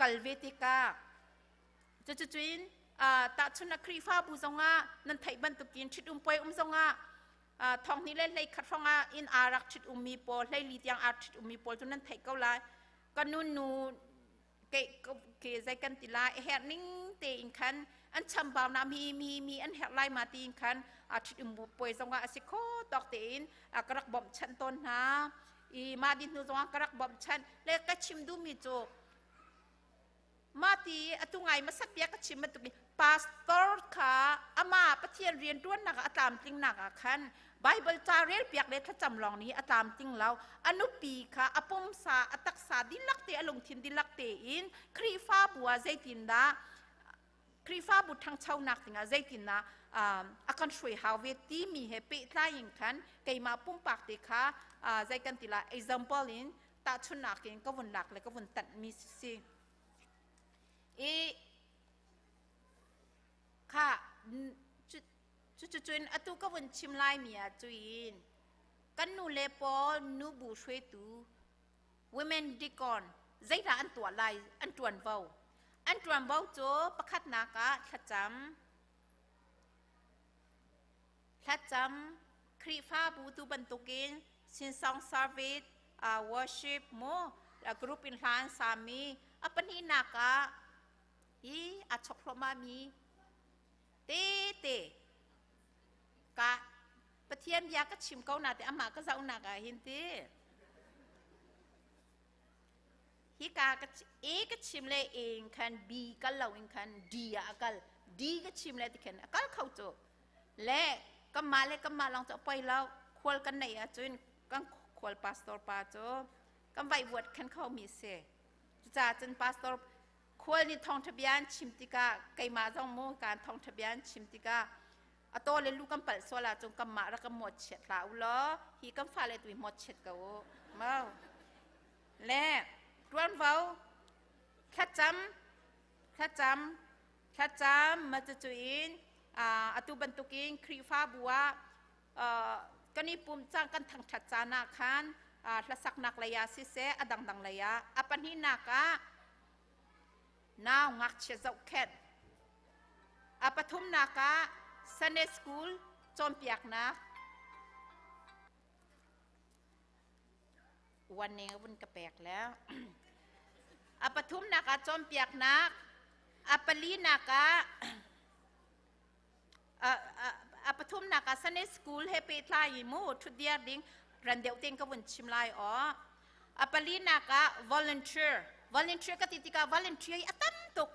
kal ve tikah cucucuin tahchun a Khrihfabu zongah nan theih bantukin ṭhit-um puai um zongah thong hnih le hlei khat hrawngah inn aa rak ṭhit ummi pawl hleili tiang aa ṭhit ummi pawl cu nan theih ko lai. Ka nu nu ke ke zei kan ti lai herh ning tein khan an chambau na mi mi mi an herh lai ma tiin khan a ṭhit um puai zongah a si kho tawk tein ka rak bawmh chanh tawn hna. I mah dih hnu zongah ka rak bawmhchanh le ka chim duhmi cu mah ti atu ngai masat bia ka chim bantuk pastor kha amah Pathian rian ṭuannak ah a tlamtlingnak ah khan Bible ca rel piak le thlacam lawng nih a tlamtling lo. A nupi kha a pumsa a taksa dihlak te a lungthin dihlak tein Khrihfabu ah zeitindah Khrihfabu ṭhangchonak dingah zeitindah a kan hruai hau ve timi he pehtlai in khan keimah pumpak te kha zei kan ti lai example in tahchunhnak in ka vun lak le ka vun tanhmi si. I kha cucucun atu ka vun chim laimi ah cuin kan nu le pawl nubu hruaitu women deacon zeidah an tuah lai an ṭuanvo An ṭuanvo cu pakhatnak ah thlacam, thlacam, Khrihfabu tu bantukin sinsong service, worship mu, group in hla an sami, a pahnihnak ah hi a chok hluahmahmi tete ka Pathian bia ka chim ko na te amah ka zohnak ah hin ti. Hika ka A ka chim le A in khan B kal lo in khan D ah a kal. D ka chim le ti khan a kal kho cu. Le kanmah le kanmah lawng cu a poi lo. Khual kan neih ahcun kan khual pastor pa cu kan vaihvuat khan kho mi si. Cucaah cun pastor khual nih thawngṭha bia an chim tikah keimah zong mu kan thawngṭha bia an chim tikah a taw le lu kan palh sual ahcun kanmah rak kan mawhchiat hlah u law hi kan fale tu hi mawhchiat ko u. Mau. Le ṭuanvo thlacam thlacam thlacam ma cucu in atu bantukin Khrihfabu ah kan i pum cang kan thangṭhat caan ah khan hlasaknak lei ah siseh a dangdang lei ah a pahnihnak ah nau ngakchia zohkhenh a pathumnak ah Sunday School cawnpiaknak Warning a vun ka pek le. A pathumnak ah cawnpiaknak. A palinak ah a pathumnak ah Sunday school he pehtlai i mu ṭhutdiar ding ran deuh tein ka vun chim lai aw. A palinak ah volunteer. Volunteer ka ti tikah volunteer hi a tam tuk.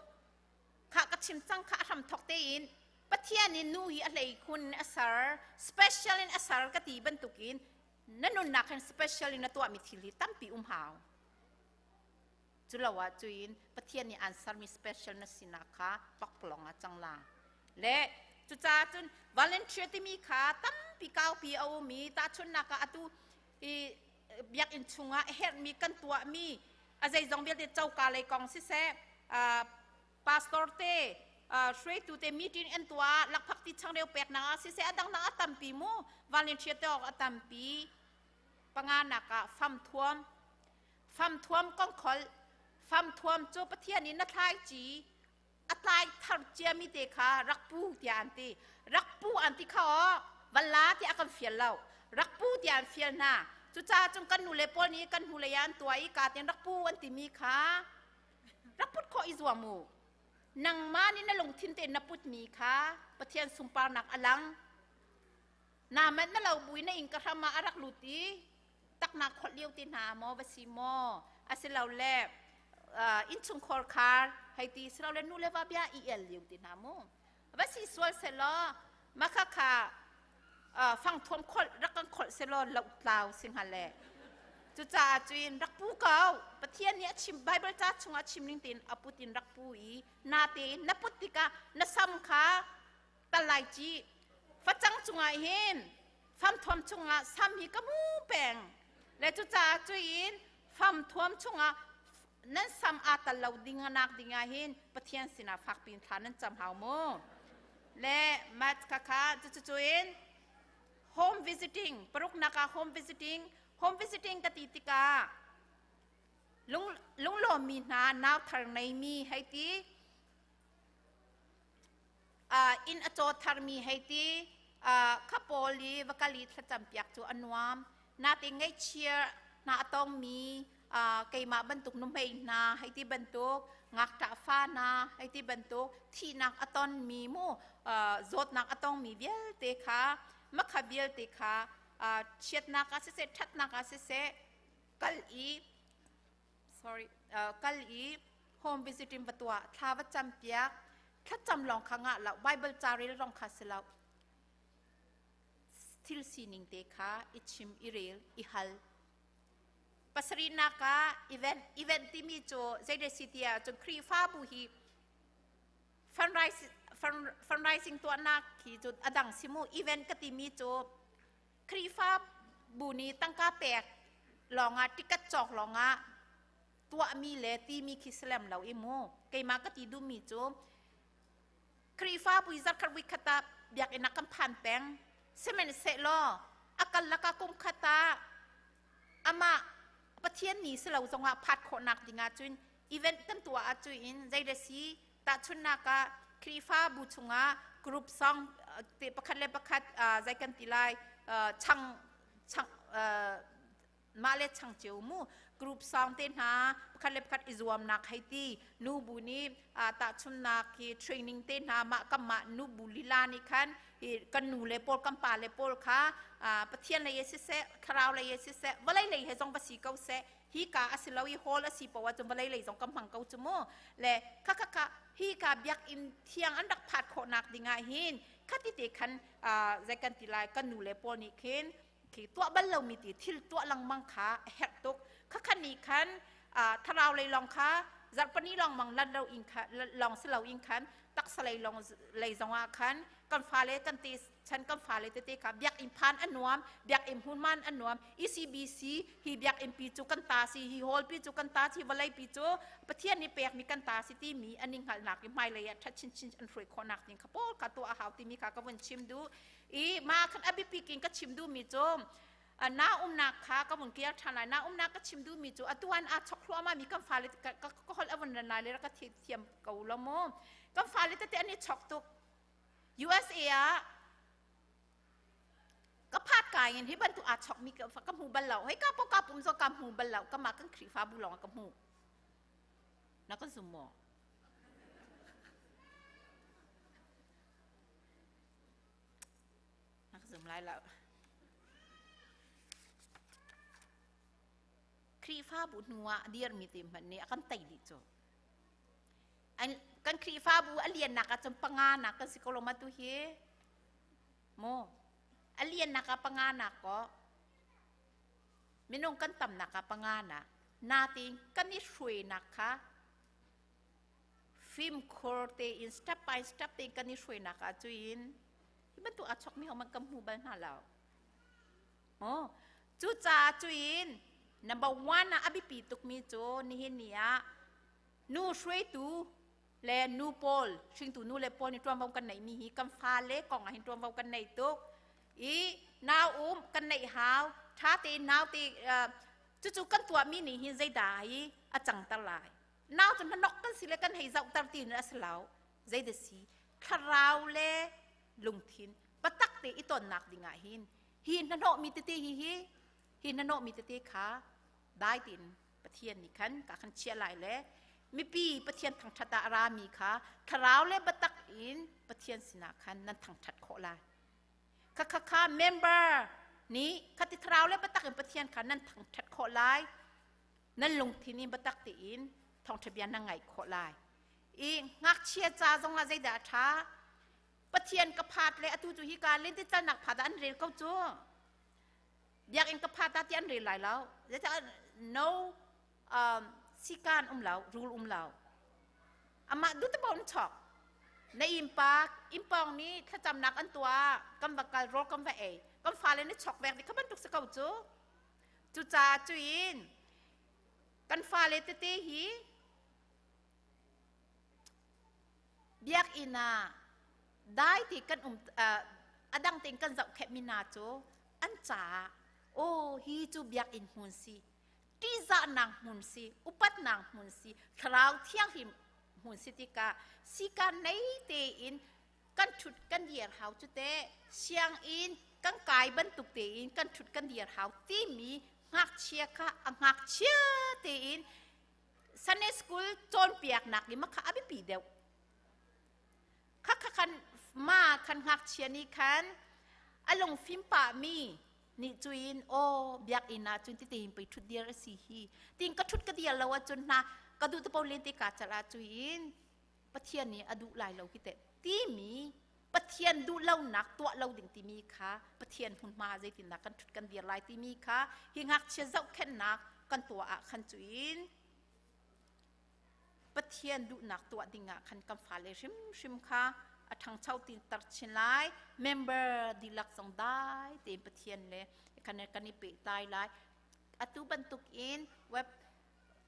Kha ka chim cang kha a hram thok tein Pathian in nu hi a hlei khun a ser, special in a ser ka ti bantukin na nunnak hin special in na tuahmi thil hi tampi um hau. Culo ah cuin Pathian nih aan sermi special na sinak kha pakpalawng ah cang la. Le cucaah cun volunteer timi kha tampi kaupi a um i tahchunhnak ah atu i biakinn chungah a herhmi kan tuahmi a zeizong vialte coka lei kong siseh pastor te hruaitu te meeting an tuah lakphak ti changreu peknak ah siseh a dangdang a tampi mu volunteer te awk a tampi panganak ah famthuam Famthuam kong khol famthuam cu Pathian in na thlaici a tlai thar ciami te kha rak pu tiah an ti. Rak pu an ti kha aw valla tiah a kan fial lo. Rak pu tiah an fial hna. Cucaah cun kan nule pawl nih kan hnulei ah an tuah i ka ten rak pu an timi kha rak put khawh i zuam u. Nangmah nih na lungthin tein na putmi kha Pathian sunparnak a lang. Na manh na lo buin na inn ka hram ah a rak lut i taknak kholh lio te hna maw va si maw asilole innchungkhar khar hei ti silole nu le va bia i el lio te hna mu va si sual selaw makha kha fangthuam kholh rak kan kholh selaw lohtlau si hnga le cucaah cuin rak pu ko Pathian nih a chim Bible ca chungah chim ning tein a put in rak pu i na tein na put tikah na sam kha tal lai ci facang cungah hin famthuam chungah sam hi ka mu peng le cucaah cuin famthuam chungah nan sam aa tal lo ding nak ding ah hin Pathian sinah fakpi in thla nan cam hau mu le mat kha kha cucuin home visiting paruknak ah home visiting home visiting ka ti tikah lung lunglawmmi hna nau thar neimi hei ti inn a caw tharmi hei ti kha pawl i va kal i thlacam piak cu a nuam natin ngaihchia hna a tongmi keimah bantuk nuhmei hna hei ti bantuk ngakṭah fa hna hei ti bantuk thihnak a tonmi mu zawtnak a tongmi vialte kha makha vialte kha chiatnak ah siseh ṭhatnak ah siseh kal i sorry kal i home visiting va tuah thla va cam piak thlacam lawng kha ngah lo bible ca rel rong kha si lo thil sining te kha i chim i rel i hal pasarihnak ah event event timi cu zei si ti ah cun Khrihfabu hi fundraising fundraising tuahnak hi cu adang simu event ka timi cu Khrihfabu nih tangka pek lawngah ticket cawk lawngah tuahmi le timi khi silem lo i mu keimah ka ti duhmi cu Khrihfabu i zarkhat voikhat ah biakinn ah kan phan peng sihmanhsehlaw a kal lakah kum khat ah amah Pathian ni si lo zongah phat khawhnak dingah cun event kan tuah ahcun zei si tahchunhnak ah Khrihfabu chungah group song te pakhat le pakhat zei kan ti lai chang chang mah le chang cio mu group song te hna pakhat le pakhat i zuamnak hei ti nu bu nih tahchunhnak hi training te hna mah kam mah nu bu lila nih khan kan nu le pawl kan pa le pawl kha Pathian lei siseh thlarau lei siseh vawlei lei he zong va si ko seh hi ka a si lo i hall a si poah cun vawlei lei zong ka hmang ko cu mu le kha kha kha hi ka biakinn thiang an rak phat khawhnak dingah hin khati te khan zei kan ti lai kan nu le pawl nih khin khi tuah bal lomi ti thil tuah lengmang kha a herh tuk kha khan nih khan thlarau lei lawng kha zarhpani lawng mang lan lo in kha lawng si lo in khan taksa lei lawng lei zongah khan kan fale kan te chan kan fale tete kha biakinn phan a nuam biakinn hmunman a nuam ECBC hi biakinn pi cu kan ta si hi hall pi cu kan ta si vawlei pi cu Pathian nih pekmi kan ta si timi an i hngalhnak i hmailei ah ṭhat chinchin an hruai khawhnak ding kha pawl kha tuah a hau timi kha ka vun chim duh i ma khan a biapi kin ka chim duhmi cu na umnak kha ka vun kiar ṭhan lai na umnak ka chim duhmi cu atu an aa chok hluahmah mi kan fale ka holh a vun ran lai le ka thiam ko lo mu kan fale tete an i chok tuk USA ah ka phat ka in hi bantuk aa chokmi ka ka hmu bal lo hei ka po ka pum zo ka hmu bal lo ka mah kan Khrihfabu lawng ka hmu na ka zum maw? Zum lai lo. Khrihfabu hnu ah dirmi te hmanh nih a kan tei dih cu. Kan Khrihfabu a liannak ah cun panga nak kan si ko lo ma tu hi? Mu a liannak ah panga nak ko. Minung kan tamnak ah panga nak. Natin kan i hruainak kha fimkhur tein step by step tein kan i hruainak ah cuin hi bantuk aa chokmi ho man kan hmu bal hna lo. Oh, cucaah cuin number one ah a biapi tukmi cu nihin ni ah nu hruaitu le nu pawl hringtu nu le pawl nih ṭuanvo kan neihmi hi kan fale kong ah hin ṭuanvo kan nei tuk i nau um kan neih hau ṭha tein nau te cucu kan tuahmi nih hin zeidah hi a cangter lai nau cu hnanok kan si le kan hei zohter ti a si lo zeidah si thlarau le lungthin patak te i tonnak dingah hin hi hnahnawhmi tete hi hi hi hnahnawhmi tete kha dai tein Pathian nih khan ka khan chiah lai le mipi Pathian thangṭhat ah a rami kha thlarau le biatak in Pathian sinah khan nan thangṭhat khawh lai. Kha kha kha member nih khati thlarau le biatak in Pathian kha nan thangṭhat khawh lai. Nan lungthin in biatak tein thawngṭha bia nan ngaih khawh lai. I ngakchia ca zongah zeidah a ṭha? Pathian ka phat le atu cu hika lentecelnak phat ah an rel ko cu. Biakinn ka phat ah ti an rel lai lo. Zeicah no sikan um lo, rule um lo. Amah du te bon chok. Na impa impong nih thlacamnak an tuah, kan va kal rawl kan va ei. Kan fale nih chok vek di kha bantuk si ko cu. Cucaah cuin kan fale tete hi biakinn ah dai ti kan um a dang tein kan zohkhenhmi hna cu an caah aw hi cu biakinn hmun si ṭihzahnak hmun si upatnak hmun si thlarau thianghlim hmun si tikah sika nei tein kan ṭhut kan dir hau cu teh sianginn kan kai bantuk tein kan ṭhut kan dir hau timi ngakchia kha a ngakchia tein Sunday school cawnpiaknak i makha a biapi deuh. Kha kha khan ma khan ngakchia nih khan a lungfim pah mi nih cuin aw biakinn ah cun tite in pei ṭhut dir a si hi tin ka ṭhut ka dir lo ahcun hna ka duh te po len te ka cal ah cuin Pathian nih a duh lai lo hi teh timi Pathian duh lonak tuah lo ding timi kha Pathian hmunhma zeitindah kan ṭhut kan dir lai timi kha hi ngakchia zohkhenhnak kan tuah ah khan cuin Pathian duhnak tuah ding ah khan kan fale hrimhrim kha a ṭhangcho tin tar chin lai member dihlak zong dai tein Pathian le kan kan i pehtlai lai atu bantuk in web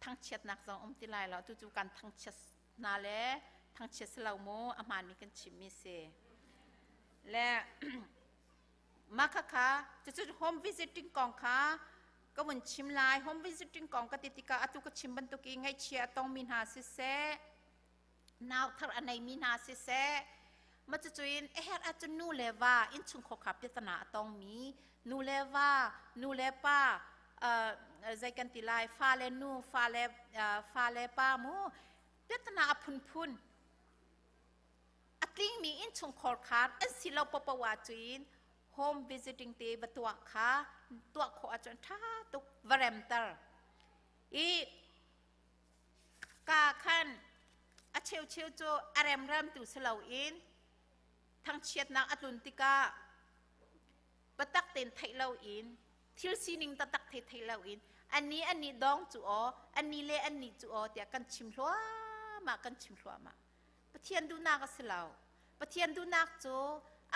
thangchiatnak zong um ti lai lo tu cu kan thangchiat hna le thangchiat si lo mu a hmaanmi kan chimmi si le mah khakha cucu home visiting kong kha ka vun chim lai home visiting kong ka ti tikah atu ka chim bantuk i ngaihchia a tongmi hna siseh nau thar a neimi hna siseh ma cucuin a herh ahcun nu le va innchungkhar kha piatana a tongmi nu le va nu le pa zei kan ti lai fa le nu fa le fa le pa mu piatana a phunphun a tlingmi innchungkhar khar an si lo popo ah cuin home visiting te va tuah kha tuah khawh ahcun ṭha tuk va remter i ka khan a cheucheu cu a remrem tu si loin thangchiatnak a tlun tikah biatak tein theih loin thil sining taktak thei thei loin ani ani dong cu aw ani le ani cu aw tiah kan chim hluahmah kan chim hluahmah Pathian duhnak a si lo Pathian duhnak cu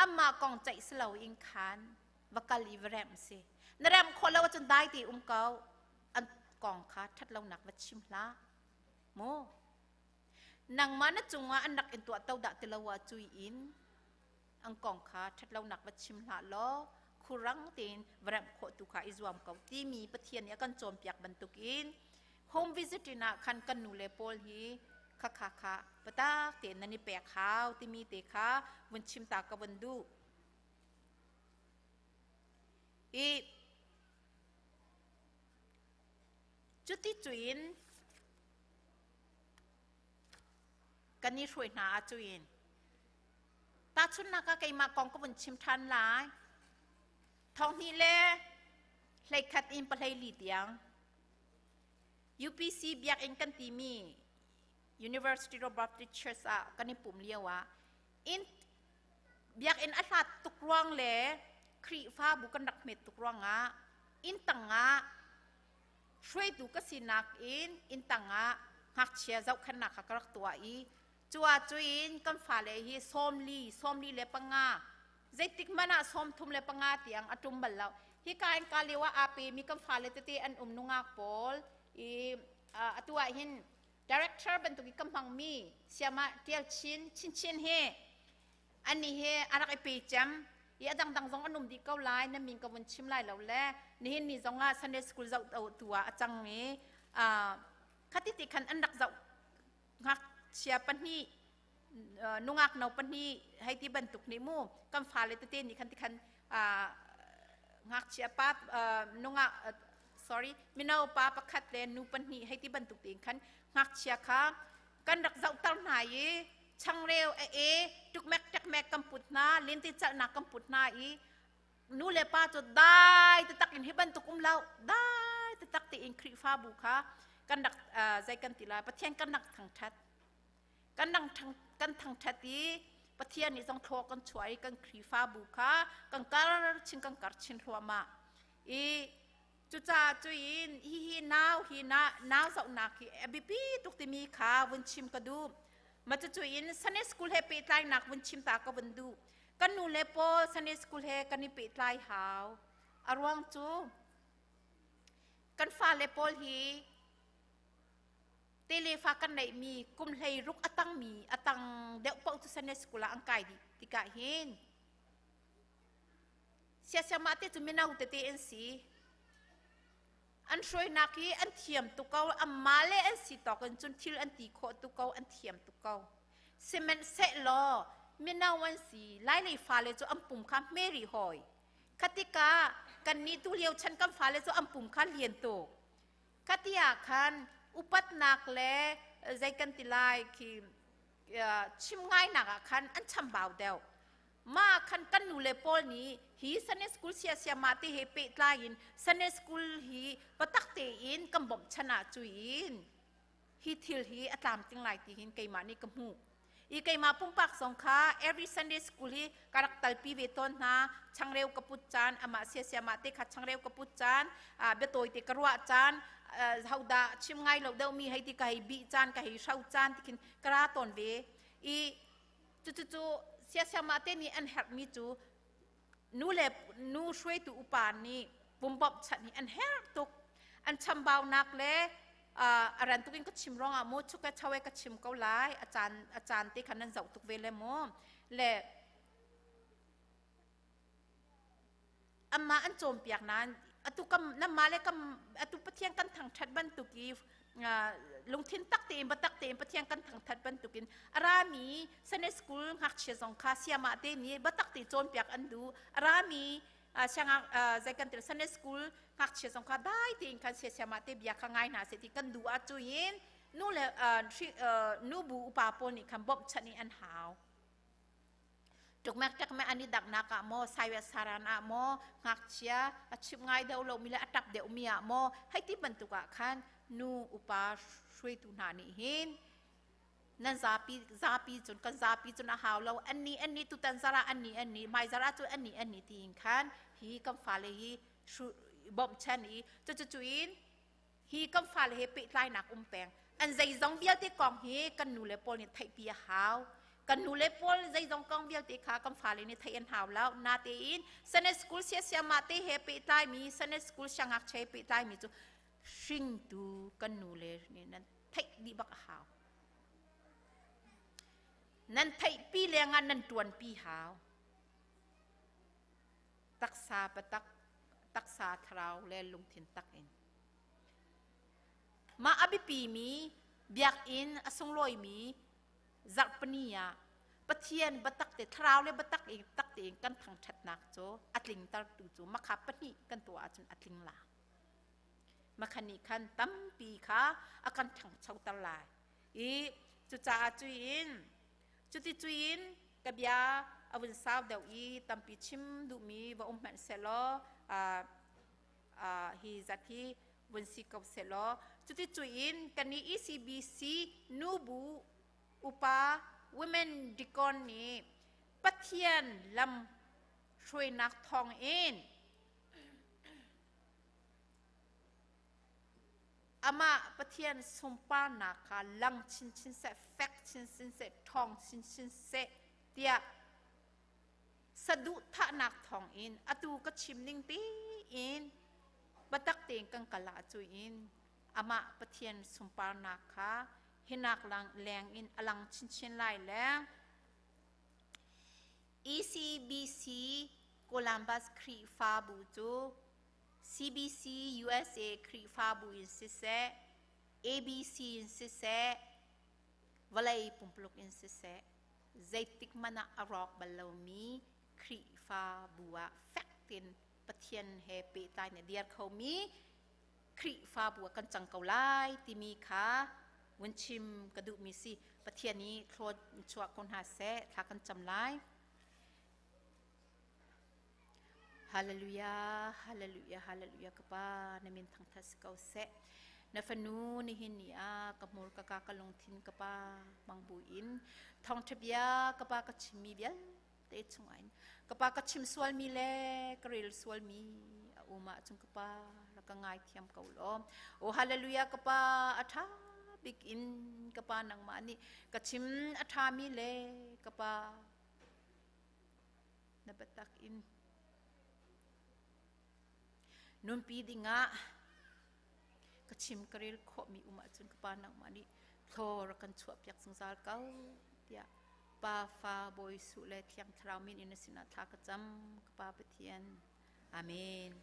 amah kong ceih si loin khan va kal i va remh si na remh khawh lo ahcun dai te um ko an kong kha ṭhat lonak va chim hlah mu nangmah na cungah an rak in tuah to dah ti lo ah cui in an kong kha ṭhat lonak va chim hlah law khurang tein va remh khawh tu kha i zuam ko timi Pathian nih a kan cawnpiak bantukin home visiting ah khan kan nu le pawl hi kha kha kha patak tein nan i pek hau timi te kha vun chim ta ka vun duh i cuti cuin kan i hruai hna ah cuin tahchunhnak ah keimah kong ka vun chim ṭhan lai. Thonghnih le 11 in 14 tiang UPC biakinn kan timi University of Baptist Church ah kan i pum lio ah in biakinn a hlat tuk ruang le Khrihfabu kan rak hmet tuk ruangah inn tangah hruaitu ka sinak in inn tangah ngakchia zohkhenhnak kha ka rak tuah i cuah cuin kan fale hi 40 45 zeitik hmanh ah 35 tiang a ṭum bal lo. Hika in ka lio ah aa pemi kan fale tete an um nungak pawl i atu ah hin director bantuk i ka hmangmi siama Tial Chin Chinchin hi ani hi a rak i pe cem i a dangdang zong an um dih ko lai na min ka vun chim lai lo le nihin ni zong ah Sunday school zoh tu ah a cang i khati ti khan an rak zoh ngakchia pahnih nungak no pahnih hei ti bantuk nih mu kan fale tete nih khan ti khan ngakchia pa nungak sorry mino pa pakhat le nu pahnih hei ti bantuk tein khan ngakchia kha kan rak zohter hna i changreu a e tukmek tekmek kan put hna lente chalhnak kan put hna i nu le pa cu dai taktak in hi bantuk um lo dai taktak tein Khrihfabu kha kan rak zei kan ti lai Pathian kan rak thangthat kan rak kan thangthat i Pathian nih zong thlaw kan chuah i kan Khrihfabu kha kan kar chin kan kar chin hluahmah i cucaah cuin hihi nau hi na nau zohnak hi a biapi tuk timi kha vun chim ka duh ma cucu in Sunday school he pehtlainak vun chim ta ka vun duh kan nu le pawl Sunday school he kan i pehtlai hau a ruang cu kan fale pawl hi telefa kan neihmi kum hlei ruk a tangmi a tang deuh paoh cu Sunday school ah an kai dih tikah hin siasiamah te cu mino tete an si an hruainak hi an thiam tuk ko amma le an si tawk in cun thil an ti khawh tuk ko an thiam tuk ko sihmanhsehlaw mino an si lailei fale cu an pum kha hme rih hawi khatika kan nih tu lio chan kan fale cu an pum kha lian tuk khatia khan upatnak le zei kan ti lai khi chim ngainak ah khan an chambau deuh Ma khan kan nu le pawl nih hi Sunday school sia sia ma te he pehtlai in Sunday school hi patak tein kan bawmh chan ah cuin hi thil hi a tlam ting lai ti hin keimah nih ka hmuh. I keimah pumpak zong kha every Sunday school hi ka rak talpi ve tawn hna changreu ka put caan amah sia sia ma te kha changreu ka put caan biatawi te ka ruah caan hodah chim ngai lo deuh mi hei ti ka hei bih caan ka hei hro caan tikhin ka ra tawn ve i Cucu siasiamah te nih an herhmi cu nu le nu hruaitu upa nih pumbawmh chanh hi an herh tuk. An chambaunak le a ran tuk in ka chim ruangah mu chuke chawe ka chim ko lai a caan a caan te khan nan zoh tuk ve le mu le Amah an cawnpiak nain atu kam namah le kam atu Pathian kan thangṭhat bantuk i lungthin tak tein biatak tein Pathian kan thangṭhat bantukin a rami Sunday school ngakchia zong kha siamah te nih biatak te cawnpiak an duh a rami siangak zei kan til Sunday school ngakchia zong kha dai tein khan siamah te bia kha ngai hna seh ti kan duh ahcun nu le nu bu upa pawl nih khan bawmhchanh i an hau Tukmek ṭekmek an i danghnak ah maw, saiwet saran ah maw, ngakchia a chimh ngai deuh lomi le a ṭap deuhmi ah maw, hei ti bantuk ah khan nu upa hruaitu hna nih hin nan zapi zapi cun kan zapi cun a hau lo anni anni tutan zarah anni anni hmai zarah cu anni anni tiin khan hi kan fale hi bawmhchan i cucu in hi kan fale he pehtlainak um peng an zeizong vialte kong hi kan nu le pawl nih theihpi a hau kan nu le pawl zeizong kong vialte kha kan fale nih theih an hau lo natein Sunday school siasiamah te he pehtlaimi Sunday school siangngakchia he pehtlaimi cu hringtu kan nu le nih nan theih dih bak a hau nan theihpi lengah nan tuanpi hau taksa patak taksa thlarau le lungthin tak in Mah a biapimi biakinn a sunglawimi zarhpini ah Pathian biatak te thlarau le biatak in tak tein kan thangṭhatnak cu a tlingtertu cu makha pahnih kan tuah ahcun a tling la. Makha nih khan tampi kha a kan ṭhangchoter lai. I cucaah cuin cuti cuin ka bia avun sau deuh i tampi chim duhmi va um hmanh selaw hi zat hi vun si ko selaw. Cuti cuin kan i ECBC nubu upa women deacon nih Pathian lam hruainak thawng in amah Pathian sunparnak kha lang chinchin seh, fek chinchin seh, ṭhawng chinchin seh tiah saduhthahnak thawng in atu ka chim ning tein biatak tein kan kal ahcun amah Pathian sunparnak kha hinak lang leng in a lang chinchin lai le ECBC Columbus Khrihfabu cu CBC USA Khrihfabu in siseh, ABC in siseh, vawlei pumpuluk in siseh, zeitik hmanh ah a rawk bal lomi Khrihfabu ah fek tein Pathian he pehtlai in a dir khomi Khrihfabu ah kan cang ko lai timi kha vun chim ka duhmi si. Pathian nih thlawt chuah ko hna seh, thla kan cam lai. Hallelujah, hallelujah, hallelujah ka pa na min thangthat si ko seh. Na fanu nihin ni ah ka hmur ka ka ka lungthin ka pa mang bu in thawngtha bia ka pa ka chimmi vialte chungah in ka pa ka chim sualmi le ka rel sualmi a um ahcun ka pa rak ka ngaithiam ko law. O hallelujah ka pa a tha bik in ka pa nangmah nih ka chim a ṭhami le ka pa na biatak in nunpi dingah ka chim ka rel khawhmi um ahcun ka pa nangmah nih thlaw rak kan chuahpiak zungzal ko tiah Pa Fa Bawi Suh le Thiang Thlarau min in na sinah thla ka cam ka Pa Pathian. Amen.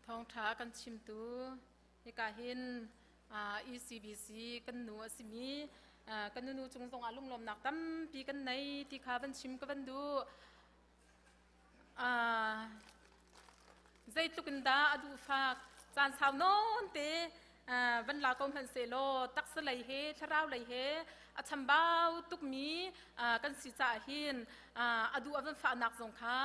Thawngṭha kan chimtu hika hin ECBC kan nu a simi kan nunu cung zongah lunglawmnak tampi kan nei ti kha van chim ka van duh. Zeitluk in dah a duhfak caan sau nawn te van la ko hmanh sehlaw taksa lei he thlarau lei he a chambau tukmi kan si caah hin a duh a van fahnak zong kha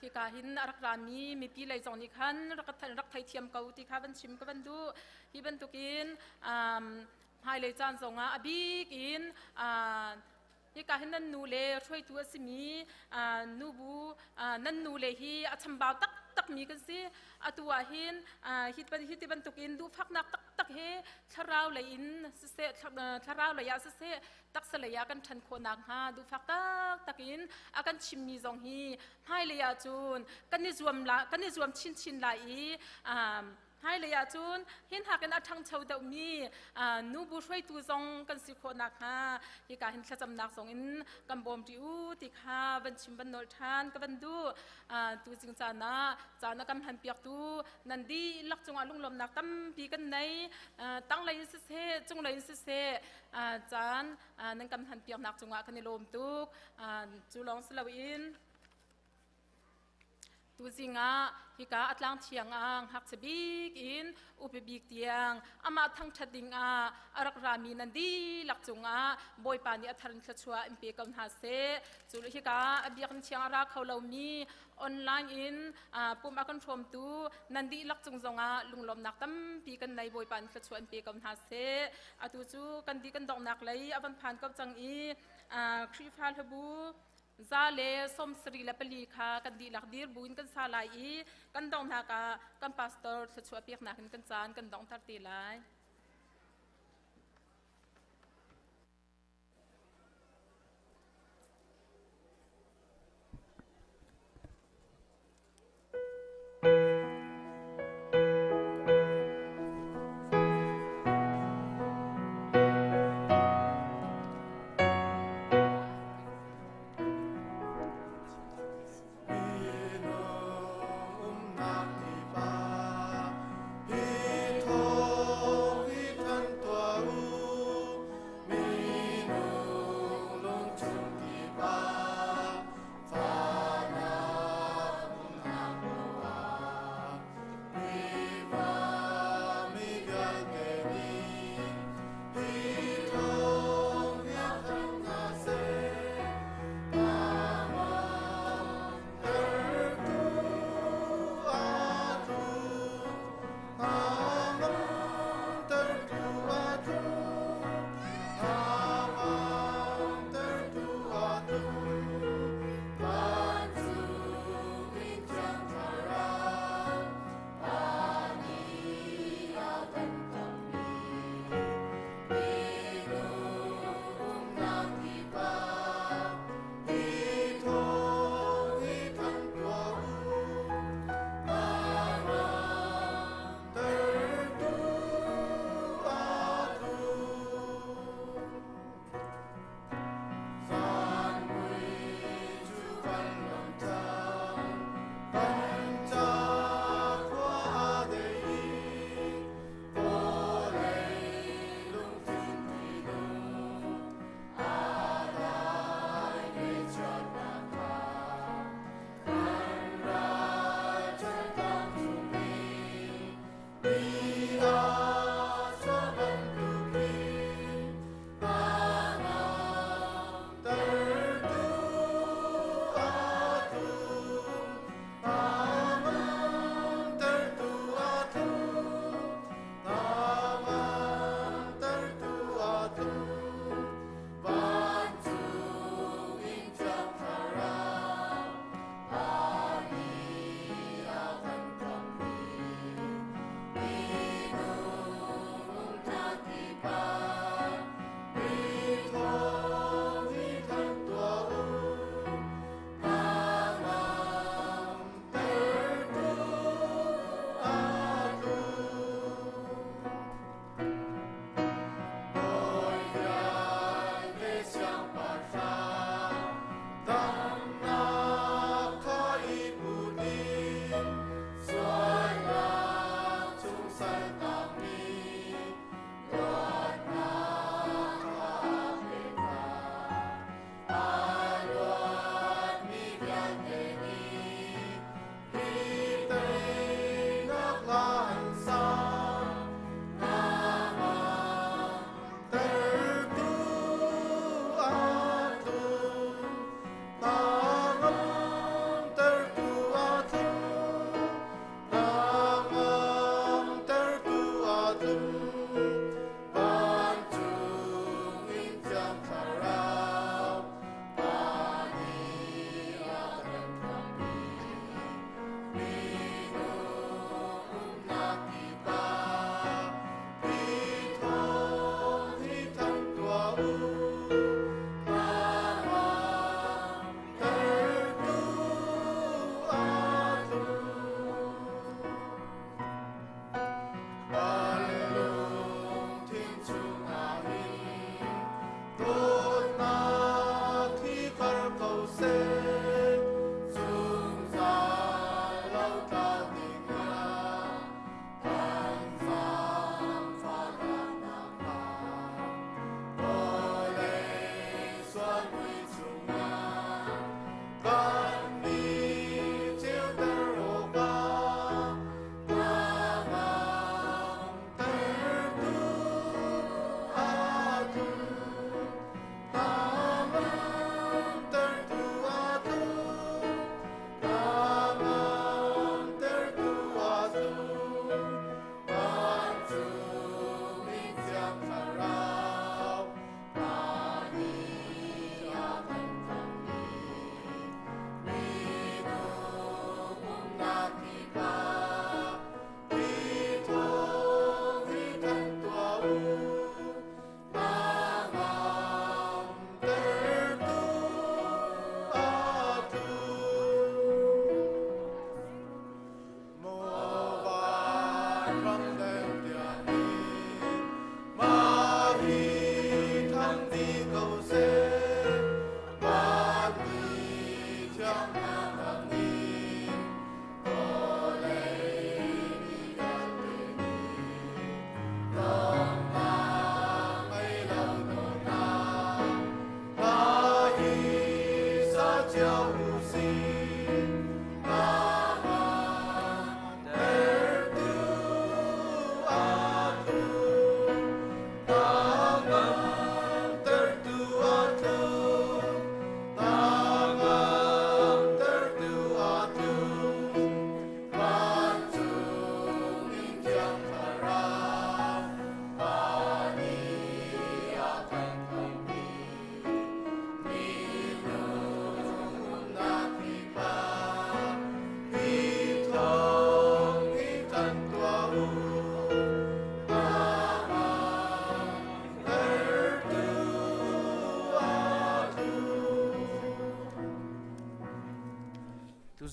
hika hin a rak rami mipi lei zong nih khan rak rak theithiam ko ti kha van chim ka van duh. Hi bantukin hmailei caan zongah a bik in hika hin nan nu le hruaitu a simi nubu nan nu le hi a chambau taktakmi kan si. Atu ah hin hi ti bantukin duhfaknak taktak he thlarau lei in siseh, thlarau lei ah siseh, taksa lei ah kan ṭhan khawh nakhnga duhfak taktak in a kan chimmi zong hi hmailei ah cun kan i zuam la kan i zuam chinchin lai i hmailei ahcun hin hakin a ṭhangcho deuhmi nubu hruaitu zong kan si khawh nakhnga hika hin thlacamnak zong in kan bawm ṭi u ti kha van chim van nawl ṭhan ka van duh. Tu zing caan ah caan a kan hmanpiaktu nan dihlak cungah lunglawmnak tampi kan nei. Tanglei in siseh, cunglei in siseh, caan nan kan hmanpiaknak cungah kan i lawm tuk. Cu lawng si loin tuzing ah hika a tlang thiang ah ngakchia bik in upa bik tiang amah thangṭhat ding ah a rak rami nan dihlak cungah Bawipa nih a thar in thluachuah in pe ko hna seh. Cu hika a biakinn thiang a ra kho lomi online in pum a kan hrawmtu nan dihlak cung zongah lunglawmnak tampi kan nei. Bawipa nih thluachuah in pe ko hna seh. Atu cu kan di kan donghnak lei a van phan ko cang i Khrihfa hlabu 174 kha kan dihlak dir buin kan sa lai i kan donghnak ah kan pastor thluachuah peknak in kan caan kan donghter te lai. Minung umnak ni pa hi thawng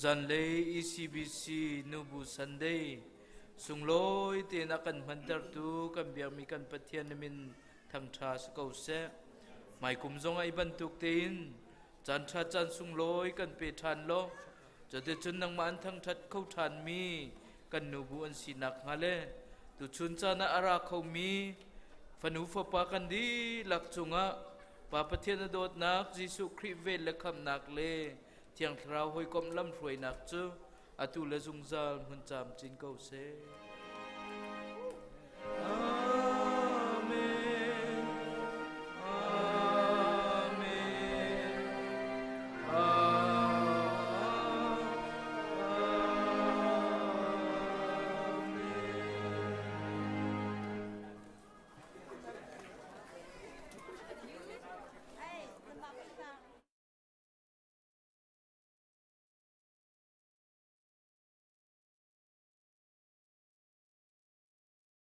Tuzanlei ECBC Nubu Sunday sunglawi tein a kan hmantertu kan biakmi kan Pathian na min thangṭha si ko seh. Hmaikum zong ah i bantuk tein caan ṭha caan sunglawi kan pe ṭhan law cuticun nangmah an thangṭhat kho ṭhanmi kan nubu an sinak hnga le tuchun caan ah a ra khomi fanu fapa kan dihlak cungah Pa Pathian a dawtnak Jesuh Khrih vel le khamhnak le Thiang Thlarau hawikomh lamhruainak cu atu le zungzal hmun camcin ko seh.